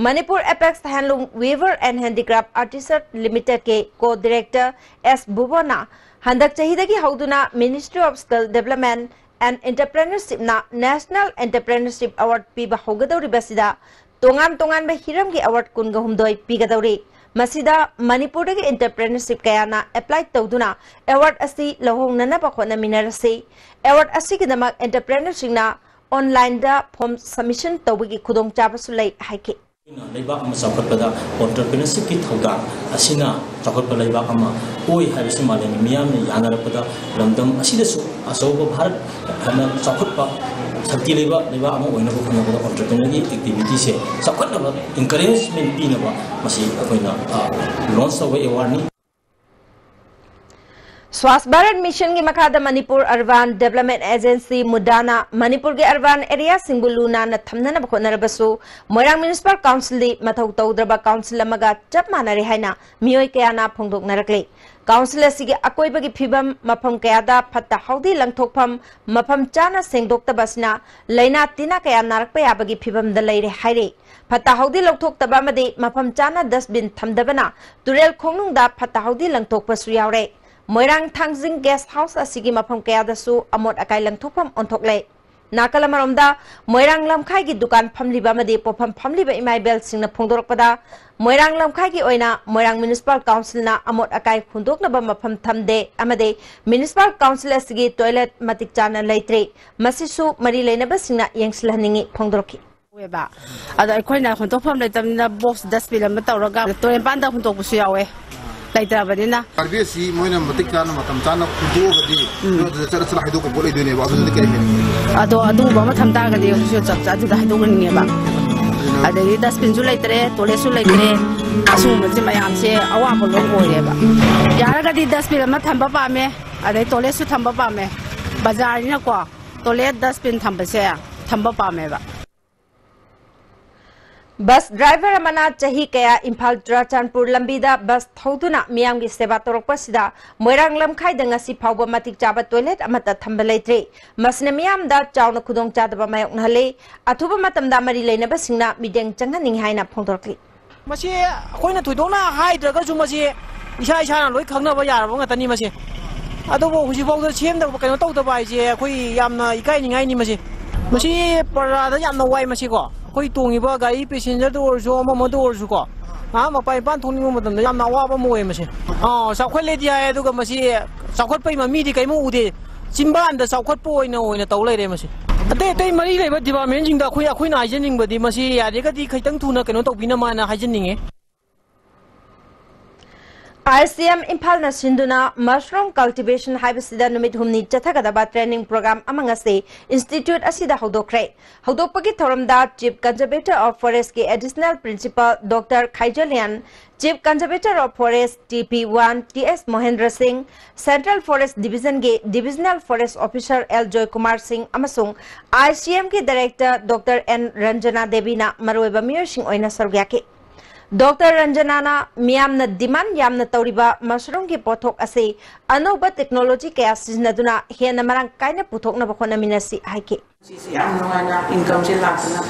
Manipur apex handloom weaver and handicraft artisan ꯂꯤꯃꯤꯇꯦꯗꯀꯤ ꯀꯣ ꯗꯤꯔꯦꯛꯇꯔ ꯑꯦꯁ ꯚꯨꯕꯣꯟꯅ ꯍꯟꯗꯛ ꯆꯍꯤꯗꯒꯤ ꯍꯧꯗꯨꯅ ministry of skill development and ꯑꯦꯟꯇꯔꯄ꯭ꯔꯦꯅꯔꯁꯤꯞꯅ ꯅꯦꯁꯅꯦꯜ ꯑꯦꯟꯇꯔꯄ꯭ꯔꯦꯅꯔꯁꯤꯞ ꯑꯦꯋꯥꯔꯗ ꯄꯤꯕ ꯍꯧꯒꯗꯧꯔꯤꯕꯁꯤꯗ ꯇꯣꯉꯥꯟ ꯇꯣꯉꯥꯟꯕ ꯍꯤꯔꯝꯒꯤ ꯑꯦꯋꯥꯔꯗ ꯀꯨꯟꯒ ꯍꯨꯝꯗꯣꯏ ꯄꯤꯒꯗꯧꯔꯤ꯫ ꯃꯁꯤꯗ ꯃꯅꯤꯄꯨꯔꯗꯒꯤ ꯑꯦꯟꯇꯔꯄ꯭ꯔꯦꯅꯔꯁꯤꯞ ꯀꯌꯥꯅ ꯑꯦꯄ꯭ꯂꯥꯏ ꯇꯧꯗꯨꯅ ꯑꯦꯋꯥꯔꯗ ꯑꯁꯤ ꯂꯧꯍꯧꯅꯅꯕ ꯍꯣꯠꯅꯃꯤꯟꯅꯔꯁꯤ꯫ ꯑꯦꯋꯥꯔꯗ ꯑꯁꯤꯒꯤꯗꯃꯛ ꯑꯦꯟꯇꯔꯄ꯭ꯔꯦꯅꯔꯁꯤꯡꯅ ꯑꯣꯟꯂꯥꯏꯟꯗ ꯐꯣꯔꯝ ꯁꯕꯃꯤꯁꯟ ꯇꯧꯕꯒꯤ ꯈꯨꯗꯣꯡꯆꯥꯕꯁꯨ ꯂꯩ ꯍꯥꯏꯈꯤ꯫ ꯑꯩꯈꯣꯏꯅ ꯂꯩꯕꯥꯛ ꯑꯃ ꯆꯥꯎꯈꯠꯄꯗ ꯑꯣꯟꯇꯔꯄ꯭ꯔꯤꯅꯔꯁꯤꯞꯀꯤ ꯊꯧꯗꯥꯡ ꯑꯁꯤꯅ ꯆꯥꯎꯈꯠꯄ ꯂꯩꯕꯥꯛ ꯑꯃ ꯑꯣꯏ ꯍꯥꯏꯕꯁꯤ ꯃꯥꯂꯦꯝꯒꯤ ꯃꯤꯌꯥꯝꯅ ꯌꯥꯅꯔꯛꯄꯗ ꯂꯝꯗꯝ ꯑꯁꯤꯗꯁꯨ ꯑꯆꯧꯕ ꯚꯥꯔꯠ ꯍꯥꯏꯅ ꯆꯥꯎꯈꯠꯄ ꯁꯛꯇꯤ ꯂꯩꯕ ꯂꯩꯕꯥꯛ ꯑꯃ ꯑꯣꯏꯅꯕ ꯍꯣꯠꯅꯕꯗ ꯑꯣꯟꯇꯔꯄ꯭ꯔꯤꯅꯔꯒꯤ ꯑꯦꯛꯇꯤꯚꯤꯇꯤꯁꯦ ꯆꯥꯎꯈꯠꯅꯕ, ꯏꯟꯀꯔꯦꯖꯃꯦꯟ ꯄꯤꯅꯕ ꯃꯁꯤ ꯑꯩꯈꯣꯏꯅ, ꯑ, ꯂꯣꯟꯁ ꯇꯧꯕ ꯑꯦꯋꯥꯔꯗꯅꯤ꯫ ꯁ꯭ꯋꯥꯁ ꯚꯥꯔꯠ ꯃꯤꯁꯟꯒꯤ ꯃꯈꯥꯗ ꯃꯅꯤꯄꯨꯔ ꯑꯔꯕꯥꯟ ꯗꯦꯕꯂꯞꯃꯦꯟ ꯑꯦꯖꯦꯟꯁꯤ, ꯃꯨꯗꯥꯅ ꯃꯅꯤꯄꯨꯔꯒꯤ ꯑꯔꯕꯥꯟ ꯑꯦꯔꯤꯌꯥꯁꯤꯡꯕꯨ ꯂꯨ ꯅꯥꯟꯅ ꯊꯝꯅꯅꯕ ꯍꯣꯠꯅꯔꯕꯁꯨ, ꯃꯣꯏꯔꯥꯡ ꯃ꯭ꯌꯨꯅꯤꯁꯤꯄꯥꯜ ꯀꯥꯎꯟꯁꯤꯜꯗꯤ ꯃꯊꯧ ꯇꯧꯗ꯭ꯔꯕ ꯀꯥꯎꯟꯁꯤꯜ ꯑꯃꯒ ꯆꯞ ꯃꯥꯟꯅꯔꯦ ꯍꯥꯏꯅ ꯃꯤꯑꯣꯏ ꯀꯌꯥꯅ ꯐꯣꯡꯗꯣꯛꯅꯔꯛꯂꯤ꯫ ꯀꯥꯎꯟꯁꯤꯜ ꯑꯁꯤꯒꯤ ꯑꯀꯣꯏꯕꯒꯤ ꯐꯤꯕꯝ, ꯃꯐꯝ ꯀꯌꯥꯗ ꯐꯠꯇ ꯍꯥꯎꯗꯤ ꯂꯪꯊꯣꯛꯐꯝ ꯃꯐꯝ ꯆꯥꯅ ꯁꯦꯡꯗꯣꯛꯇꯕ ꯑꯁꯤꯅ ꯂꯥꯏꯅꯥ ꯇꯤꯟꯅꯥ ꯀꯌꯥ ꯅꯥꯔꯛꯄ ꯌꯥꯕꯒꯤ ꯐꯤꯕꯝꯗ ꯂꯩꯔꯦ ꯍꯥꯏꯔꯤ꯫ ꯐꯠꯇ ꯍꯥꯎꯗꯤ ꯂꯧꯊꯣꯛꯇꯕ ꯑꯃꯗꯤ ꯃꯐꯝ ꯆꯥꯅ ꯗꯁꯕꯤꯟ ꯊꯝꯗꯕꯅ ꯇꯨꯔꯦꯜ ꯈꯣꯡꯅꯨꯡꯗ ꯐꯠꯇ ꯍꯥꯎꯗꯤ ꯂꯪꯊꯣꯛꯄꯁꯨ ꯌꯥꯎꯔꯦ꯫ ꯃꯣꯏꯔꯥꯡ ꯊꯥꯡꯖꯤꯡ ꯒꯦꯁ ꯍꯥꯎꯁ ꯑꯁꯤꯒꯤ ꯃꯐꯝ ꯀꯌꯥꯗꯁꯨ ꯑꯃꯣꯠ ꯑꯀꯥꯏ ꯂꯪꯊꯣꯛꯐꯝ ꯑꯣꯟꯊꯣꯛꯂꯦ꯫ ꯅꯥꯀꯜ ꯑꯃꯔꯣꯝꯗ ꯃꯣꯏꯔꯥꯡ ꯂꯝꯈꯥꯏꯒꯤ ꯗꯨꯀꯥꯟ ꯐꯝꯂꯤꯕ ꯑꯃꯗꯤ ꯄꯣꯠꯐꯝ ꯐꯝꯂꯤꯕ ꯏꯃꯥ ꯏꯕꯦꯜꯁꯤꯡꯅ ꯐꯣꯡꯗꯣꯔꯛꯄꯗ, ꯃꯣꯏꯔꯥꯡ ꯂꯝꯈꯥꯏꯒꯤ ꯑꯣꯏꯅ ꯃꯣꯏꯔꯥꯡ ꯃ꯭ꯌꯨꯅꯤꯁꯤꯄꯥꯜ ꯀꯥꯎꯟꯁꯤꯜꯅ ꯑꯃꯣꯠ ꯑꯀꯥꯏ ꯍꯨꯟꯗꯣꯛꯅꯕ ꯃꯐꯝ ꯊꯝꯗꯦ ꯑꯃꯗꯤ ꯃ꯭ꯌꯨꯅꯤꯁꯤꯄꯥꯜ ꯀꯥꯎꯟꯁꯤꯜ ꯑꯁꯤꯒꯤ ꯇꯣꯏꯂꯦꯠ ꯃꯇꯤꯛ ꯆꯥꯅ ꯂꯩꯇ꯭ꯔꯤ꯫ ꯃꯁꯤꯁꯨ ꯃꯔꯤ ꯂꯩꯅꯕꯁꯤꯡꯅ ꯌꯦꯡꯁꯤꯜꯍꯟꯅꯤꯡꯏ ꯐꯣꯡꯗꯣꯔꯛꯈꯤ꯫ ꯑꯣꯏꯕ꯫ ꯑꯗꯣ ꯑꯩꯈꯣꯏꯅ ꯍꯨꯟꯗꯣꯛꯐꯝ ꯂꯩꯇꯕꯅꯤꯅ ꯕꯣꯛꯁ ꯗꯁꯕꯤꯟ ꯑꯃ ꯇꯧꯔꯒ ꯇꯨꯔꯦꯟ ꯃꯄꯥꯟꯗ ꯍꯨꯟꯗꯣꯛꯄꯁꯨ ꯌꯥꯎꯋꯦ꯫ ꯂꯩꯇ꯭ꯔꯕꯅꯤꯅ꯫ ꯒꯥꯔꯕꯦꯖꯁꯤ ꯃꯣꯏꯅ ꯃꯇꯤꯛ ꯆꯥꯅ ꯃꯇꯝ ꯆꯥꯅ ꯈꯨꯟꯗꯣꯛꯑꯒꯗꯤ ꯅꯣꯏ ꯑꯗꯨꯗ ꯆꯠꯂ ꯆꯠꯂ ꯍꯥꯏꯗꯣꯛꯄ ꯄꯣꯠ ꯂꯩꯗꯣꯏꯅꯦꯕ, ꯑꯗꯨꯗꯤ ꯀꯩ ꯍꯥꯏꯅꯤ? ꯑꯗꯣ ꯑꯗꯨꯒꯨꯝꯕ ꯑꯃ ꯊꯝ ꯇꯥꯔꯒꯗꯤ ꯑꯩꯈꯣꯏꯁꯨ ꯆꯞ ꯆꯥ ꯑꯗꯨꯗ ꯍꯥꯏꯗꯣꯛꯍꯟꯅꯤꯡꯉꯦꯕ꯫ ꯑꯗꯒꯤ ꯗꯁꯕꯤꯟꯁꯨ ꯂꯩꯇ꯭ꯔꯦ, ꯇꯣꯏꯂꯦꯠꯁꯨ ꯂꯩꯇ꯭ꯔꯦ꯫ ꯑꯁꯤꯒꯨꯝꯕꯁꯦ ꯃꯌꯥꯝꯁꯦ ꯑꯋꯥꯕ ꯂꯣꯏ ꯑꯣꯏꯔꯦꯕ꯫ ꯌꯥꯔꯒꯗꯤ ꯗꯁꯕꯤꯟ ꯑꯃ ꯊꯝꯕ ꯄꯥꯝꯃꯦ, ꯑꯗꯩ ꯇꯣꯏꯂꯦꯠꯁꯨ ꯊꯝꯕ ꯄꯥꯝꯃꯦ꯫ ꯕꯖꯥꯔꯅꯤꯅꯀꯣ, ꯇꯣꯏꯂꯦꯠ ꯗꯁꯕꯤꯟ ꯊꯝꯕꯁꯦ ꯊꯝꯕ ꯄꯥꯝꯃꯦꯕ꯫ ꯕꯁ ꯗ꯭ꯔꯥꯏꯚꯔ ꯑꯃꯅ ꯆꯍꯤ ꯀꯌꯥ ꯏꯝꯐꯥꯜ ꯆꯨꯔꯥꯆꯥꯟꯄꯨꯔ ꯂꯝꯕꯤꯗ ꯕꯁ ꯊꯧꯗꯨꯅ ꯃꯤꯌꯥꯝꯒꯤ ꯁꯦꯕꯥ ꯇꯧꯔꯛꯄ ꯑꯁꯤꯗ ꯃꯣꯏꯔꯥꯡ ꯂꯝꯈꯥꯏꯗ ꯉꯁꯤ ꯐꯥꯎꯕ ꯃꯇꯤꯛ ꯆꯥꯕ ꯇꯣꯏꯂꯦꯠ ꯑꯃꯠꯇ ꯊꯝꯕ ꯂꯩꯇ꯭ꯔꯤ꯫ ꯃꯁꯤꯅ ꯃꯤꯌꯥꯝꯗ ꯆꯥꯎꯅ ꯈꯨꯗꯣꯡꯆꯥꯗꯕ ꯃꯥꯌꯣꯛꯅꯍꯜꯂꯤ꯫ ꯑꯊꯨꯕ ꯃꯇꯝꯗ ꯃꯔꯤ ꯂꯩꯅꯕꯁꯤꯡꯅ ꯃꯤꯠꯌꯦꯡ ꯆꯪꯍꯟꯅꯤꯡꯏ ꯍꯥꯏꯅ ꯐꯣꯡꯗꯣꯔꯛꯂꯤ꯫ ꯃꯁꯤ ꯑꯩꯈꯣꯏꯅ ꯊꯣꯏꯗꯣꯛꯅ ꯍꯥꯏꯗ꯭ꯔꯒꯁꯨ ꯃꯁꯤ ꯏꯁꯥ ꯏꯁꯥꯅ ꯂꯣꯏ ꯈꯪꯅꯕ ꯌꯥꯔꯕ ꯉꯥꯛꯇꯅꯤ ꯃꯁꯤ꯫ ꯑꯗꯨꯕꯨ ꯍꯧꯖꯤꯛꯐꯥꯎꯗ ꯁꯦꯝꯗꯕ, ꯀꯩꯅꯣ ꯇꯧꯗꯕ ꯍꯥꯏꯁꯦ ꯑꯩꯈꯣꯏ ꯌꯥꯝꯅ ꯏꯀꯥꯏꯅꯤꯡꯉꯥꯏꯅꯤ ꯃꯁꯤ꯫ ꯃꯁꯤ ꯄ꯭ꯔꯖꯥꯗ ꯌꯥꯝꯅ ꯋꯥꯏ ꯃꯁꯤꯀꯣ꯫ ꯑꯩꯈꯣꯏ ꯇꯣꯡꯉꯤꯕ ꯒꯥꯔꯤ ꯄꯦꯁꯦꯟꯖꯔꯗ ꯑꯣꯏꯔꯁꯨ, ꯑꯃ ꯑꯃꯗ ꯑꯣꯏꯔꯁꯨꯀꯣ, ꯑꯥ, ꯃꯄꯥꯟ ꯏꯄꯥꯟ ꯊꯣꯛꯅꯤꯡꯕ ꯃꯇꯝꯗ ꯌꯥꯝꯅ ꯑꯋꯥꯕ ꯑꯃ ꯑꯣꯏ ꯃꯁꯤ꯫ ꯑꯥ, ꯆꯥꯎꯈꯠꯂꯦꯗꯤ ꯍꯥꯏ, ꯑꯗꯨꯒ ꯃꯁꯤ ꯆꯥꯎꯈꯠꯄꯒꯤ ꯃꯃꯤꯗꯤ ꯀꯔꯤꯝ ꯎꯗꯦ꯫ ꯆꯤꯝꯕꯥꯟꯗ ꯆꯥꯎꯈꯠꯄ ꯑꯣꯏꯅ, ꯑꯣꯏꯅ ꯇꯧ ꯂꯩꯔꯦ ꯃꯁꯤ꯫ ꯑꯇꯩ ꯑꯇꯩ ꯃꯔꯤ ꯂꯩꯕ ꯗꯤꯄꯥꯔꯠꯃꯦꯟꯁꯤꯡꯗ ꯑꯩꯈꯣꯏ, ꯑꯩꯈꯣꯏꯅ ꯍꯥꯏꯖꯅꯤꯡꯕꯗꯤ ꯃꯁꯤ ꯌꯥꯔꯒꯗꯤ ꯈꯤꯇꯪ ꯊꯨꯅ ꯀꯩꯅꯣ ꯇꯧꯕꯤꯅꯕ ꯍꯥꯏꯅ ꯍꯥꯏꯖꯅꯤꯡꯉꯦ꯫ ꯑꯥꯏ ꯁꯤ ꯑꯦꯝ ꯏꯝꯐꯥꯜꯅ ꯁꯤꯟꯗꯨꯅ mushroom cultivation ꯍꯥꯏꯕꯁꯤꯗ ꯅꯨꯃꯤꯠ ꯍꯨꯝꯅꯤ ꯆꯠꯊꯒꯗꯕ training program ꯑꯃ ꯉꯁꯤ institute ꯑꯁꯤꯗ ꯍꯧꯗꯣꯛꯈ꯭ꯔꯦ꯫ ꯍꯧꯗꯣꯛꯄꯒꯤ ꯊꯧꯔꯝꯗ Chief Conservator of Forest ꯀꯤ Additional Principal Doctor Khaizolian, Chief Conservator of Forest T P one T S Mohendra Singh, Central Forest Division ꯒꯤ Divisional Forest Officer L Joykumar Singh ꯑꯃꯁꯨꯡ ꯑꯥꯏ ꯁꯤ ꯑꯦꯝ ꯒꯤ Director Doctor ꯑꯦꯟ ꯔꯟꯖꯅꯥ ꯗꯦꯕꯤꯅ ꯃꯔꯨꯑꯣꯏꯕ ꯃꯤꯑꯣꯏꯁꯤꯡ ꯑꯣꯏꯅ ꯁꯔꯨꯛ ꯌꯥꯈꯤ꯫ ꯗꯣꯛꯇꯔ ꯔꯟꯖꯅꯥꯅ ꯃꯤꯌꯥꯝꯅ demand ꯌꯥꯝꯅ ꯇꯧꯔꯤꯕ mushroom ꯒꯤ ꯄꯣꯠꯊꯣꯛ ꯑꯁꯤ ꯑꯅꯧꯕ technology ꯀꯌꯥ ꯁꯤꯖꯤꯟꯅꯗꯨꯅ ꯍꯦꯟꯅ ꯃꯔꯥꯡ ꯀꯥꯏꯅ ꯄꯨꯊꯣꯛꯅꯕ ꯍꯣꯠꯅꯃꯤꯟꯅꯁꯤ ꯍꯥꯏꯈꯤ꯫ ꯁꯤꯁꯤ ꯌꯥꯝ ꯅꯨꯡꯉꯥꯏꯅ incomeꯁꯦ ꯂꯥꯛꯇꯅ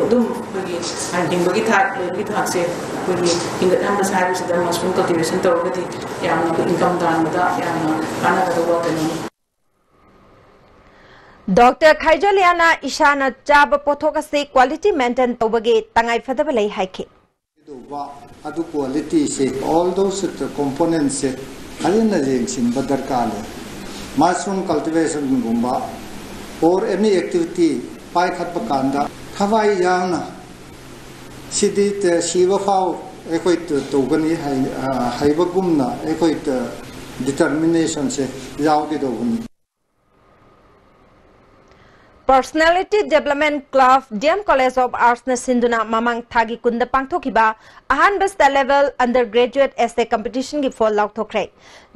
ꯑꯗꯨꯝ ꯑꯩꯈꯣꯏꯒꯤ ꯍꯤꯡꯕꯒꯤ ꯊꯥꯛ, ꯂꯩꯕꯒꯤ ꯊꯥꯛꯁꯦ ꯑꯩꯈꯣꯏꯒꯤ ꯍꯦꯟꯒꯠꯍꯟꯕ ꯍꯥꯏꯕꯁꯤꯗ mushroom cultivation ꯇꯧꯔꯒꯗꯤ ꯌꯥꯝꯅ ꯑꯩꯈꯣꯏ income ꯇꯥꯟꯕꯗ ꯌꯥꯝꯅ ꯀꯥꯟꯅꯒꯗꯧꯕ ꯀꯩꯅꯣꯅꯤ꯫ ꯗꯣꯛꯇꯔ ꯈꯥꯏꯖꯣꯂꯤꯌꯥꯅ ꯏꯁꯥꯅ ꯆꯥꯕ ꯄꯣꯠꯊꯣꯛ ꯑꯁꯤ quality maintain ꯇꯧꯕꯒꯤ ꯇꯉꯥꯏ ꯐꯗꯕ ꯂꯩ ꯍꯥꯏꯈꯤ꯫ ꯇꯧꯕ ꯑꯗꯨ qualityꯁꯦ, all those componentsꯁꯦ ꯐꯖꯅ ꯌꯦꯡꯁꯤꯟꯕ ꯗꯔꯀꯥꯔ ꯂꯩ꯫ Mushroom cultivationꯒꯨꯝꯕ or any activity ꯄꯥꯏꯈꯠꯄ ꯀꯥꯟꯗ ꯊꯋꯥꯏ ꯌꯥꯎꯅ ꯁꯤꯗꯤ ꯁꯤꯕ ꯐꯥꯎ ꯑꯩꯈꯣꯏ ꯇ-, ꯇꯧꯒꯅꯤ ꯍꯥꯏ-, ꯑ, ꯍꯥꯏꯕꯒꯨꯝꯅ ꯑꯩꯈꯣꯏ ꯇ-, determinationꯁꯦ ꯌꯥꯎꯒꯗꯧꯕꯅꯤ꯫ Personality Development Club, D M College of Artsꯅ ꯁꯤꯟꯗꯨꯅ ꯃꯃꯥꯡ ꯊꯥꯒꯤ ꯀꯨꯟꯗ ꯄꯥꯡꯊꯣꯛꯈꯤꯕ ꯑꯍꯥꯟꯕ State Level Undergraduate Essay Competitionꯒꯤ ꯐꯣꯜ ꯂꯥꯎꯊꯣꯛꯈ꯭ꯔꯦ꯫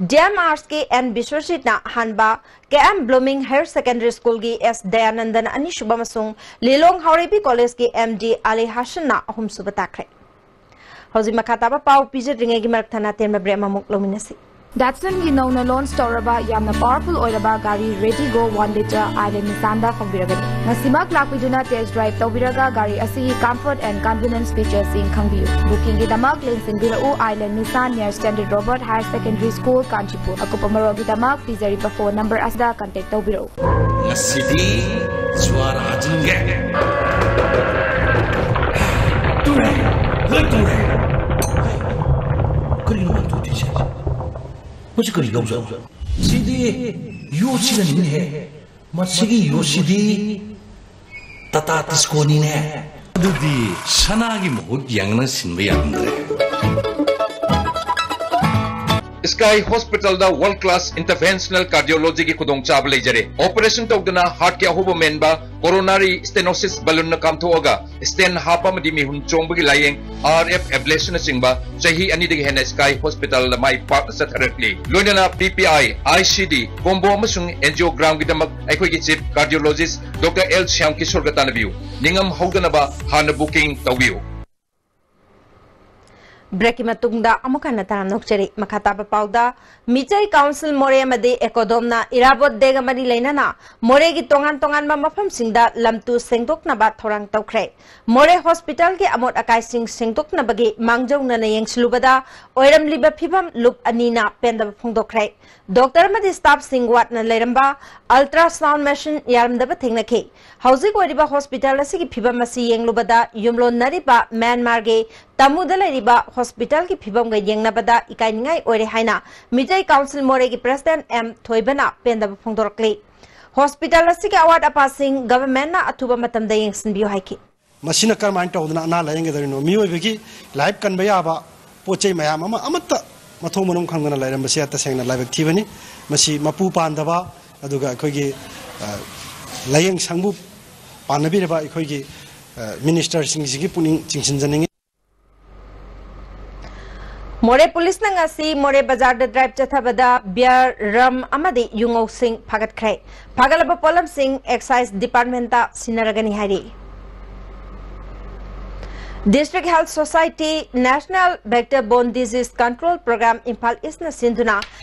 D M Artsꯀꯤ N ꯕꯤꯁ꯭ꯋꯖꯤꯠꯅ ꯑꯍꯥꯟꯕ, K M Blooming Higher Secondary Schoolꯒꯤ S ꯗꯌꯥꯅꯟꯗꯅ ꯑꯅꯤꯁꯨꯕ ꯑꯃꯁꯨꯡ ꯂꯤꯂꯣꯡ ꯍꯥꯎꯔꯩꯕꯤ Collegeꯀꯤ M D Ali Hassanꯅ ꯑꯍꯨꯝꯁꯨꯕ ꯇꯥꯈ꯭ꯔꯦ꯫ ꯍꯧꯖꯤꯛ ꯃꯈꯥ ꯇꯥꯕ ꯄꯥꯎ ꯄꯤꯖꯗ꯭ꯔꯤꯉꯩꯒꯤ ꯃꯔꯛ ꯊꯠꯅ ꯑꯇꯦꯟꯕ break ꯑꯃꯃꯨꯛ ꯂꯧꯃꯤꯟꯅꯁꯤ꯫ Datsunꯒꯤ ꯅꯧꯅ launch ꯇꯧꯔꯕ ꯌꯥꯝꯅ powerful ꯑꯣꯏꯔꯕ ꯒꯥꯔꯤ Retigo one litre Island Nissanꯗ ꯐꯪꯕꯤꯔꯒꯅꯤ꯫ ꯉꯁꯤꯃꯛ ꯂꯥꯛꯄꯤꯗꯨꯅ test drive ꯇꯧꯕꯤꯔꯒ ꯒꯥꯔꯤ ꯑꯁꯤꯒꯤ comfort and convenience featuresꯁꯤꯡ ꯈꯪꯕꯤꯌꯨ꯫ Bookingꯒꯤꯗꯃꯛ ꯂꯦꯡꯁꯤꯟꯕꯤꯔꯛꯎ Island Nissan near Standard Robert Higher Secondary School, Kanchipur꯫ ꯑꯀꯨꯞꯄ ꯃꯔꯣꯜꯒꯤꯗꯃꯛ ꯄꯤꯖꯔꯤꯕ phone number ꯑꯁꯤꯗ contact ꯇꯧꯕꯤꯔꯛꯎ꯫ ꯉꯁꯤꯗꯤ ꯖ꯭ꯋꯥꯔ ꯍꯥꯖꯤꯟꯒꯦ꯫ ꯇꯨꯔꯦ, ꯂꯣꯏ ꯇꯨꯔꯦ꯫ ꯀꯔꯤꯅꯣ ꯃꯥ ꯇꯨꯗꯣꯏꯁꯦ? ꯃꯁꯤ ꯀꯔꯤ ꯌꯥꯎꯖꯥꯠꯅꯣ? ꯁꯤꯗꯤ ꯌꯣꯠꯁꯤꯅꯅꯤꯅꯦꯍꯦ꯫ ꯃꯁꯤꯒꯤ ꯌꯣꯠꯁꯤꯗꯤ ꯇꯥꯇꯥ ꯇꯤꯁꯀꯣꯅꯤꯅꯦ꯫ ꯑꯗꯨꯗꯤ ꯁꯅꯥꯒꯤ ꯃꯍꯨꯠ ꯌꯥꯡꯅ ꯁꯤꯟꯕ ꯌꯥꯔꯝꯗ꯭ꯔꯦ꯫ Sky Hospitalꯗ world class interventional cardiologyꯒꯤ ꯈꯨꯗꯣꯡꯆꯥꯕ ꯂꯩꯖꯔꯦ꯫ Operation ꯇꯧꯗꯅ heartꯀꯤ ꯑꯍꯣꯕ ꯃꯦꯟꯕ, coronary stenosis balloonꯅ ꯀꯥꯝꯊꯣꯛꯑꯒ stent ꯍꯥꯞꯄ ꯑꯃꯗꯤ ꯃꯤꯍꯨꯟ ꯆꯣꯡꯕꯒꯤ ꯂꯥꯌꯦꯡ, R F ablationꯅꯆꯤꯡꯕ ꯆꯍꯤ ꯑꯅꯤꯗꯒꯤ ꯍꯦꯟꯅ Sky Hospitalꯗ ꯃꯥꯏ ꯄꯥꯛꯅ ꯆꯠꯊꯔꯛꯂꯤ꯫ ꯂꯣꯏꯅꯅ P P I, I C D, combo ꯑꯃꯁꯨꯡ angiogramꯒꯤꯗꯃꯛ ꯑꯩꯈꯣꯏꯒꯤ chief cardiologist Doctor L Shyam ꯀꯤꯁꯣꯔꯒ ꯇꯥꯟꯅꯕꯤꯌꯨ꯫ ꯅꯤꯡꯉꯝ ꯍꯧꯗꯅꯕ ꯍꯥꯟꯅ booking ꯇꯧꯕꯤꯌꯨ꯫ Breakꯀꯤ ꯃꯇꯨꯡꯗ ꯑꯃꯨꯛ ꯍꯟꯅ ꯇꯔꯥꯝꯅ ꯑꯣꯛꯆꯔꯤ꯫ ꯃꯈꯥ ꯇꯥꯕ ꯄꯥꯎꯗ, ꯃꯤꯇꯩ Council ꯃꯣꯔꯦ ꯑꯃꯗꯤ ECODOMꯅ ꯏꯔꯥꯕꯣꯠ Dayꯒ ꯃꯔꯤ ꯂꯩꯅꯅ ꯃꯣꯔꯦꯒꯤ ꯇꯣꯉꯥꯟ ꯇꯣꯉꯥꯟꯕ ꯃꯐꯝꯁꯤꯡꯗ ꯂꯝꯇꯨ ꯁꯦꯡꯗꯣꯛꯅꯕ ꯊꯧꯔꯥꯡ ꯇꯧꯈ꯭ꯔꯦ꯫ ꯃꯣꯔꯦ Hospitalꯒꯤ ꯑꯃꯣꯠ ꯑꯀꯥꯏꯁꯤꯡ ꯁꯦꯡꯗꯣꯛꯅꯕꯒꯤ ꯃꯥꯡꯖꯧꯅꯅ ꯌꯦꯡꯁꯤꯜꯂꯨꯕꯗ ꯑꯣꯏꯔꯝꯂꯤꯕ ꯐꯤꯕꯝ ꯂꯨꯞ ꯑꯅꯤꯅ ꯄꯦꯟꯗꯕ ꯐꯣꯡꯗꯣꯛꯈ꯭ꯔꯦ꯫ Doctor ꯑꯃꯗꯤ staffꯁꯤꯡ ꯋꯥꯠꯅ ꯂꯩꯔꯝꯕ, ultrasound machine ꯌꯥꯔꯝꯗꯕ ꯊꯦꯡꯅꯈꯤ꯫ ꯍꯧꯖꯤꯛ ꯑꯣꯏꯔꯤꯕ hospital ꯑꯁꯤꯒꯤ ꯐꯤꯕꯝ ꯑꯁꯤ ꯌꯦꯡꯂꯨꯕꯗ ꯌꯨꯝꯂꯣꯟꯅꯔꯤꯕ ꯃ꯭ꯌꯥꯟꯃꯥꯔꯒꯤ ꯇꯥꯃꯨꯗ ꯂꯩꯔꯤꯕ hospitalꯒꯤ ꯐꯤꯕꯝꯒ ꯌꯦꯡꯅꯕꯗ ꯏꯀꯥꯏꯅꯤꯡꯉꯥꯏ ꯑꯣꯏꯔꯦ ꯍꯥꯏꯅ ꯃꯤꯇꯩ Council ꯃꯣꯔꯦꯒꯤ President M ꯊꯣꯏꯕꯅ ꯄꯦꯟꯗꯕ ꯐꯣꯡꯗꯣꯔꯛꯂꯤ꯫ Hospital ꯑꯁꯤꯒꯤ ꯑꯋꯥꯠ ꯑꯄꯥꯁꯤꯡ governmentꯅ ꯑꯊꯨꯕ ꯃꯇꯝꯗ ꯌꯦꯡꯁꯤꯟꯕꯤꯌꯨ ꯍꯥꯏꯈꯤ꯫ ꯃꯁꯤꯅ ꯀꯔꯝꯍꯥꯏꯅ ꯇꯧꯗꯅ ꯑꯅꯥ ꯂꯥꯌꯦꯡꯒꯗꯧꯔꯤꯅꯣ? ꯃꯤꯑꯣꯏꯕꯒꯤ ꯂꯥꯏꯐ ꯀꯟꯕ ꯌꯥꯕ ꯄꯣꯠ ꯆꯩ ꯃꯌꯥꯝ ꯑꯃ ꯑꯃꯠꯇ ꯃꯊꯣꯡ ꯃꯔꯝ ꯈꯪꯗꯅ ꯂꯩꯔꯝꯕꯁꯦ ꯇꯁꯦꯡꯅ ꯂꯥꯏꯕꯛ ꯊꯤꯕꯅꯤ꯫ ꯃꯁꯤ ꯃꯄꯨ ꯄꯥꯟꯗꯕ, ꯑꯗꯨꯒ ꯑꯩꯈꯣꯏꯒꯤ, ꯑ, ꯂꯥꯏꯌꯦꯡ ꯁꯪꯕꯨ ꯄꯥꯟꯅꯕꯤꯔꯕ ꯑꯩꯈꯣꯏꯒꯤ, ꯑ, ꯃꯤꯅꯤꯁꯇꯔꯁꯤꯡꯁꯤꯒꯤ ꯄꯨꯛꯅꯤꯡ ꯆꯤꯡꯁꯤꯟꯖꯅꯤꯡꯉꯤ꯫ ꯃꯣꯔꯦ ꯄꯨꯂꯤꯁꯅ ꯉꯁꯤ ꯃꯣꯔꯦ ꯕꯖꯥꯔꯗ ꯗ꯭ꯔꯥꯏꯚ ꯆꯠꯊꯕꯗ ꯕꯤꯌꯔ, ꯔꯝ ꯑꯃꯗꯤ ꯌꯨꯉꯧꯁꯤꯡ ꯐꯥꯒꯠꯈ꯭ꯔꯦ꯫ ꯐꯥꯒꯠꯂꯕ ꯄꯣꯠꯂꯝꯁꯤꯡ ꯑꯦꯛꯁꯥꯏꯖ ꯗꯤꯄꯥꯔꯠꯃꯦꯟꯇ ꯁꯤꯟꯅꯔꯒꯅꯤ ꯍꯥꯏꯔꯤ꯫ District Health Society National Vector Borne Disease Control Program Imphal ꯏꯁꯅ ꯁꯤꯟꯗꯨꯅ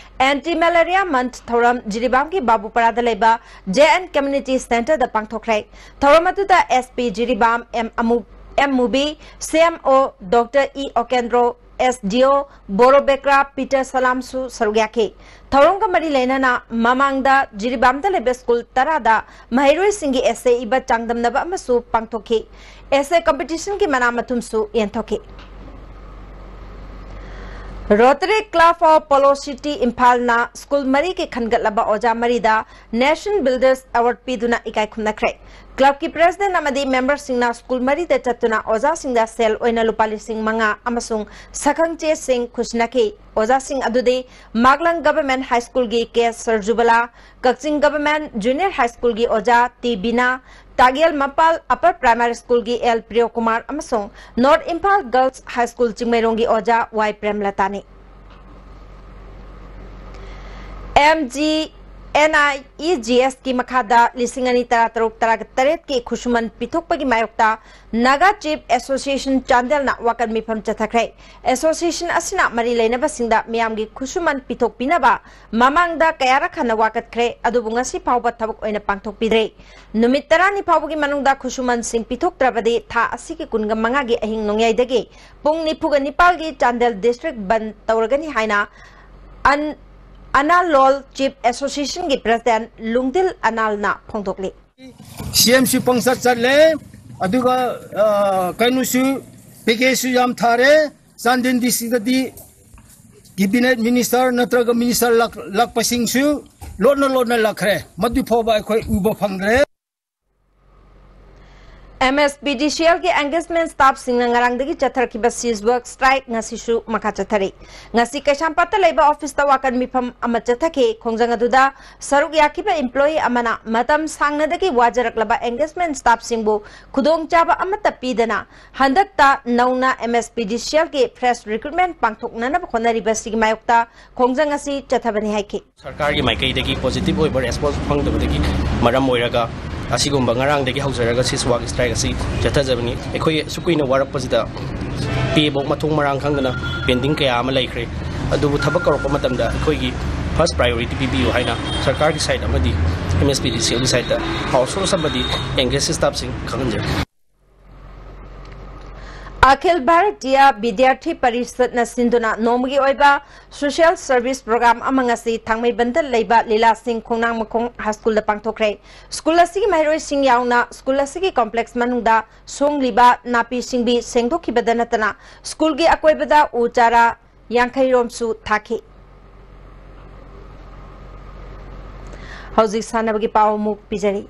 ꯑꯦꯟꯇꯤ ꯃꯦꯂꯦꯔꯤꯌꯥ ꯃꯟꯊ ꯊꯧꯔꯝ ꯖꯤꯔꯤꯕꯥꯝꯒꯤ ꯕꯥꯕꯨꯄꯔꯥꯗ ꯂꯩꯕ ꯖꯦ ꯑꯦꯟ ꯀꯝꯃ꯭ꯌꯨꯅꯤꯇꯤ ꯁꯦꯟꯇꯔꯗ ꯄꯥꯡꯊꯣꯛꯈ꯭ꯔꯦ꯫ ꯊꯧꯔꯝ ꯑꯗꯨꯗ ꯑꯦꯁ ꯄꯤ ꯖꯤꯔꯤꯕꯥꯝ ꯑꯦꯝ ꯑꯃꯨ-, ꯑꯦꯝ ꯃꯨꯕꯤ, ꯁꯤ ꯑꯦꯝ ꯑꯣ ꯗꯣꯛꯇꯔ ꯏ ꯑꯣꯀꯦꯟꯗ꯭ꯔꯣ, ꯑꯦꯁ ꯗꯤ ꯑꯣ ꯕꯣꯔꯣꯕꯦꯀ꯭ꯔꯥ ꯄꯤꯇꯔ ꯁꯂꯥꯝꯁꯨ ꯁꯔꯨꯛ ꯌꯥꯈꯤ꯫ ꯊꯧꯔꯝꯒ ꯃꯔꯤ ꯂꯩꯅꯅ ꯃꯃꯥꯡꯗ ꯖꯤꯔꯤꯕꯥꯝꯗ ꯂꯩꯕ ꯁ꯭ꯀꯨꯜ ꯇꯔꯥꯗ ꯃꯍꯩꯔꯣꯏꯁꯤꯡꯒꯤ ꯑꯦꯁꯦ ꯏꯕ ꯆꯥꯡꯗꯝꯅꯕ ꯑꯃꯁꯨ ꯄꯥꯡꯊꯣꯛꯈꯤ꯫ ꯑꯦꯁꯦ ꯀꯝꯄꯤꯇꯤꯁꯟꯒꯤ ꯃꯅꯥ ꯃꯊꯨꯝꯁꯨ ꯌꯦꯟꯊꯣꯛꯈꯤ꯫ Rotary Club of Polo City ꯏꯝꯐꯥꯜꯅ ꯁ꯭ꯀꯨꯜ ꯃꯔꯤꯒꯤ ꯈꯟꯒꯠꯂꯕ ꯑꯣꯖꯥ ꯃꯔꯤꯗ Nation Builders Award ꯄꯤꯗꯨꯅ ꯏꯀꯥꯏ ꯈꯨꯝꯅꯈ꯭ꯔꯦ꯫ ꯀ꯭ꯂꯕꯀꯤ ꯄ꯭ꯔꯦꯁꯤꯗꯦꯟꯠ ꯑꯃꯗꯤ ꯃꯦꯝꯕꯔꯁꯤꯡꯅ ꯁ꯭ꯀꯨꯜ ꯃꯔꯤꯗ ꯆꯠꯇꯨꯅ ꯑꯣꯖꯥꯁꯤꯡꯗ ꯁꯦꯜ ꯑꯣꯏꯅ ꯂꯨꯄꯥ ꯂꯤꯁꯤꯡ ꯃꯉꯥ ꯑꯃꯁꯨꯡ ꯁꯛꯈꯪ ꯆꯦꯁꯤꯡ ꯈꯨꯠꯁꯤꯟꯅꯈꯤ꯫ ꯑꯣꯖꯥꯁꯤꯡ ꯑꯗꯨꯗꯤ ꯃꯥꯛꯂꯪ ꯒꯚꯔꯟꯃꯦꯟꯠ ꯍꯥꯏ ꯁ꯭ꯀꯨꯜꯒꯤ ꯀꯦ ꯁꯔꯖꯨꯕꯂꯥ, ꯀꯛꯆꯤꯡ ꯒꯚꯔꯟꯃꯦꯟꯠ ꯖꯨꯅꯤꯌꯔ ꯍꯥꯏ ꯁ꯭ꯀꯨꯜꯒꯤ ꯑꯣꯖꯥ T Bina, Takyel Mapal upper primary ꯁ꯭ꯀꯨꯜꯒꯤ ꯑꯦꯜ ꯄ꯭ꯔꯤꯌꯣꯀꯨꯃꯥꯔ ꯑꯃꯁꯨꯡ north Imphal girls high school ꯆꯤꯡꯃꯩꯔꯣꯡꯒꯤ ꯑꯣꯖꯥ ꯋꯥꯏ ꯄ꯭ꯔꯦꯝꯂꯇꯥꯅꯤ꯫ M G N I E G ꯑꯦꯁꯀꯤ ꯃꯈꯥꯗ ꯂꯤꯁꯤꯡ ꯑꯅꯤ ꯇꯔꯥꯇꯔꯨꯛ ꯇꯔꯥꯇꯔꯦꯠꯀꯤ ꯈꯨꯠꯁꯨꯃꯟ ꯄꯤꯊꯣꯛꯄꯒꯤ ꯃꯥꯌꯣꯛꯇ ꯅꯥꯒꯥ ꯆꯤꯐ ꯑꯦꯁꯣꯁꯤꯌꯦꯁꯟ ꯆꯥꯟꯗꯦꯜꯅ ꯋꯥꯀꯠ ꯃꯤꯐꯝ ꯆꯠꯊꯈ꯭ꯔꯦ꯫ ꯑꯦꯁꯣꯁꯤꯌꯦꯁꯟ ꯑꯁꯤꯅ ꯃꯔꯤ ꯂꯩꯅꯕꯁꯤꯡꯗ ꯃꯤꯌꯥꯝꯒꯤ ꯈꯨꯠꯁꯨꯃꯟ ꯄꯤꯊꯣꯛꯄꯤꯅꯕ ꯃꯃꯥꯡꯗ ꯀꯌꯥꯔꯛ ꯍꯟꯅ ꯋꯥꯀꯠꯈ꯭ꯔꯦ, ꯑꯗꯨꯕꯨ ꯉꯁꯤ ꯐꯥꯎꯕ ꯊꯕꯛ ꯑꯣꯏꯅ ꯄꯥꯡꯊꯣꯛꯄꯤꯗ꯭ꯔꯦ꯫ ꯅꯨꯃꯤꯠ ꯇꯔꯥꯅꯤ ꯐꯥꯎꯕꯒꯤ ꯃꯅꯨꯡꯗ ꯈꯨꯠꯁꯨꯃꯟꯁꯤꯡ ꯄꯤꯊꯣꯛꯇ꯭ꯔꯕꯗꯤ ꯊꯥ ꯑꯁꯤꯒꯤ ꯀꯨꯟꯒ ꯃꯉꯥꯒꯤ ꯑꯍꯤꯡ ꯅꯣꯡꯌꯥꯏꯗꯒꯤ ꯄꯨꯡ ꯅꯤꯐꯨꯒ ꯅꯤꯄꯥꯜꯒꯤ ꯆꯥꯟꯗꯦꯜ ꯗꯤꯁꯇ꯭ꯔꯤꯛ ꯕꯟꯗ ꯇꯧꯔꯒꯅꯤ ꯍꯥꯏꯅ ꯑꯟ-, ꯑꯅꯥꯂꯣꯜ ꯆꯤꯐ ꯑꯦꯁꯣꯁꯤꯌꯦꯁꯟꯒꯤ ꯄ꯭ꯔꯦꯁꯤꯗꯦꯟꯠ ꯂꯨꯡꯗꯤꯜ ꯑꯅꯥꯜꯅ ꯐꯣꯡꯗꯣꯛꯂꯤ꯫ ꯁꯤ ꯑꯦꯝꯁꯨ ꯄꯪꯆꯠ ꯆꯠꯂꯦ, ꯑꯗꯨꯒ, ꯑ, ꯀꯩꯅꯣꯁꯨ, ꯄꯦꯀꯦꯖꯁꯨ ꯌꯥꯝ ꯊꯥꯔꯦ꯫ ꯆꯥꯟꯗꯦꯜ ꯗꯤꯁꯇ꯭ꯔꯤꯛꯇꯗꯤ ꯀꯦꯕꯤꯅꯦꯠ ꯃꯤꯅꯤꯁꯇꯔ ꯅꯠꯇ꯭ꯔꯒ ꯃꯤꯅꯤꯁꯇꯔ ꯂꯥꯛ-, ꯂꯥꯛꯄꯁꯤꯡꯁꯨ ꯂꯣꯠꯅ ꯂꯣꯠꯅ ꯂꯥꯛꯈ꯭ꯔꯦ꯫ ꯃꯗꯨ ꯐꯥꯎꯕ ꯑꯩꯈꯣꯏ ꯎꯕ ꯐꯪꯗ꯭ꯔꯦ꯫ ꯑꯦꯝ ꯑꯦꯁ ꯄꯤ ꯗꯤ ꯁꯤ ꯑꯦꯜꯒꯤ ꯑꯦꯡꯒꯦꯖꯃꯦꯟ ꯁ꯭ꯇꯥꯐꯁꯤꯡꯅ ꯉꯔꯥꯡꯗꯒꯤ ꯆꯠꯊꯔꯛꯈꯤꯕ ꯁꯤꯖ ꯋꯥꯛ ꯁ꯭ꯇ꯭ꯔꯥꯏꯛ ꯉꯁꯤꯁꯨ ꯃꯈꯥ ꯆꯠꯊꯔꯤ꯫ ꯉꯁꯤ ꯀꯩꯁꯥꯝꯄꯥꯠꯇ ꯂꯩꯕ ꯑꯣꯐꯤꯁꯇ ꯋꯥꯀꯠ ꯃꯤꯐꯝ ꯑꯃ ꯆꯠꯊꯈꯤ꯫ ꯈꯣꯡꯖꯪ ꯑꯗꯨꯗ ꯁꯔꯨꯛ ꯌꯥꯈꯤꯕ ꯏꯝꯄ꯭ꯂꯣꯌꯤ ꯑꯃꯅ ꯃꯇꯝ ꯁꯥꯡꯅꯗꯒꯤ ꯋꯥꯖꯔꯛꯂꯕ ꯑꯦꯡꯒꯦꯖꯃꯦꯟ ꯁ꯭ꯇꯥꯐꯁꯤꯡꯕꯨ ꯈꯨꯗꯣꯡꯆꯥꯕ ꯑꯃꯠꯇ ꯄꯤꯗꯅ ꯍꯟꯗꯛꯇ ꯅꯧꯅ ꯑꯦꯝ ꯑꯦꯁ ꯄꯤ ꯗꯤ ꯁꯤ ꯑꯦꯜꯒꯤ ꯐ꯭ꯔꯦꯁ ꯔꯤꯀ꯭ꯔꯨꯠꯃꯦꯟ ꯄꯥꯡꯊꯣꯛꯅꯅꯕ ꯍꯣꯠꯅꯔꯤꯕꯁꯤꯒꯤ ꯃꯥꯌꯣꯛꯇ ꯈꯣꯡꯖꯪ ꯑꯁꯤ ꯆꯠꯊꯕꯅꯤ ꯍꯥꯏꯈꯤ꯫ ꯁꯔꯀꯥꯔꯒꯤ ꯃꯥꯏꯀꯩꯗꯒꯤ ꯄꯣꯖꯤꯇꯤꯚ ꯑꯣꯏꯕ ꯔꯦꯁꯄꯣꯟꯁ ꯐꯪꯗꯕꯗꯒꯤ ꯃꯔꯝ ꯑꯣꯏꯔꯒ ꯑꯁꯤꯒꯨꯝꯕ ꯉꯔꯥꯡꯗꯒꯤ ꯍꯧꯖꯔꯒ ꯁꯤꯖ ꯋꯥꯛ ꯁ꯭ꯇ꯭ꯔꯥꯏꯛ ꯑꯁꯤ ꯆꯠꯊꯖꯕꯅꯤ꯫ ꯑꯩꯈꯣꯏ ꯑꯁꯨꯛ ꯀꯨꯏꯅ ꯋꯥꯔꯛꯄꯁꯤꯗ ꯄꯦꯐꯥꯎ ꯃꯊꯣꯡ ꯃꯔꯥꯡ ꯈꯪꯗꯅ ꯄꯦꯟꯗꯤꯡ ꯀꯌꯥ ꯑꯃ ꯂꯩꯈ꯭ꯔꯦ꯫ ꯑꯗꯨꯕꯨ ꯊꯕꯛ ꯀꯧꯔꯛꯄ ꯃꯇꯝꯗ ꯑꯩꯈꯣꯏꯒꯤ ꯐꯥꯔꯁ ꯄ꯭ꯔꯥꯏꯌꯣꯔꯤꯇꯤ ꯄꯤꯕꯤꯌꯨ ꯍꯥꯏꯅ ꯁꯔꯀꯥꯔꯒꯤ ꯁꯥꯏꯠ ꯑꯃꯗꯤ ꯑꯦꯝ ꯑꯦꯁ ꯄꯤ ꯗꯤ ꯁꯤ ꯑꯦꯜꯒꯤ ꯁꯥꯏꯠꯇ ꯑꯥꯎꯠꯁꯣꯔꯁ ꯑꯃꯗꯤ ꯑꯦꯡꯒꯦꯖ ꯁ꯭ꯇꯥꯐꯁꯤꯡ ꯈꯪꯍꯟꯖꯔꯤ꯫ ꯑꯈꯤꯜ ꯚꯥꯔꯇꯤꯌꯥ ꯕꯤꯗ꯭ꯌꯥꯔꯊꯤ ꯄꯔꯤꯁꯠꯅ ꯁꯤꯟꯗꯨꯅ ꯅꯣꯡꯃꯒꯤ ꯑꯣꯏꯕ ꯁꯣꯁꯤꯌꯦꯜ ꯁꯔꯚꯤꯁ ꯄ꯭ꯔꯣꯒ꯭ꯔꯥꯝ ꯑꯃ ꯉꯁꯤ ꯊꯥꯡꯃꯩꯕꯟꯗ ꯂꯩꯕ ꯂꯤꯂꯥꯁꯤꯡ ꯈꯣꯡꯅꯥꯡ ꯃꯈꯣꯡ ꯍꯥꯏ ꯁ꯭ꯀꯨꯜꯗ ꯄꯥꯡꯊꯣꯛꯈ꯭ꯔꯦ꯫ ꯁ꯭ꯀꯨꯜ ꯑꯁꯤꯒꯤ ꯃꯍꯩꯔꯣꯏꯁꯤꯡ ꯌꯥꯎꯅ ꯁ꯭ꯀꯨꯜ ꯑꯁꯤꯒꯤ ꯀꯣꯝꯄ꯭ꯂꯦꯛꯁ ꯃꯅꯨꯡꯗ ꯁꯣꯡꯂꯤꯕ ꯅꯥꯄꯤ ꯁꯤꯡꯕꯤ ꯁꯦꯡꯗꯣꯛꯈꯤꯕꯗ ꯅꯠꯇꯅ ꯁ꯭ꯀꯨꯜꯒꯤ ꯑꯀꯣꯏꯕꯗ ꯎ ꯆꯥꯔꯥ ꯌꯥꯡꯈꯩ ꯔꯣꯝꯁꯨ ꯊꯥꯈꯤ꯫ ꯍꯧꯖꯤꯛ ꯁꯥꯟꯅꯕꯒꯤ ꯄꯥꯎ ꯑꯃꯨꯛ ꯄꯤꯖꯔꯤ꯫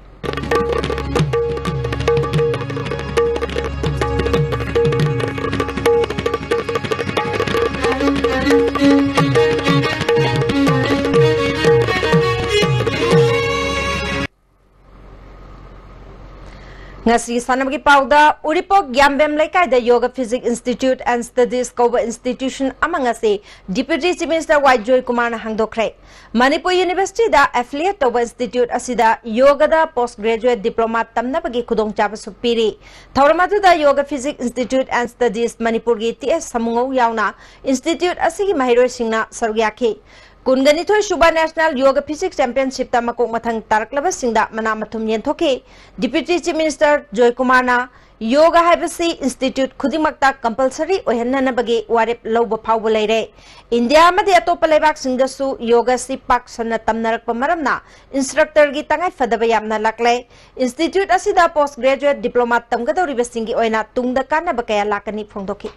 ꯉꯁꯤꯒꯤ ꯁꯥꯟꯅꯕꯒꯤ ꯄꯥꯎꯗ, ꯎꯔꯤꯄꯣꯛ ꯒ꯭ꯌꯥꯝꯕꯦꯝ ꯂꯩꯀꯥꯏꯗ Yoga Physics Institute and Studies ꯀꯧꯕ institution ꯑꯃ ꯉꯁꯤ Deputy Chief Minister ꯋꯥꯏ ꯖꯣꯏꯀꯨꯃꯥꯔꯅ ꯍꯥꯡꯗꯣꯛꯈ꯭ꯔꯦ꯫ ꯃꯅꯤꯄꯨꯔ Universityꯗ affiliate ꯇꯧꯕ institute ꯑꯁꯤꯗ ꯌꯣꯒꯗ post graduate diploma ꯇꯝꯅꯕꯒꯤ ꯈꯨꯗꯣꯡꯆꯥꯕꯁꯨ ꯄꯤꯔꯤ꯫ ꯊꯧꯔꯝ ꯑꯗꯨꯗ Yoga Physics Institute and Studies ꯃꯅꯤꯄꯨꯔꯒꯤ ꯇꯤ ꯑꯦꯁ ꯁꯃꯨꯉꯧ ꯌꯥꯎꯅ institute ꯑꯁꯤꯒꯤ ꯃꯍꯩꯔꯣꯏꯁꯤꯡꯅ ꯁꯔꯨꯛ ꯌꯥꯈꯤ꯫ ꯀꯨꯟꯒ ꯅꯤꯊꯣꯏ ꯁꯨꯕ National Yoga Physics Championshipꯇ ꯃꯀꯣꯛ ꯃꯊꯪ ꯇꯥꯔꯛꯂꯕꯁꯤꯡꯗ ꯃꯅꯥ ꯃꯊꯨꯝ ꯌꯦꯟꯊꯣꯛꯈꯤ꯫ Deputy Chief Minister ꯖꯣꯏꯀꯨꯃꯥꯔꯅ ꯌꯣꯒ ꯍꯥꯏꯕꯁꯤ institute ꯈꯨꯗꯤꯡꯃꯛꯇ compulsory ꯑꯣꯏꯍꯟꯅꯅꯕꯒꯤ ꯋꯥꯔꯦꯞ ꯂꯧꯕ ꯐꯥꯎꯕ ꯂꯩꯔꯦ꯫ ꯏꯟꯗꯤꯌꯥ ꯑꯃꯗꯤ ꯑꯇꯣꯞꯄ ꯂꯩꯕꯥꯛꯁꯤꯡꯗꯁꯨ ꯌꯣꯒ ꯑꯁꯤ ꯄꯥꯛ ꯁꯟꯅ ꯇꯝꯅꯔꯛꯄ ꯃꯔꯝꯅ instructorꯒꯤ ꯇꯉꯥꯏ ꯐꯗꯕ ꯌꯥꯝꯅ ꯂꯥꯛꯂꯦ꯫ Institute ꯑꯁꯤꯗ post graduate diploma ꯇꯝꯒꯗꯧꯔꯤꯕꯁꯤꯡꯒꯤ ꯑꯣꯏꯅ ꯇꯨꯡꯗ ꯀꯥꯟꯅꯕ ꯀꯌꯥ ꯂꯥꯛꯀꯅꯤ ꯐꯣꯡꯗꯣꯛꯈꯤ꯫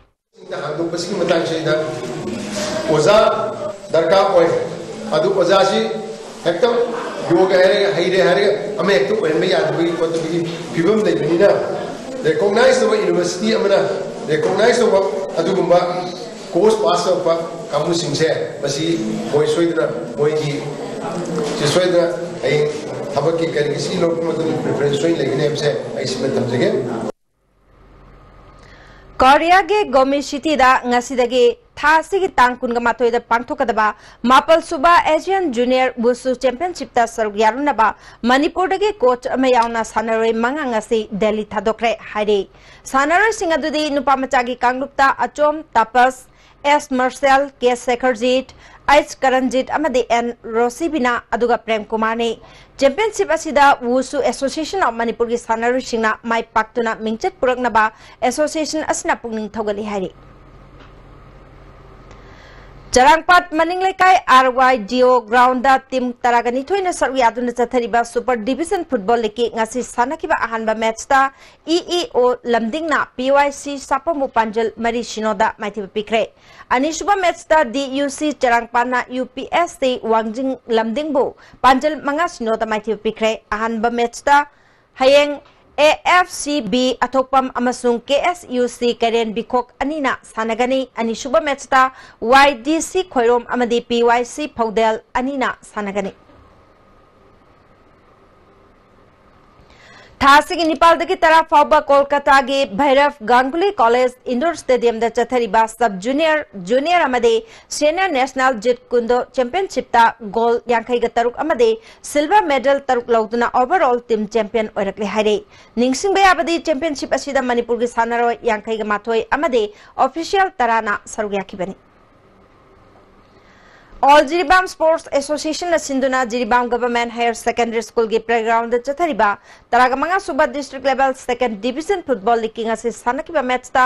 ꯍꯥꯡꯗꯣꯛꯄꯁꯤꯒꯤ ꯃꯇꯥꯡꯁꯤꯗ ꯑꯣꯖꯥ ꯗꯔꯀꯥꯔ ꯑꯣꯏ꯫ ꯑꯗꯨ ꯑꯣꯖꯥꯁꯤ ꯍꯦꯛꯇ ꯌꯣꯒ ꯍꯥꯏꯔꯦ, ꯍꯩꯔꯦ ꯍꯥꯏꯔꯦ, ꯑꯃ ꯍꯦꯛꯇ ꯑꯣꯏꯍꯟꯕ ꯌꯥꯗꯕꯒꯤ ꯈꯣꯠꯇꯕꯒꯤ ꯐꯤꯕꯝ ꯂꯩꯕꯅꯤꯅ, ꯔꯦꯀꯣꯛꯅꯥꯏꯖ ꯇꯧꯕ ꯌꯨꯅꯤꯚꯔꯁꯤꯇꯤ ꯑꯃꯅ ꯔꯦꯀꯣꯛꯅꯥꯏꯖ ꯇꯧꯕ ꯑꯗꯨꯒꯨꯝꯕ ꯀꯣꯔꯁ ꯄꯥꯁ ꯇꯧꯔꯛꯄ ꯀꯥꯡꯕꯨꯁꯤꯡꯁꯦ, ꯃꯁꯤ ꯃꯣꯏ ꯁꯣꯏꯗꯅ, ꯃꯣꯏꯒꯤ ꯁꯤ ꯁꯣꯏꯗꯅ ꯍꯌꯦꯡ ꯊꯕꯛꯀꯤ ꯀꯔꯤꯒꯤ ꯁꯤ ꯂꯧꯔꯛꯄ ꯃꯇꯝꯗ ꯄ꯭ꯔꯤꯐꯔꯦꯟꯁ ꯁꯣꯏꯅ ꯂꯩꯒꯅꯤ ꯍꯥꯏꯕꯁꯦ ꯑꯩ ꯁꯤꯃ ꯊꯝꯖꯒꯦ꯫ ꯀꯣꯔꯤꯌꯥꯒꯤ ꯒꯣꯃꯤ ꯁꯤꯇꯤꯗ ꯉꯁꯤꯗꯒꯤ ꯊꯥ ꯑꯁꯤꯒꯤ ꯇꯥꯡ ꯀꯨꯟꯒ ꯃꯥꯊꯣꯏꯗ ꯄꯥꯡꯊꯣꯛꯀꯗꯕ ꯃꯥꯄꯜ ꯁꯨꯕ ꯑꯦꯁꯤꯌꯥꯟ ꯖꯨꯅꯤꯌꯔ ꯋꯨꯁꯨ ꯆꯦꯝꯄꯤꯌꯟꯁꯤꯞꯇ ꯁꯔꯨꯛ ꯌꯥꯔꯨꯅꯕ ꯃꯅꯤꯄꯨꯔꯗꯒꯤ ꯀꯣꯆ ꯑꯃ ꯌꯥꯎꯅ ꯁꯥꯟꯅꯔꯣꯏ ꯃꯉꯥ ꯉꯁꯤ ꯗꯦꯜꯂꯤ ꯊꯥꯗꯣꯛꯈ꯭ꯔꯦ ꯍꯥꯏꯔꯤ꯫ ꯁꯥꯟꯅꯔꯣꯏꯁꯤꯡ ꯑꯗꯨꯗꯤ ꯅꯨꯄꯥ ꯃꯆꯥꯒꯤ ꯀꯥꯡꯂꯨꯞꯇ ꯑꯆꯣꯝ ꯇꯥꯄꯁ, ꯑꯦꯁ ꯃꯥꯔꯁꯦꯜ, ꯀꯦ ꯁꯦꯈꯔꯖꯤꯠ, ꯑꯩꯆ ꯀꯔꯟꯖꯤꯠ ꯑꯃꯗꯤ ꯑꯦꯟ ꯔꯣꯁꯤꯕꯤꯅꯥ ꯑꯗꯨꯒ ꯄ꯭ꯔꯦꯝ ꯀꯨꯃꯥꯔꯅꯤ꯫ ꯆꯦꯝꯄꯤꯌꯟꯁꯤꯞ ꯑꯁꯤꯗ ꯋꯨꯁꯨ ꯑꯦꯁꯣꯁꯤꯌꯦꯁꯟ ꯑꯣꯐ ꯃꯅꯤꯄꯨꯔꯒꯤ ꯁꯥꯟꯅꯔꯣꯏꯁꯤꯡꯅ ꯃꯥꯏ ꯄꯥꯛꯇꯨꯅ ꯃꯤꯡꯆꯠ ꯄꯨꯔꯛꯅꯕ ꯑꯦꯁꯣꯁꯤꯌꯦꯁꯟ ꯑꯁꯤꯅ ꯄꯨꯛꯅꯤꯡ ꯊꯧꯒꯠꯂꯤ ꯍꯥꯏꯔꯤ꯫ ꯆꯔꯥꯡꯄꯥꯠ ꯃꯅꯤꯡ ꯂꯩꯀꯥꯏ ꯑꯥꯔ ꯋꯥꯏ ꯗꯤ ꯑꯣ ꯒ꯭ꯔꯥꯎꯟꯗ ꯇꯤꯝ ꯇꯔꯥꯒ ꯅꯤꯊꯣꯏꯅ ꯁꯔꯨꯛ ꯌꯥꯗꯨꯅ ꯆꯠꯊꯔꯤꯕ ꯁꯨꯄꯔ ꯗꯤꯚꯤꯖꯟ ꯐꯨꯠꯕꯣꯜ ꯂꯤꯒꯀꯤ ꯉꯁꯤ ꯁꯥꯟꯅꯈꯤꯕ ꯑꯍꯥꯟꯕ ꯃꯦꯠꯆꯇ ꯏ ꯏ ꯑꯣ ꯂꯝꯗꯤꯡꯅ ꯄꯤ ꯋꯥꯏ ꯁꯤ ꯁꯥꯄꯝꯕꯨ ꯄꯥꯟꯖꯜ ꯃꯔꯤ ꯁꯤꯅꯣꯗ ꯃꯥꯏꯊꯤꯕ ꯄꯤꯈ꯭ꯔꯦ꯫ ꯑꯅꯤꯁꯨꯕ ꯃꯦꯠꯆꯇ ꯗꯤ ꯌꯨ ꯁꯤ ꯆꯔꯥꯡꯄꯥꯠꯅ ꯌꯨ ꯄꯤ ꯑꯦꯁ ꯁꯤ ꯋꯥꯡꯖꯤꯡ ꯂꯝꯗꯤꯡꯕꯨ ꯄꯥꯟꯖꯜ ꯃꯉꯥ ꯁꯤꯅꯣꯗ ꯃꯥꯏꯊꯤꯕ ꯄꯤꯈ꯭ꯔꯦ꯫ ꯑꯍꯥꯟꯕ ꯃꯦꯠꯆꯇ ꯍꯌꯦꯡ ꯑꯦ ꯑꯦꯐ ꯁꯤ ꯕꯤ ꯑꯊꯣꯛꯄꯝ ꯑꯃꯁꯨꯡ ꯀꯦ ꯑꯦꯁ ꯌꯨ ꯁꯤ ꯀꯩꯔꯦꯟ ꯕꯤꯈꯣꯛ ꯑꯅꯤꯅ ꯁꯥꯟꯅꯒꯅꯤ꯫ ꯑꯅꯤꯁꯨꯕ ꯃꯦꯠꯆꯇ ꯋꯥꯏ ꯗꯤ ꯁꯤ ꯈꯣꯏꯔꯣꯝ ꯑꯃꯗꯤ ꯄꯤ ꯋꯥꯏ ꯁꯤ ꯐꯧꯗꯦꯜ ꯑꯅꯤꯅ ꯁꯥꯟꯅꯒꯅꯤ꯫ ꯊꯥ ꯑꯁꯤꯒꯤ ꯅꯤꯄꯥꯜꯗꯒꯤ ꯇꯔꯥ ꯐꯥꯎꯕ ꯀꯣꯜꯀꯇꯥꯒꯤ ꯚꯩꯔꯚ ꯒꯥꯡꯒꯨꯂꯤ ꯀꯣꯂꯦꯖ ꯏꯟꯗꯣꯔ ꯁ꯭ꯇꯦꯗꯤꯌꯝꯗ ꯆꯠꯊꯔꯤꯕ ꯁꯕ ꯖꯨꯅꯤꯌꯔ, ꯖꯨꯅꯤꯌꯔ ꯑꯃꯗꯤ ꯁꯦꯅꯤꯌꯔ ꯅꯦꯁꯅꯦꯜ ꯖꯤꯠ ꯀꯨꯟꯗꯣ ꯆꯦꯝꯄꯤꯌꯟꯁꯤꯞꯇ ꯒꯣꯜ ꯌꯥꯡꯈꯩꯒ ꯇꯔꯨꯛ ꯑꯃꯗꯤ ꯁꯤꯜꯚꯔ ꯃꯦꯗꯜ ꯇꯔꯨꯛ ꯂꯧꯗꯨꯅ ꯑꯣꯚꯔꯑꯣꯜ ꯇꯤꯝ ꯆꯦꯝꯄꯤꯌꯟ ꯑꯣꯏꯔꯛꯂꯦ ꯍꯥꯏꯔꯤ꯫ ꯅꯤꯡꯁꯤꯡꯕ ꯌꯥꯕꯗꯤ ꯆꯦꯝꯄꯤꯌꯟꯁꯤꯞ ꯑꯁꯤꯗ ꯃꯅꯤꯄꯨꯔꯒꯤ ꯁꯥꯟꯅꯔꯣꯏ ꯌꯥꯡꯈꯩꯒ ꯃꯥꯊꯣꯏ ꯑꯃꯗꯤ ꯑꯣꯐꯤꯁꯤꯌꯦꯜ ꯇꯔꯥꯅ ꯁꯔꯨꯛ ꯌꯥꯈꯤꯕꯅꯤ꯫ ꯑꯣꯜ ꯖꯤꯔꯤꯕꯥꯝ ꯁ꯭ꯄꯣꯔꯠꯁ ꯑꯦꯁꯣꯁꯤꯌꯦꯁꯟꯅ ꯁꯤꯟꯗꯨꯅ ꯖꯤꯔꯤꯕꯥꯝ ꯒꯚꯔꯟꯃꯦꯟꯠ ꯍꯥꯌꯔ ꯁꯦꯀꯦꯟꯗꯔꯤ ꯁ꯭ꯀꯨꯜꯒꯤ ꯄ꯭ꯂꯦꯒ꯭ꯔꯥꯎꯟꯗ ꯆꯠꯊꯔꯤꯕ ꯇꯔꯥꯃꯉꯥ ꯁꯨꯕ ꯗꯤꯁꯇ꯭ꯔꯤꯛ ꯂꯦꯚꯦꯜ ꯁꯦꯀꯦꯟ ꯗꯤꯚꯤꯖꯟ ꯐꯨꯠꯕꯣꯜ ꯂꯤꯒꯀꯤ ꯉꯁꯤ ꯁꯥꯟꯅꯈꯤꯕ ꯃꯦꯠꯆꯇ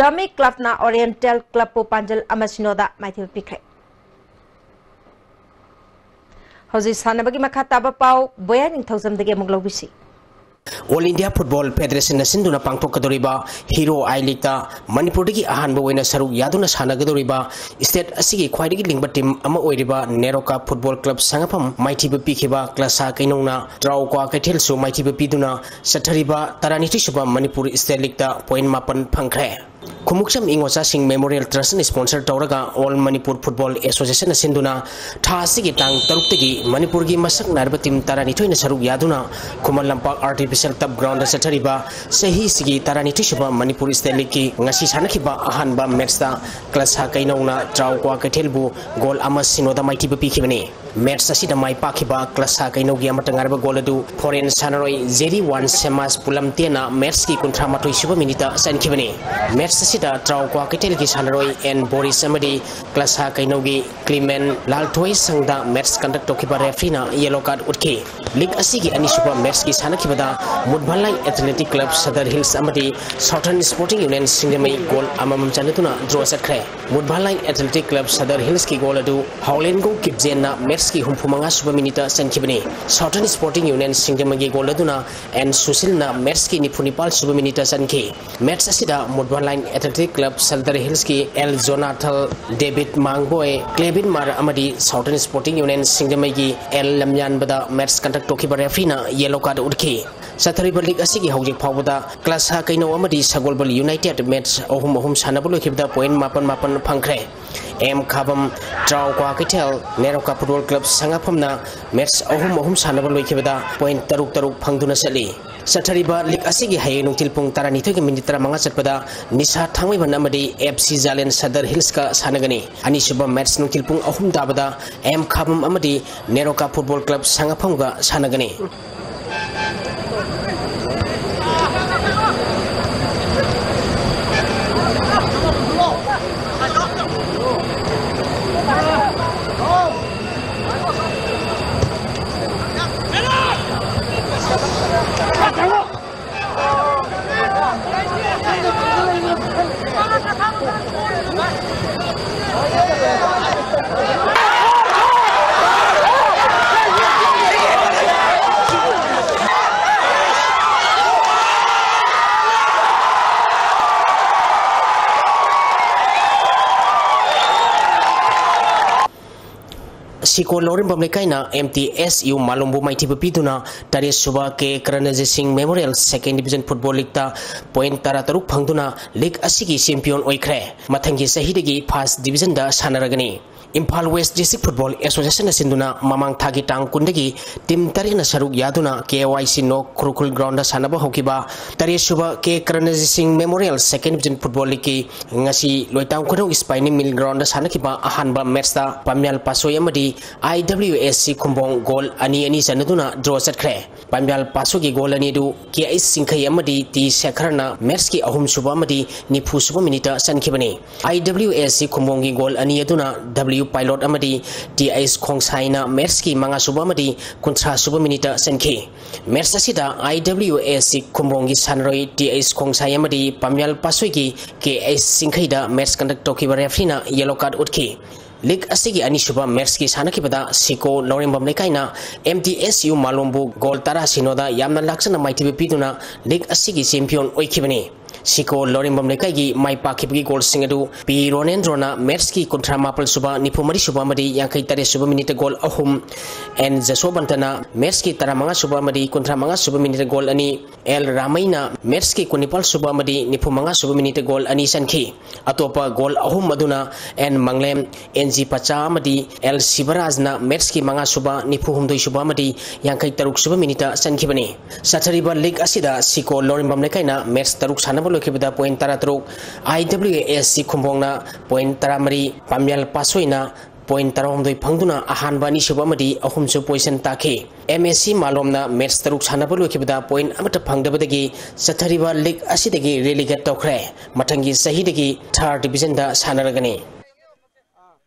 ꯖꯥꯃꯤ ꯀ꯭ꯂꯕꯅ ꯑꯣꯔꯤꯌꯦꯟꯇꯦꯜ ꯀ꯭ꯂꯕꯄꯨ ꯄꯥꯟꯖꯜ ꯑꯃ ꯁꯤꯅꯣꯗ ꯃꯥꯏꯊꯤꯕ ꯄꯤꯈ꯭ꯔꯦ꯫ ꯍꯧꯖꯤꯛ ꯁꯥꯟꯅꯕꯒꯤ ꯃꯈꯥ ꯇꯥꯕ ꯄꯥꯎ ꯕꯣꯌꯥ ꯅꯤꯡꯊꯧꯖꯝꯗꯒꯤ ꯑꯃꯨꯛ ꯂꯧꯕꯤꯁꯤ꯫ All India Football Federation ꯅ ꯁꯤꯟꯗꯨꯅ ꯄꯥꯡꯊꯣꯛꯀꯗꯧꯔꯤꯕ Hero I League ꯇ ꯃꯅꯤꯄꯨꯔꯗꯒꯤ ꯑꯍꯥꯟꯕ ꯑꯣꯏꯅ ꯁꯔꯨꯛ ꯌꯥꯗꯨꯅ ꯁꯥꯟꯅꯒꯗꯧꯔꯤꯕ state ꯑꯁꯤꯒꯤ ꯈ꯭ꯋꯥꯏꯗꯒꯤ ꯂꯤꯡꯕ team ꯑꯃ ꯑꯣꯏꯔꯤꯕ ꯅꯦꯔꯣꯀꯥ Football Club ꯁꯉꯥꯐꯝ ꯃꯥꯏꯊꯤꯕ ꯄꯤꯈꯤꯕ ꯀ꯭ꯂꯁꯥ ꯀꯩꯅꯧꯅ ꯇ꯭ꯔꯥꯎ ꯀ꯭ꯋꯥ ꯀꯩꯊꯦꯜꯁꯨ ꯃꯥꯏꯊꯤꯕ ꯄꯤꯗꯨꯅ ꯆꯠꯊꯔꯤꯕ ꯇꯔꯥꯅꯤꯊꯣꯏ ꯁꯨꯕ ꯃꯅꯤꯄꯨꯔ state league ꯇ point ꯃꯥꯄꯟ ꯐꯪꯈ꯭ꯔꯦ꯫ ꯈꯨꯃꯨꯛꯆꯝ ꯏꯉꯣꯆꯥꯁꯤꯡ Memorial Trust ꯅ sponsor ꯇꯧꯔꯒ All Manipur Football Association ꯅ ꯁꯤꯟꯗꯨꯅ ꯊꯥ ꯑꯁꯤꯒꯤ ꯇꯥꯡ ꯇꯔꯨꯛꯇꯒꯤ ꯃꯅꯤꯄꯨꯔꯒꯤ ꯃꯁꯛ ꯅꯥꯏꯔꯕ team ꯇꯔꯥꯅꯤꯊꯣꯏꯅ ꯁꯔꯨꯛ ꯌꯥꯗꯨꯅ Khuman Lampak artificial turf ground ꯗ ꯆꯠꯊꯔꯤꯕ ꯆꯍꯤꯁꯤꯒꯤ ꯇꯔꯥꯅꯤꯊꯣꯏ ꯁꯨꯕ ꯃꯅꯤꯄꯨꯔ state league ꯀꯤ ꯉꯁꯤ ꯁꯥꯟꯅꯈꯤꯕ ꯑꯍꯥꯟꯕ match ꯇ ꯀ꯭ꯂꯁꯥ ꯀꯩꯅꯧꯅ ꯇ꯭ꯔꯥꯎ ꯀ꯭ꯋꯥ ꯀꯩꯊꯦꯜꯕꯨ goal ꯑꯃ ꯁꯤꯅꯣꯗ ꯃꯥꯏꯊꯤꯕ ꯄꯤꯈꯤꯕꯅꯤ꯫ Match ꯑꯁꯤꯗ ꯃꯥꯏ ꯄꯥꯛꯈꯤꯕ ꯀ꯭ꯂꯁꯥ ꯀꯩꯅꯧꯒꯤ ꯑꯃꯠꯇ ꯉꯥꯏꯔꯕ goal ꯑꯗꯨ foreign ꯁꯥꯟꯅꯔꯣꯏ ꯖꯦꯔꯤ ꯋꯥꯟ ꯁꯦꯃꯥꯁ ꯄꯨꯂꯝꯇꯦꯅ match ꯀꯤ ꯀꯨꯟꯊ꯭ꯔꯥ ꯃꯥꯊꯣꯏ ꯁꯨꯕ minute ꯇ ꯆꯟꯈꯤꯕꯅꯤ꯫ Match ꯑꯁꯤꯗ ꯇ꯭ꯔꯥꯎ ꯀ꯭ꯋꯥ ꯀꯩꯊꯦꯜꯒꯤ ꯁꯥꯟꯅꯔꯣꯏ ꯑꯦꯟ ꯕꯣꯔꯤꯁ ꯑꯃꯗꯤ ꯀ꯭ꯂꯁꯥ ꯀꯩꯅꯧꯒꯤ ꯀ꯭ꯂꯤꯃꯦꯟ ꯂꯥꯜꯊꯣꯏ ꯁꯪꯗ match conduct ꯇꯧꯈꯤꯕ referee ꯅ yellow card ꯎꯠꯈꯤ꯫ League ꯑꯁꯤꯒꯤ ꯑꯅꯤꯁꯨꯕ match ꯀꯤ ꯁꯥꯟꯅꯈꯤꯕꯗ ꯃꯨꯠꯚꯥꯟꯂꯥꯏ Athletic Club Sadar Hills ꯑꯃꯗꯤ Southern Sporting Union ꯁꯤꯡꯖꯃꯩ goal ꯑꯃꯃꯝ ꯆꯟꯅꯗꯨꯅ draw ꯆꯠꯈ꯭ꯔꯦ꯫ ꯃꯨꯠꯚꯥꯟꯂꯥꯏ Athletic Club Sadar Hills ꯀꯤ goal ꯑꯗꯨ ꯍꯥꯎꯂꯦꯟꯒꯣ ꯀꯤꯞꯖꯦꯟꯅ match ꯀꯤ ꯍꯨꯝꯐꯨ ꯃꯉꯥ ꯁꯨꯕ minute ꯇ ꯆꯟꯈꯤꯕꯅꯤ꯫ Southern Sporting Union ꯁꯤꯡꯖꯃꯩꯒꯤ goal ꯑꯗꯨꯅ ꯑꯦꯟ ꯁꯨꯁꯤꯜꯅ match ꯀꯤ ꯅꯤꯐꯨ ꯅꯤꯄꯥꯜ ꯁꯨꯕ minute ꯇ ꯆꯟꯈꯤ꯫ Match ꯑꯁꯤꯗ ꯃꯨꯠꯚꯥꯟꯂꯥꯏ Athletic Club Sadar Hills ꯀꯤ ꯑꯦꯜ ꯖꯣꯅꯥꯊꯜ, ꯗꯦꯕꯤꯠ ꯃꯥꯡꯕꯣꯏ, ꯀ꯭ꯂꯦꯕꯤꯟ ꯃꯥꯔ ꯑꯃꯗꯤ Southern Sporting Union ꯁꯤꯡꯖꯃꯩꯒꯤ ꯑꯦꯜ ꯂꯝꯌꯥꯟꯕꯗ match conduct ꯇꯧꯈꯤꯕ referee ꯅ yellow card ꯎꯠꯈꯤ꯫ ꯆꯠꯊꯔꯤꯕ league ꯑꯁꯤꯒꯤ ꯍꯧꯖꯤꯛ ꯐꯥꯎꯕꯗ ꯀ꯭ꯂꯁꯥ ꯀꯩꯅꯧ ꯑꯃꯗꯤ ꯁꯒꯣꯜꯕꯜ United match ꯑꯍꯨꯝ ꯑꯍꯨꯝ ꯁꯥꯟꯅꯕ ꯂꯣꯏꯈꯤꯕꯗ point ꯃꯥꯄꯟ ꯃꯥꯄꯟ ꯐꯪꯈ꯭ꯔꯦ꯫ ꯑꯦꯝ ꯈꯥꯕꯝ, ꯇ꯭ꯔꯥꯎ ꯀ꯭ꯋꯥ ꯀꯩꯊꯦꯜ, ꯅꯦꯔꯣꯀꯥ Football Club ꯁꯉꯥꯐꯝꯅ match ꯑꯍꯨꯝ ꯑꯍꯨꯝ ꯁꯥꯟꯅꯕ ꯂꯣꯏꯈꯤꯕꯗ point ꯇꯔꯨꯛ ꯇꯔꯨꯛ ꯐꯪꯗꯨꯅ ꯆꯠꯂꯤ꯫ ꯆꯠꯊꯔꯤꯕ league ꯑꯁꯤꯒꯤ ꯍꯌꯦꯡ ꯅꯨꯡꯊꯤꯜ ꯄꯨꯡ ꯇꯔꯥꯅꯤꯊꯣꯏꯒ minute ꯇꯔꯥꯃꯉꯥ ꯆꯠꯄꯗ ꯅꯤꯁꯥ ꯊꯥꯡꯃꯩꯕꯟ ꯑꯃꯗꯤ ꯑꯦꯐ ꯁꯤ ꯖꯥꯂꯦꯟ Sadar Hills ꯀ ꯁꯥꯟꯅꯒꯅꯤ꯫ ꯑꯅꯤꯁꯨꯕ match ꯅꯨꯡꯊꯤꯜ ꯄꯨꯡ ꯑꯍꯨꯝ ꯇꯥꯕꯗ ꯑꯦꯝ ꯈꯥꯕꯝ ꯑꯃꯗꯤ ꯅꯦꯔꯣꯀꯥ Football Club ꯁꯉꯥꯐꯝꯒ ꯁꯥꯟꯅꯒꯅꯤ꯫ ꯁꯤꯀꯣ ꯂꯧꯔꯦꯝꯕꯝ ꯂꯩꯀꯥꯏꯅ M T S U ꯃꯥꯂꯣꯝꯕꯨ ꯃꯥꯏꯊꯤꯕ ꯄꯤꯗꯨꯅ ꯇꯔꯦꯠ ꯁꯨꯕ K ꯀꯔꯅꯖꯤꯠ ꯁꯤꯡ Memorial Second Division Football Leagueꯇ point ꯇꯔꯥ ꯇꯔꯨꯛ ꯐꯪꯗꯨꯅ league ꯑꯁꯤꯒꯤ champion ꯑꯣꯏꯈ꯭ꯔꯦ꯫ ꯃꯊꯪꯒꯤ ꯆꯍꯤꯗꯒꯤ First Divisionꯗ ꯁꯥꯟꯅꯔꯒꯅꯤ꯫ Imphal West District Football Associationꯅ ꯁꯤꯟꯗꯨꯅ ꯃꯃꯥꯡ ꯊꯥꯒꯤ ꯇꯥꯡ ꯀꯨꯟꯗꯒꯤ team ꯇꯔꯦꯠꯅ ꯁꯔꯨꯛ ꯌꯥꯗꯨꯅ K Y C ꯅꯣꯛ ꯈꯨꯔꯈꯨꯜ groundꯗ ꯁꯥꯟꯅꯕ ꯍꯧꯈꯤꯕ ꯇꯔꯦꯠ ꯁꯨꯕ K ꯀꯔꯅꯖꯤꯠ ꯁꯤꯡ Memorial Second Division Football Leagueꯀꯤ ꯉꯁꯤ ꯂꯣꯏꯇꯥꯡ ꯈꯨꯅꯧ Spinning Mill groundꯗ ꯁꯥꯟꯅꯈꯤꯕ ꯑꯍꯥꯟꯕ matchꯇ ꯄꯥꯝꯌꯥꯜ ꯄꯥꯁꯣꯏ ꯑꯃꯗꯤ I W S C Khumbong goal ꯑꯅꯤ ꯑꯅꯤ ꯆꯟꯅꯗꯨꯅ draw ꯆꯠꯈ꯭ꯔꯦ꯫ ꯄꯥꯝꯌꯥꯜ ꯄꯥꯁꯣꯏꯒꯤ goal ꯑꯅꯤ ꯑꯗꯨ K H ꯆꯤꯡꯈꯩ ꯑꯃꯗꯤ T ꯁꯦꯈꯔꯅ matchꯀꯤ ꯑꯍꯨꯝ ꯁꯨꯕ ꯑꯃꯗꯤ ꯅꯤꯐꯨ ꯁꯨꯕ minuteꯇ ꯆꯟꯈꯤꯕꯅꯤ꯫ I W S C ꯈꯨꯝꯕꯣꯡꯒꯤ goal ꯑꯅꯤ ꯑꯗꯨꯅ W Pilot ꯑꯃꯗꯤ T H ꯈꯣꯡꯁꯥꯏꯅ matchꯀꯤ ꯃꯉꯥ ꯁꯨꯕ ꯑꯃꯗꯤ ꯀꯨꯟꯊ꯭ꯔꯥ ꯁꯨꯕ minuteꯇ ꯆꯟꯈꯤ꯫ Match ꯑꯁꯤꯗ I W S C ꯈꯨꯝꯕꯣꯡꯒꯤ ꯁꯥꯟꯅꯔꯣꯏ T H ꯈꯣꯡꯁꯥꯏ ꯑꯃꯗꯤ ꯄꯥꯝꯌꯥꯜ ꯄꯥꯁꯣꯏꯒꯤ K H ꯆꯤꯡꯈꯩꯗ match conduct ꯇꯧꯈꯤꯕ refereeꯅ yellow card ꯎꯠꯈꯤ꯫ League ꯑꯁꯤꯒꯤ ꯑꯅꯤꯁꯨꯕ matchꯀꯤ ꯁꯥꯟꯅꯈꯤꯕꯗ ꯁꯤꯀꯣ ꯂꯧꯔꯦꯝꯕꯝ ꯂꯩꯀꯥꯏꯅ M T S U ꯃꯥꯂꯣꯝꯕꯨ goal ꯇꯔꯥ ꯁꯤꯅꯣꯗ ꯌꯥꯝꯅ ꯂꯥꯛꯆꯅ ꯃꯥꯏꯊꯤꯕ ꯄꯤꯗꯨꯅ league ꯑꯁꯤꯒꯤ champion ꯑꯣꯏꯈꯤꯕꯅꯤ꯫ ꯁꯤꯀꯣ ꯂꯧꯔꯦꯝꯕꯝ ꯂꯩꯀꯥꯏꯒꯤ ꯃꯥꯏ ꯄꯥꯛꯈꯤꯕꯒꯤ goalꯁꯤꯡ ꯑꯗꯨ P ꯔꯣꯅꯦꯟꯗ꯭ꯔꯣꯅ matchꯀꯤ ꯀꯨꯟꯊ꯭ꯔꯥ ꯃꯥꯄꯜ ꯁꯨꯕ, ꯅꯤꯐꯨ ꯃꯔꯤ ꯁꯨꯕ ꯑꯃꯗꯤ ꯌꯥꯡꯈꯩ ꯇꯔꯦꯠ ꯁꯨꯕ minuteꯇ goal ꯑꯍꯨꯝ, N ꯖꯁꯣꯕꯟꯇꯅ matchꯀꯤ ꯇꯔꯥ ꯃꯉꯥ ꯁꯨꯕ ꯑꯃꯗꯤ ꯀꯨꯟꯊ꯭ꯔꯥ ꯃꯉꯥ ꯁꯨꯕ minuteꯇ goal ꯑꯅꯤ, L ꯔꯥꯃꯩꯅ matchꯀꯤ ꯀꯨꯟꯅꯤꯄꯥꯜ ꯁꯨꯕ ꯑꯃꯗꯤ ꯅꯤꯐꯨ ꯃꯉꯥ ꯁꯨꯕ minuteꯇ goal ꯑꯅꯤ ꯆꯟꯈꯤ꯫ ꯑꯇꯣꯞꯄ goal ꯑꯍꯨꯝ ꯑꯗꯨꯅ N ꯃꯪꯂꯦꯝ, N G ꯄꯆꯥ ꯑꯃꯗꯤ L ꯁꯤꯕꯔꯥꯖꯅ matchꯀꯤ ꯃꯉꯥ ꯁꯨꯕ, ꯅꯤꯐꯨ ꯍꯨꯝꯗꯣꯏ ꯁꯨꯕ ꯑꯃꯗꯤ ꯌꯥꯡꯈꯩ ꯇꯔꯨꯛ ꯁꯨꯕ minuteꯇ ꯆꯟꯈꯤꯕꯅꯤ꯫ ꯆꯠꯊꯔꯤꯕ league ꯑꯁꯤꯗ ꯁꯤꯀꯣ ꯂꯧꯔꯦꯝꯕꯝ ꯂꯩꯀꯥꯏꯅ match ꯇꯔꯨꯛ ꯁꯥꯟꯅꯕ ꯂꯣꯏꯈꯤꯕꯗ point ꯇꯔꯥ ꯇꯔꯨꯛ, I W S C ꯈꯨꯝꯕꯣꯡꯅ point ꯇꯔꯥ ꯃꯔꯤ, ꯄꯥꯝꯌꯥꯜ ꯄꯥꯁꯣꯏꯅ point ꯇꯔꯥ ꯍꯨꯝꯗꯣꯏ ꯐꯪꯗꯨꯅ ꯑꯍꯥꯟꯕ, ꯑꯅꯤꯁꯨꯕ ꯑꯃꯗꯤ ꯑꯍꯨꯝꯁꯨ position ꯇꯥꯈꯤ꯫ M S C ꯃꯥꯂꯣꯝꯅ match ꯇꯔꯨꯛ ꯁꯥꯟꯅꯕ ꯂꯣꯏꯈꯤꯕꯗ point ꯑꯃꯠꯇ ꯐꯪꯗꯕꯗꯒꯤ ꯆꯠꯊꯔꯤꯕ league ꯑꯁꯤꯗꯒꯤ relegate ꯇꯧꯈ꯭ꯔꯦ꯫ ꯃꯊꯪꯒꯤ ꯆꯍꯤꯗꯒꯤ Third Divisionꯗ ꯁꯥꯟꯅꯔꯒꯅꯤ꯫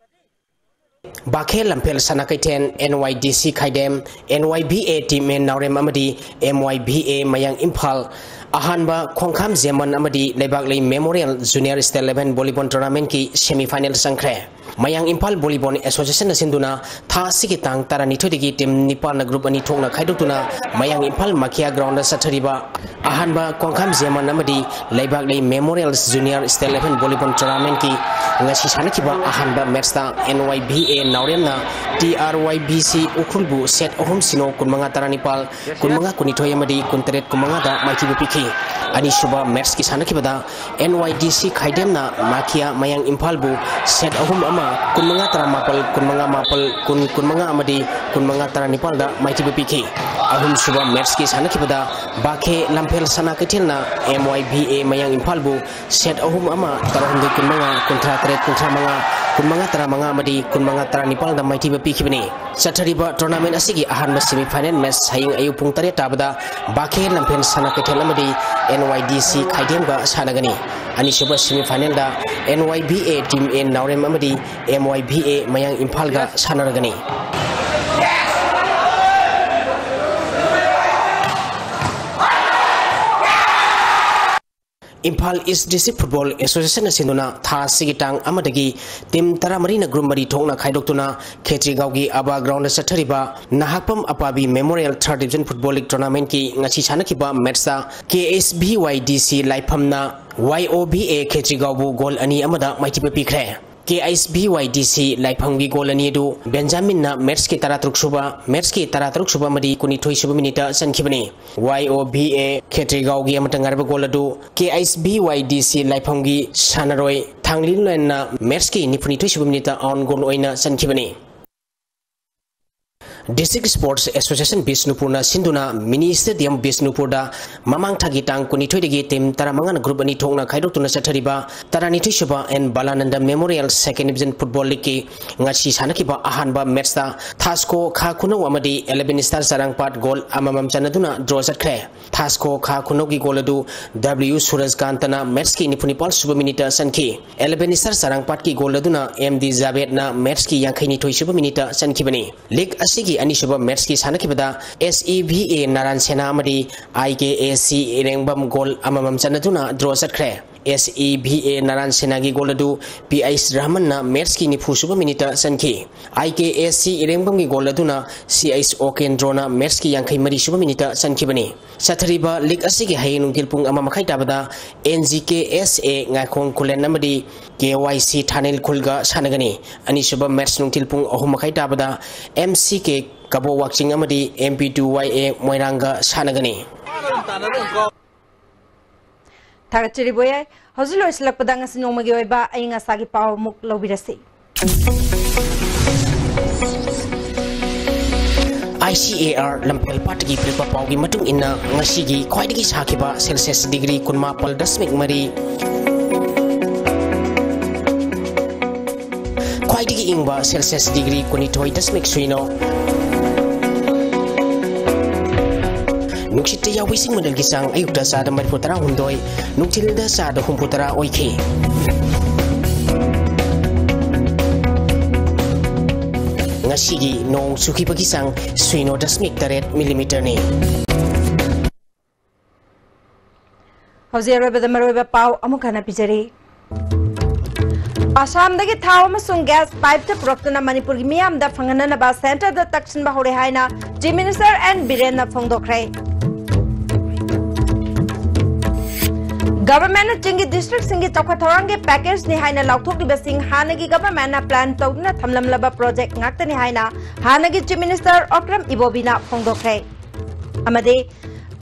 ꯕꯥꯈꯦꯜ ꯂꯝꯐꯦꯜ ꯁꯅꯥ ꯀꯩꯊꯦꯜ, N Y D C Khaidem, N Y B A Team N ꯅꯥꯎꯔꯦꯝ ꯑꯃꯗꯤ M Y B A ꯃꯌꯥꯡ ꯏꯝꯐꯥꯜ ꯑꯍꯥꯟꯕ ꯈꯣꯡꯈꯥꯝ ꯖꯦꯃꯟ ꯑꯃꯗꯤ ꯂꯩꯕꯥꯛꯂꯩ Memorial Junior State Level Volleyball Tournamentꯀꯤ semi final ꯆꯪꯈ꯭ꯔꯦ꯫ ꯃꯌꯥꯡ ꯏꯝꯐꯥꯜ Volleyball Associationꯅ ꯁꯤꯟꯗꯨꯅ ꯊꯥ ꯑꯁꯤꯒꯤ ꯇꯥꯡ ꯇꯔꯥꯅꯤꯊꯣꯏꯗꯒꯤ team ꯅꯤꯄꯥꯜꯅ group ꯑꯅꯤ ꯊꯣꯛꯅ ꯈꯥꯏꯗꯣꯛꯇꯨꯅ ꯃꯌꯥꯡ ꯏꯝꯐꯥꯜ ꯃꯈꯤꯌꯥ groundꯗ ꯆꯠꯊꯔꯤꯕ ꯑꯍꯥꯟꯕ ꯈꯣꯡꯈꯥꯝ ꯖꯦꯃꯟ ꯑꯃꯗꯤ ꯂꯩꯕꯥꯛꯂꯩ Memorial Junior State Level Volleyball Tournamentꯀꯤ ꯉꯁꯤ ꯁꯥꯟꯅꯈꯤꯕ ꯑꯍꯥꯟꯕ matchꯇ N Y B A ꯅꯥꯎꯔꯦꯝꯅ T R Y B C ꯎꯈ꯭ꯔꯨꯜꯕꯨ ꯁꯦꯠ ꯑꯍꯨꯝ ꯁꯤꯅꯣ ꯀꯨꯟꯃꯉꯥ ꯇꯔꯥꯅꯤꯄꯥꯜ, ꯀꯨꯟꯃꯉꯥ ꯀꯨꯟꯅꯤꯊꯣꯏ ꯑꯃꯗꯤ ꯀꯨꯟꯇꯔꯦꯠ ꯀꯨꯟꯃꯉꯥꯗ ꯃꯥꯏꯊꯤꯕ ꯄꯤꯈꯤ꯫ ꯑꯅꯤꯁꯨꯕ ꯃꯦꯠꯁꯀꯤ ꯁꯥꯟꯅꯈꯤꯕꯗ ꯑꯦꯟ ꯋꯥꯏ ꯗꯤ ꯁꯤ ꯈꯥꯏꯗꯦꯝꯅ ꯃꯥꯈꯤꯌꯥ ꯃꯌꯥꯡ ꯏꯝꯐꯥꯜꯕꯨ ꯁꯦꯠ ꯑꯍꯨꯝ ꯑꯃ, ꯀꯨꯟꯃꯉꯥ ꯇꯔꯥꯃꯥꯄꯜ, ꯀꯨꯟꯃꯉꯥ ꯃꯥꯄꯜ, ꯀꯨꯟ, ꯀꯨꯟꯃꯉꯥ ꯑꯃꯗꯤ ꯀꯨꯟꯃꯉꯥ ꯇꯔꯥꯅꯤꯄꯥꯜꯗ ꯃꯥꯏꯊꯤꯕ ꯄꯤꯈꯤ꯫ ꯑꯍꯨꯝꯁꯨꯕ ꯃꯦꯠꯁꯀꯤ ꯁꯥꯟꯅꯈꯤꯕꯗ ꯕꯥꯈꯦ ꯂꯝꯐꯦꯜ ꯁꯅꯥ ꯀꯩꯊꯦꯜꯅ ꯑꯦꯝ ꯋꯥꯏ ꯚꯤ ꯑꯦ ꯃꯌꯥꯡ ꯏꯝꯐꯥꯜꯕꯨ ꯁꯦꯠ ꯑꯍꯨꯝ ꯑꯃ, ꯇꯔꯥꯍꯨꯝꯗꯣꯏ ꯀꯨꯟꯃꯉꯥ, ꯀꯨꯟꯊ꯭ꯔꯥ ꯇꯔꯦꯠ ꯀꯨꯟꯊ꯭ꯔꯥ ꯃꯉꯥ, ꯀꯨꯟꯃꯉꯥ ꯇꯔꯥꯃꯉꯥ ꯑꯃꯗꯤ ꯀꯨꯟꯃꯉꯥ ꯇꯔꯥꯅꯤꯄꯥꯜꯗ ꯃꯥꯏꯊꯤꯕ ꯄꯤꯈꯤꯕꯅꯤ꯫ ꯆꯠꯊꯔꯤꯕ ꯇꯣꯔꯅꯥꯃꯦꯟ ꯑꯁꯤꯒꯤ ꯑꯍꯥꯟꯕ ꯁꯦꯃꯤꯐꯥꯏꯅꯦꯜ ꯃꯦꯠꯆ ꯍꯌꯦꯡ ꯑꯌꯨꯛ ꯄꯨꯡ ꯇꯔꯦꯠ ꯇꯥꯕꯗ ꯕꯥꯈꯦ ꯂꯝꯐꯦꯜ ꯁꯅꯥ ꯀꯩꯊꯦꯜ ꯑꯃꯗꯤ ꯑꯦꯟ ꯋꯥꯏ ꯗꯤ ꯁꯤ ꯈꯥꯏꯗꯦꯝꯒ ꯁꯥꯟꯅꯒꯅꯤ꯫ ꯑꯅꯤꯁꯨꯕ ꯁꯦꯃꯤꯐꯥꯏꯅꯦꯜꯗ N Y V A team A Naorem ꯑꯃꯗꯤ ꯑꯦꯝ ꯋꯥꯏ ꯚꯤ ꯑꯦ ꯃꯌꯥꯡ ꯏꯝꯐꯥꯜꯒ ꯁꯥꯟꯅꯔꯒꯅꯤ꯫ ꯏꯝꯐꯥꯜ ꯏꯁ ꯗꯤꯁꯇ꯭ꯔꯤꯛ ꯐꯨꯠꯕꯣꯜ ꯑꯦꯁꯣꯁꯤꯌꯦꯁꯟꯅ ꯁꯤꯟꯗꯨꯅ ꯊꯥ ꯑꯁꯤꯒꯤ ꯇꯥꯡ ꯑꯃꯗꯒꯤ ꯇꯤꯝ ꯇꯔꯥꯃꯔꯤꯅ ꯒ꯭ꯔꯨꯞ ꯃꯔꯤ ꯊꯣꯛꯅ ꯈꯥꯏꯗꯣꯛꯇꯨꯅ ꯈꯦꯇ꯭ꯔꯤꯒꯥꯎꯒꯤ ꯑꯕꯥ ꯒ꯭ꯔꯥꯎꯟꯗ ꯆꯠꯊꯔꯤꯕ ꯅꯍꯥꯛꯄꯝ ꯑꯄꯥꯕꯤ ꯃꯦꯃꯣꯔꯤꯌꯦꯜ ꯊꯥꯔꯠ ꯗꯤꯕꯤꯖꯟ ꯐꯨꯠꯕꯣꯜ ꯂꯤꯒ ꯇꯣꯔꯅꯥꯃꯦꯟꯠꯀꯤ ꯉꯁꯤ ꯁꯥꯟꯅꯈꯤꯕ ꯃꯦꯠꯁꯇ ꯀꯦ ꯑꯦꯁ ꯚꯤ ꯋꯥꯏ ꯗꯤ ꯁꯤ ꯂꯥꯏꯐꯝꯅ ꯋꯥꯏ ꯑꯣ ꯚꯤ ꯑꯦ ꯈꯦꯇ꯭ꯔꯤꯒꯥꯎꯕꯨ ꯒꯣꯜ ꯑꯅꯤ ꯑꯃꯗ ꯃꯥꯏꯊꯤꯕ ꯄꯤꯈ꯭ꯔꯦ꯫ ꯀꯦ ꯑꯦꯁ ꯚꯤ ꯋꯥꯏ ꯗꯤ ꯁꯤ ꯂꯥꯏꯐꯝꯒꯤ ꯒꯣꯜ ꯑꯅꯤ ꯑꯗꯨ ꯕꯦꯟꯖꯥꯃꯤꯟꯅ ꯃꯦꯠꯁꯀꯤ ꯇꯔꯥꯇꯔꯨꯛ ꯁꯨꯕ, ꯃꯦꯠꯁꯀꯤ ꯇꯔꯥꯇꯔꯨꯛ ꯁꯨꯕ ꯑꯃꯗꯤ ꯀꯨꯟꯅꯤꯊꯣꯏ ꯁꯨꯕ ꯃꯤꯅꯤꯠꯇ ꯆꯟꯈꯤꯕꯅꯤ꯫ ꯋꯥꯏ ꯑꯣ ꯚꯤ ꯑꯦ ꯈꯦꯇ꯭ꯔꯤꯒꯥꯎꯒꯤ ꯑꯃꯠꯇ ꯉꯥꯏꯔꯕ ꯒꯣꯜ ꯑꯗꯨ ꯀꯦ ꯑꯦꯁ ꯚꯤ ꯋꯥꯏ ꯗꯤ ꯁꯤ ꯂꯥꯏꯐꯝꯒꯤ ꯁꯥꯟꯅꯔꯣꯏ ꯊꯥꯡꯂꯤꯟꯂꯦꯟꯅ ꯃꯦꯠꯁꯀꯤ ꯅꯤꯐꯨꯅꯤꯊꯣꯏ ꯁꯨꯕ ꯃꯤꯅꯤꯠꯇ ꯑꯣꯟ ꯒꯣꯜ ꯑꯣꯏꯅ ꯆꯟꯈꯤꯕꯅꯤ꯫ ꯗꯤꯁꯇ꯭ꯔꯤꯛ ꯁ꯭ꯄꯣꯔꯠꯁ ꯑꯦꯁꯣꯁꯤꯌꯦꯁꯟ ꯕꯤꯁꯅꯨꯄꯨꯔꯅ ꯁꯤꯟꯗꯨꯅ ꯃꯤꯅꯤ ꯁ꯭ꯇꯦꯗꯤꯌꯝ ꯕꯤꯁꯅꯨꯄꯨꯔꯗ ꯃꯃꯥꯡ ꯊꯥꯒꯤ ꯇꯥꯡ ꯀꯨꯟꯅꯤꯊꯣꯏꯗꯒꯤ ꯇꯤꯝ ꯇꯔꯥꯃꯉꯥꯅ ꯒ꯭ꯔꯨꯞ ꯑꯅꯤ ꯊꯣꯛꯅ ꯈꯥꯏꯗꯣꯛꯇꯨꯅ ꯆꯠꯊꯔꯤꯕ ꯇꯔꯥꯅꯤꯊꯣꯏ ꯁꯨꯕ N Balananda memorial second division football ꯂꯤꯒꯀꯤ ꯉꯁꯤ ꯁꯥꯟꯅꯈꯤꯕ ꯑꯍꯥꯟꯕ ꯃꯦꯠꯁꯇ ꯊꯥꯁꯀꯣ ꯈꯥ ꯈꯨꯅꯧ ꯑꯃꯗꯤ ꯏꯂꯦꯚꯦꯟ ꯁ꯭ꯇꯥꯔ ꯆꯔꯥꯡꯄꯥꯠ ꯒꯣꯜ ꯑꯃꯃꯝ ꯆꯟꯅꯗꯨꯅ ꯗ꯭ꯔꯣ ꯆꯠꯈ꯭ꯔꯦ꯫ ꯊꯥꯁꯀꯣ ꯈꯥ ꯈꯨꯅꯧꯒꯤ ꯒꯣꯜ ꯑꯗꯨ ꯗꯕ꯭ꯂꯤꯌꯨ ꯁꯨꯔꯖꯀꯥꯟꯇꯅ ꯃꯦꯠꯁꯀꯤ ꯅꯤꯐꯨꯅꯤꯄꯥꯜ ꯁꯨꯕ ꯃꯤꯅꯤꯠꯇ ꯆꯟꯈꯤ꯫ ꯏꯂꯦꯚꯦꯟ ꯁ꯭ꯇꯥꯔ ꯆꯔꯥꯡꯄꯥꯠꯀꯤ ꯒꯣꯜ ꯑꯗꯨꯅ ꯑꯦꯝ ꯗꯤ ꯖꯥꯕꯦꯗꯅ ꯃꯦꯠꯁꯀꯤ ꯌꯥꯡꯈꯩꯅꯤꯊꯣꯏ ꯁꯨꯕ ꯃꯤꯅꯤꯠꯇ ꯆꯟꯈꯤꯕꯅꯤ꯫ ꯂꯤꯒ ꯑꯁꯤꯒꯤ ꯑꯅꯤꯁꯨꯕ ꯃꯦꯠꯁꯀꯤ ꯁꯥꯟꯅꯈꯤꯕꯗ ꯑꯦꯁ ꯏ ꯚꯤ ꯑꯦ ꯅꯥꯔꯥꯟ ꯁꯦꯅꯥ ꯑꯃꯗꯤ ꯑꯥꯏ ꯀꯦ ꯑꯦ ꯁꯤ ꯏꯔꯦꯡꯕꯝ ꯒꯣꯜ ꯑꯃꯃꯝ ꯆꯟꯅꯗꯨꯅ ꯗ꯭ꯔꯣ ꯆꯠꯈ꯭ꯔꯦ꯫ S E V A Naran ꯁꯦꯅꯥꯒꯤ ꯒꯣꯜ ꯑꯗꯨ ꯄꯤ ꯑꯩꯆ ꯔꯍꯃꯟꯅ ꯃꯦꯠꯁꯀꯤ ꯅꯤꯐꯨ ꯁꯨꯕ ꯃꯤꯅꯤꯠꯇ ꯆꯟꯈꯤ꯫ ꯑꯥꯏ ꯀꯦ ꯑꯦꯁ ꯁꯤ ꯏꯔꯦꯡꯕꯝꯒꯤ ꯒꯣꯜ ꯑꯗꯨꯅ ꯁꯤ ꯑꯩꯆ ꯑꯣ ꯀꯦꯟꯗ꯭ꯔꯣꯅ ꯃꯦꯠꯁꯀꯤ ꯌꯥꯡꯈꯩ ꯃꯔꯤ ꯁꯨꯕ ꯃꯤꯅꯤꯠꯇ ꯆꯟꯈꯤꯕꯅꯤ꯫ ꯆꯠꯊꯔꯤꯕ ꯂꯤꯒ ꯑꯁꯤꯒꯤ ꯍꯌꯦꯡ ꯅꯨꯡꯊꯤꯜ ꯄꯨꯡ ꯑꯃ ꯃꯈꯥꯏ ꯇꯥꯕꯗ ꯑꯦꯟ ꯖꯤ ꯀꯦ ꯑꯦꯁ ꯑꯦ ꯉꯥꯏꯈꯣꯡ ꯈꯨꯂꯦꯟ ꯑꯃꯗꯤ ꯀꯦ ꯋꯥꯏ ꯁꯤ ꯊꯥꯅꯤꯜ ꯈꯨꯜꯒ ꯁꯥꯟꯅꯒꯅꯤ꯫ ꯑꯅꯤꯁꯨꯕ ꯃꯦꯠꯁ ꯅꯨꯡꯊꯤꯜ ꯄꯨꯡ ꯑꯍꯨꯝ ꯃꯈꯥꯏ ꯇꯥꯕꯗ ꯑꯦꯝ ꯁꯤ ꯀꯦ ꯀꯕꯣ ꯋꯥꯛꯆꯤꯡ ꯑꯃꯗꯤ ꯑꯦꯝ ꯄꯤ ꯇꯨ ꯋꯥꯏ ꯑꯦ ꯃꯣꯏꯔꯥꯡꯒ ꯁꯥꯟꯅꯒꯅꯤ꯫ ꯊꯥꯒꯠꯆꯔꯤ ꯕꯣꯌꯥꯏ꯫ ꯍꯧꯖꯤꯛ ꯂꯣꯏꯁꯤꯜꯂꯛꯄꯗ ꯉꯁꯤ ꯅꯣꯡꯃꯒꯤ ꯑꯣꯏꯕ ꯑꯏꯪ ꯑꯁꯥꯒꯤ ꯄꯥꯎ ꯑꯃꯨꯛ ꯂꯧꯕꯤꯔꯁꯤ꯫ ꯑꯥꯏ ꯁꯤ ꯑꯦ ꯑꯥꯔ ꯂꯝꯐꯦꯜ ꯄꯥꯠꯇꯒꯤ ꯄꯤꯔꯛꯄ ꯄꯥꯎꯒꯤ ꯃꯇꯨꯡ ꯏꯟꯅ, ꯉꯁꯤꯒꯤ ꯈ꯭ꯋꯥꯏꯗꯒꯤ ꯁꯥꯈꯤꯕ ꯁꯦꯜꯁꯤꯌꯁ ꯗꯤꯒ꯭ꯔꯤ ꯀꯨꯟꯃꯥꯄꯜ ꯗꯁꯃꯤꯛ ꯃꯔꯤ, ꯈ꯭ꯋꯥꯏꯗꯒꯤ ꯏꯪꯕ ꯁꯦꯜꯁꯤꯌꯁ ꯗꯤꯒ꯭ꯔꯤ ꯀꯨꯟꯅꯤꯊꯣꯏ ꯗꯁꯃꯤꯛ ꯁꯨꯏꯅꯣ꯫ ꯅꯨꯡꯁꯤꯠꯇ ꯌꯥꯎꯕ ꯏꯁꯤꯡ ꯃꯅꯤꯜꯒꯤ ꯆꯥꯡ ꯑꯌꯨꯛꯇ ꯆꯥꯗ ꯃꯔꯤꯐꯨ ꯇꯔꯥꯍꯨꯝꯗꯣꯏ, ꯅꯨꯡꯊꯤꯜꯗ ꯆꯥꯗ ꯍꯨꯝꯐꯨ ꯇꯔꯥ ꯑꯣꯏꯈꯤ꯫ ꯉꯁꯤꯒꯤ ꯅꯣꯡ ꯆꯨꯈꯤꯕꯒꯤ ꯆꯥꯡ ꯁꯨꯏꯅꯣ ꯗꯁꯃꯤꯛ ꯇꯔꯦꯠ ꯃꯤꯂꯤꯃꯤꯇꯔꯅꯤ꯫ ꯍꯧꯖꯤꯛ ꯑꯔꯣꯏꯕꯗ ꯃꯔꯨꯑꯣꯏꯕ ꯄꯥꯎ ꯑꯃꯨꯛ ꯍꯟꯅ ꯄꯤꯖꯔꯤ꯫ ꯑꯁꯥꯝꯗꯒꯤ ꯊꯥꯎ ꯑꯃꯁꯨꯡ ꯒ꯭ꯌꯥꯁ ꯄꯥꯏꯞꯇ ꯄꯨꯔꯛꯇꯨꯅ ꯃꯅꯤꯄꯨꯔꯒꯤ ꯃꯤꯌꯥꯝꯗ ꯐꯪꯍꯟꯅꯅꯕ ꯁꯦꯟꯇꯔꯗ ꯇꯛꯁꯤꯟꯕ ꯍꯧꯔꯦ ꯍꯥꯏꯅ ꯆꯤꯐ ꯃꯤꯅꯤꯁꯇꯔ ꯑꯦꯟ ꯕꯤꯔꯦꯟꯅ ꯐꯣꯡꯗꯣꯛꯈ꯭ꯔꯦ꯫ ꯒꯚꯔꯟꯃꯦꯟꯠꯅ ꯆꯤꯡꯒꯤ ꯗꯤꯁꯇ꯭ꯔꯤꯛꯁꯤꯡꯒꯤ ꯆꯥꯎꯈꯠ ꯊꯧꯔꯥꯡꯒꯤ ꯄꯦꯀꯦꯖꯅꯤ ꯍꯥꯏꯅ ꯂꯥꯎꯊꯣꯛꯂꯤꯕꯁꯤꯡ ꯍꯥꯟꯅꯒꯤ ꯒꯚꯔꯟꯃꯦꯟꯠꯅ ꯄ꯭ꯂꯥꯟ ꯇꯧꯗꯨꯅ ꯊꯝꯂꯝꯂꯕ ꯄ꯭ꯔꯣꯖꯦꯛ ꯉꯥꯛꯇꯅꯤ ꯍꯥꯏꯅ ꯍꯥꯟꯅꯒꯤ ꯆꯤꯐ ꯃꯤꯅꯤꯁꯇꯔ ꯑꯣꯀ꯭ꯔꯝ ꯏꯕꯣꯕꯤꯅ ꯐꯣꯡꯗꯣꯛꯈ꯭ꯔꯦ꯫ ꯑꯃꯗꯤ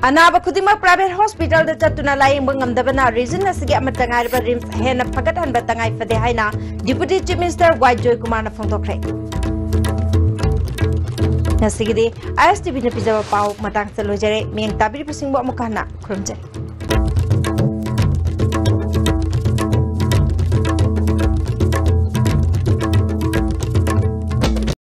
ꯑꯅꯥꯕ ꯈꯨꯗꯤꯡꯃꯛ ꯄ꯭ꯔꯥꯏꯚꯦꯠ ꯍꯣꯁꯄꯤꯇꯥꯜꯗ ꯆꯠꯇꯨꯅ ꯂꯥꯌꯦꯡꯕ ꯉꯝꯗꯕꯅ ꯔꯤꯖꯟ ꯑꯁꯤꯒꯤ ꯑꯃꯠꯇ ꯉꯥꯏꯔꯕ ꯔꯤꯝꯁ ꯍꯦꯟꯅ ꯐꯒꯠꯍꯟꯕ ꯇꯉꯥꯏ ꯐꯗꯦ ꯍꯥꯏꯅ ꯗꯤꯄꯨꯇꯤ ꯆꯤꯐ ꯃꯤꯅꯤꯁꯇꯔ ꯋꯥꯏ ꯖꯣꯏꯀꯨꯃꯥꯔꯅ ꯐꯣꯡꯗꯣꯛꯈ꯭ꯔꯦ꯫ ꯉꯁꯤꯒꯤꯗꯤ ꯑꯥꯏ ꯑꯦꯁ ꯇꯤ ꯚꯤꯅ ꯄꯤꯖꯕ ꯄꯥꯎ ꯃꯇꯥꯡꯁꯤꯗ ꯂꯣꯏꯖꯔꯦ꯫ ꯃꯤꯠꯌꯦꯡ ꯇꯥꯕꯤꯔꯤꯕꯁꯤꯡꯕꯨ ꯑꯃꯨꯛ ꯍꯟꯅ ꯈꯨꯔꯨꯝꯖꯔꯤ꯫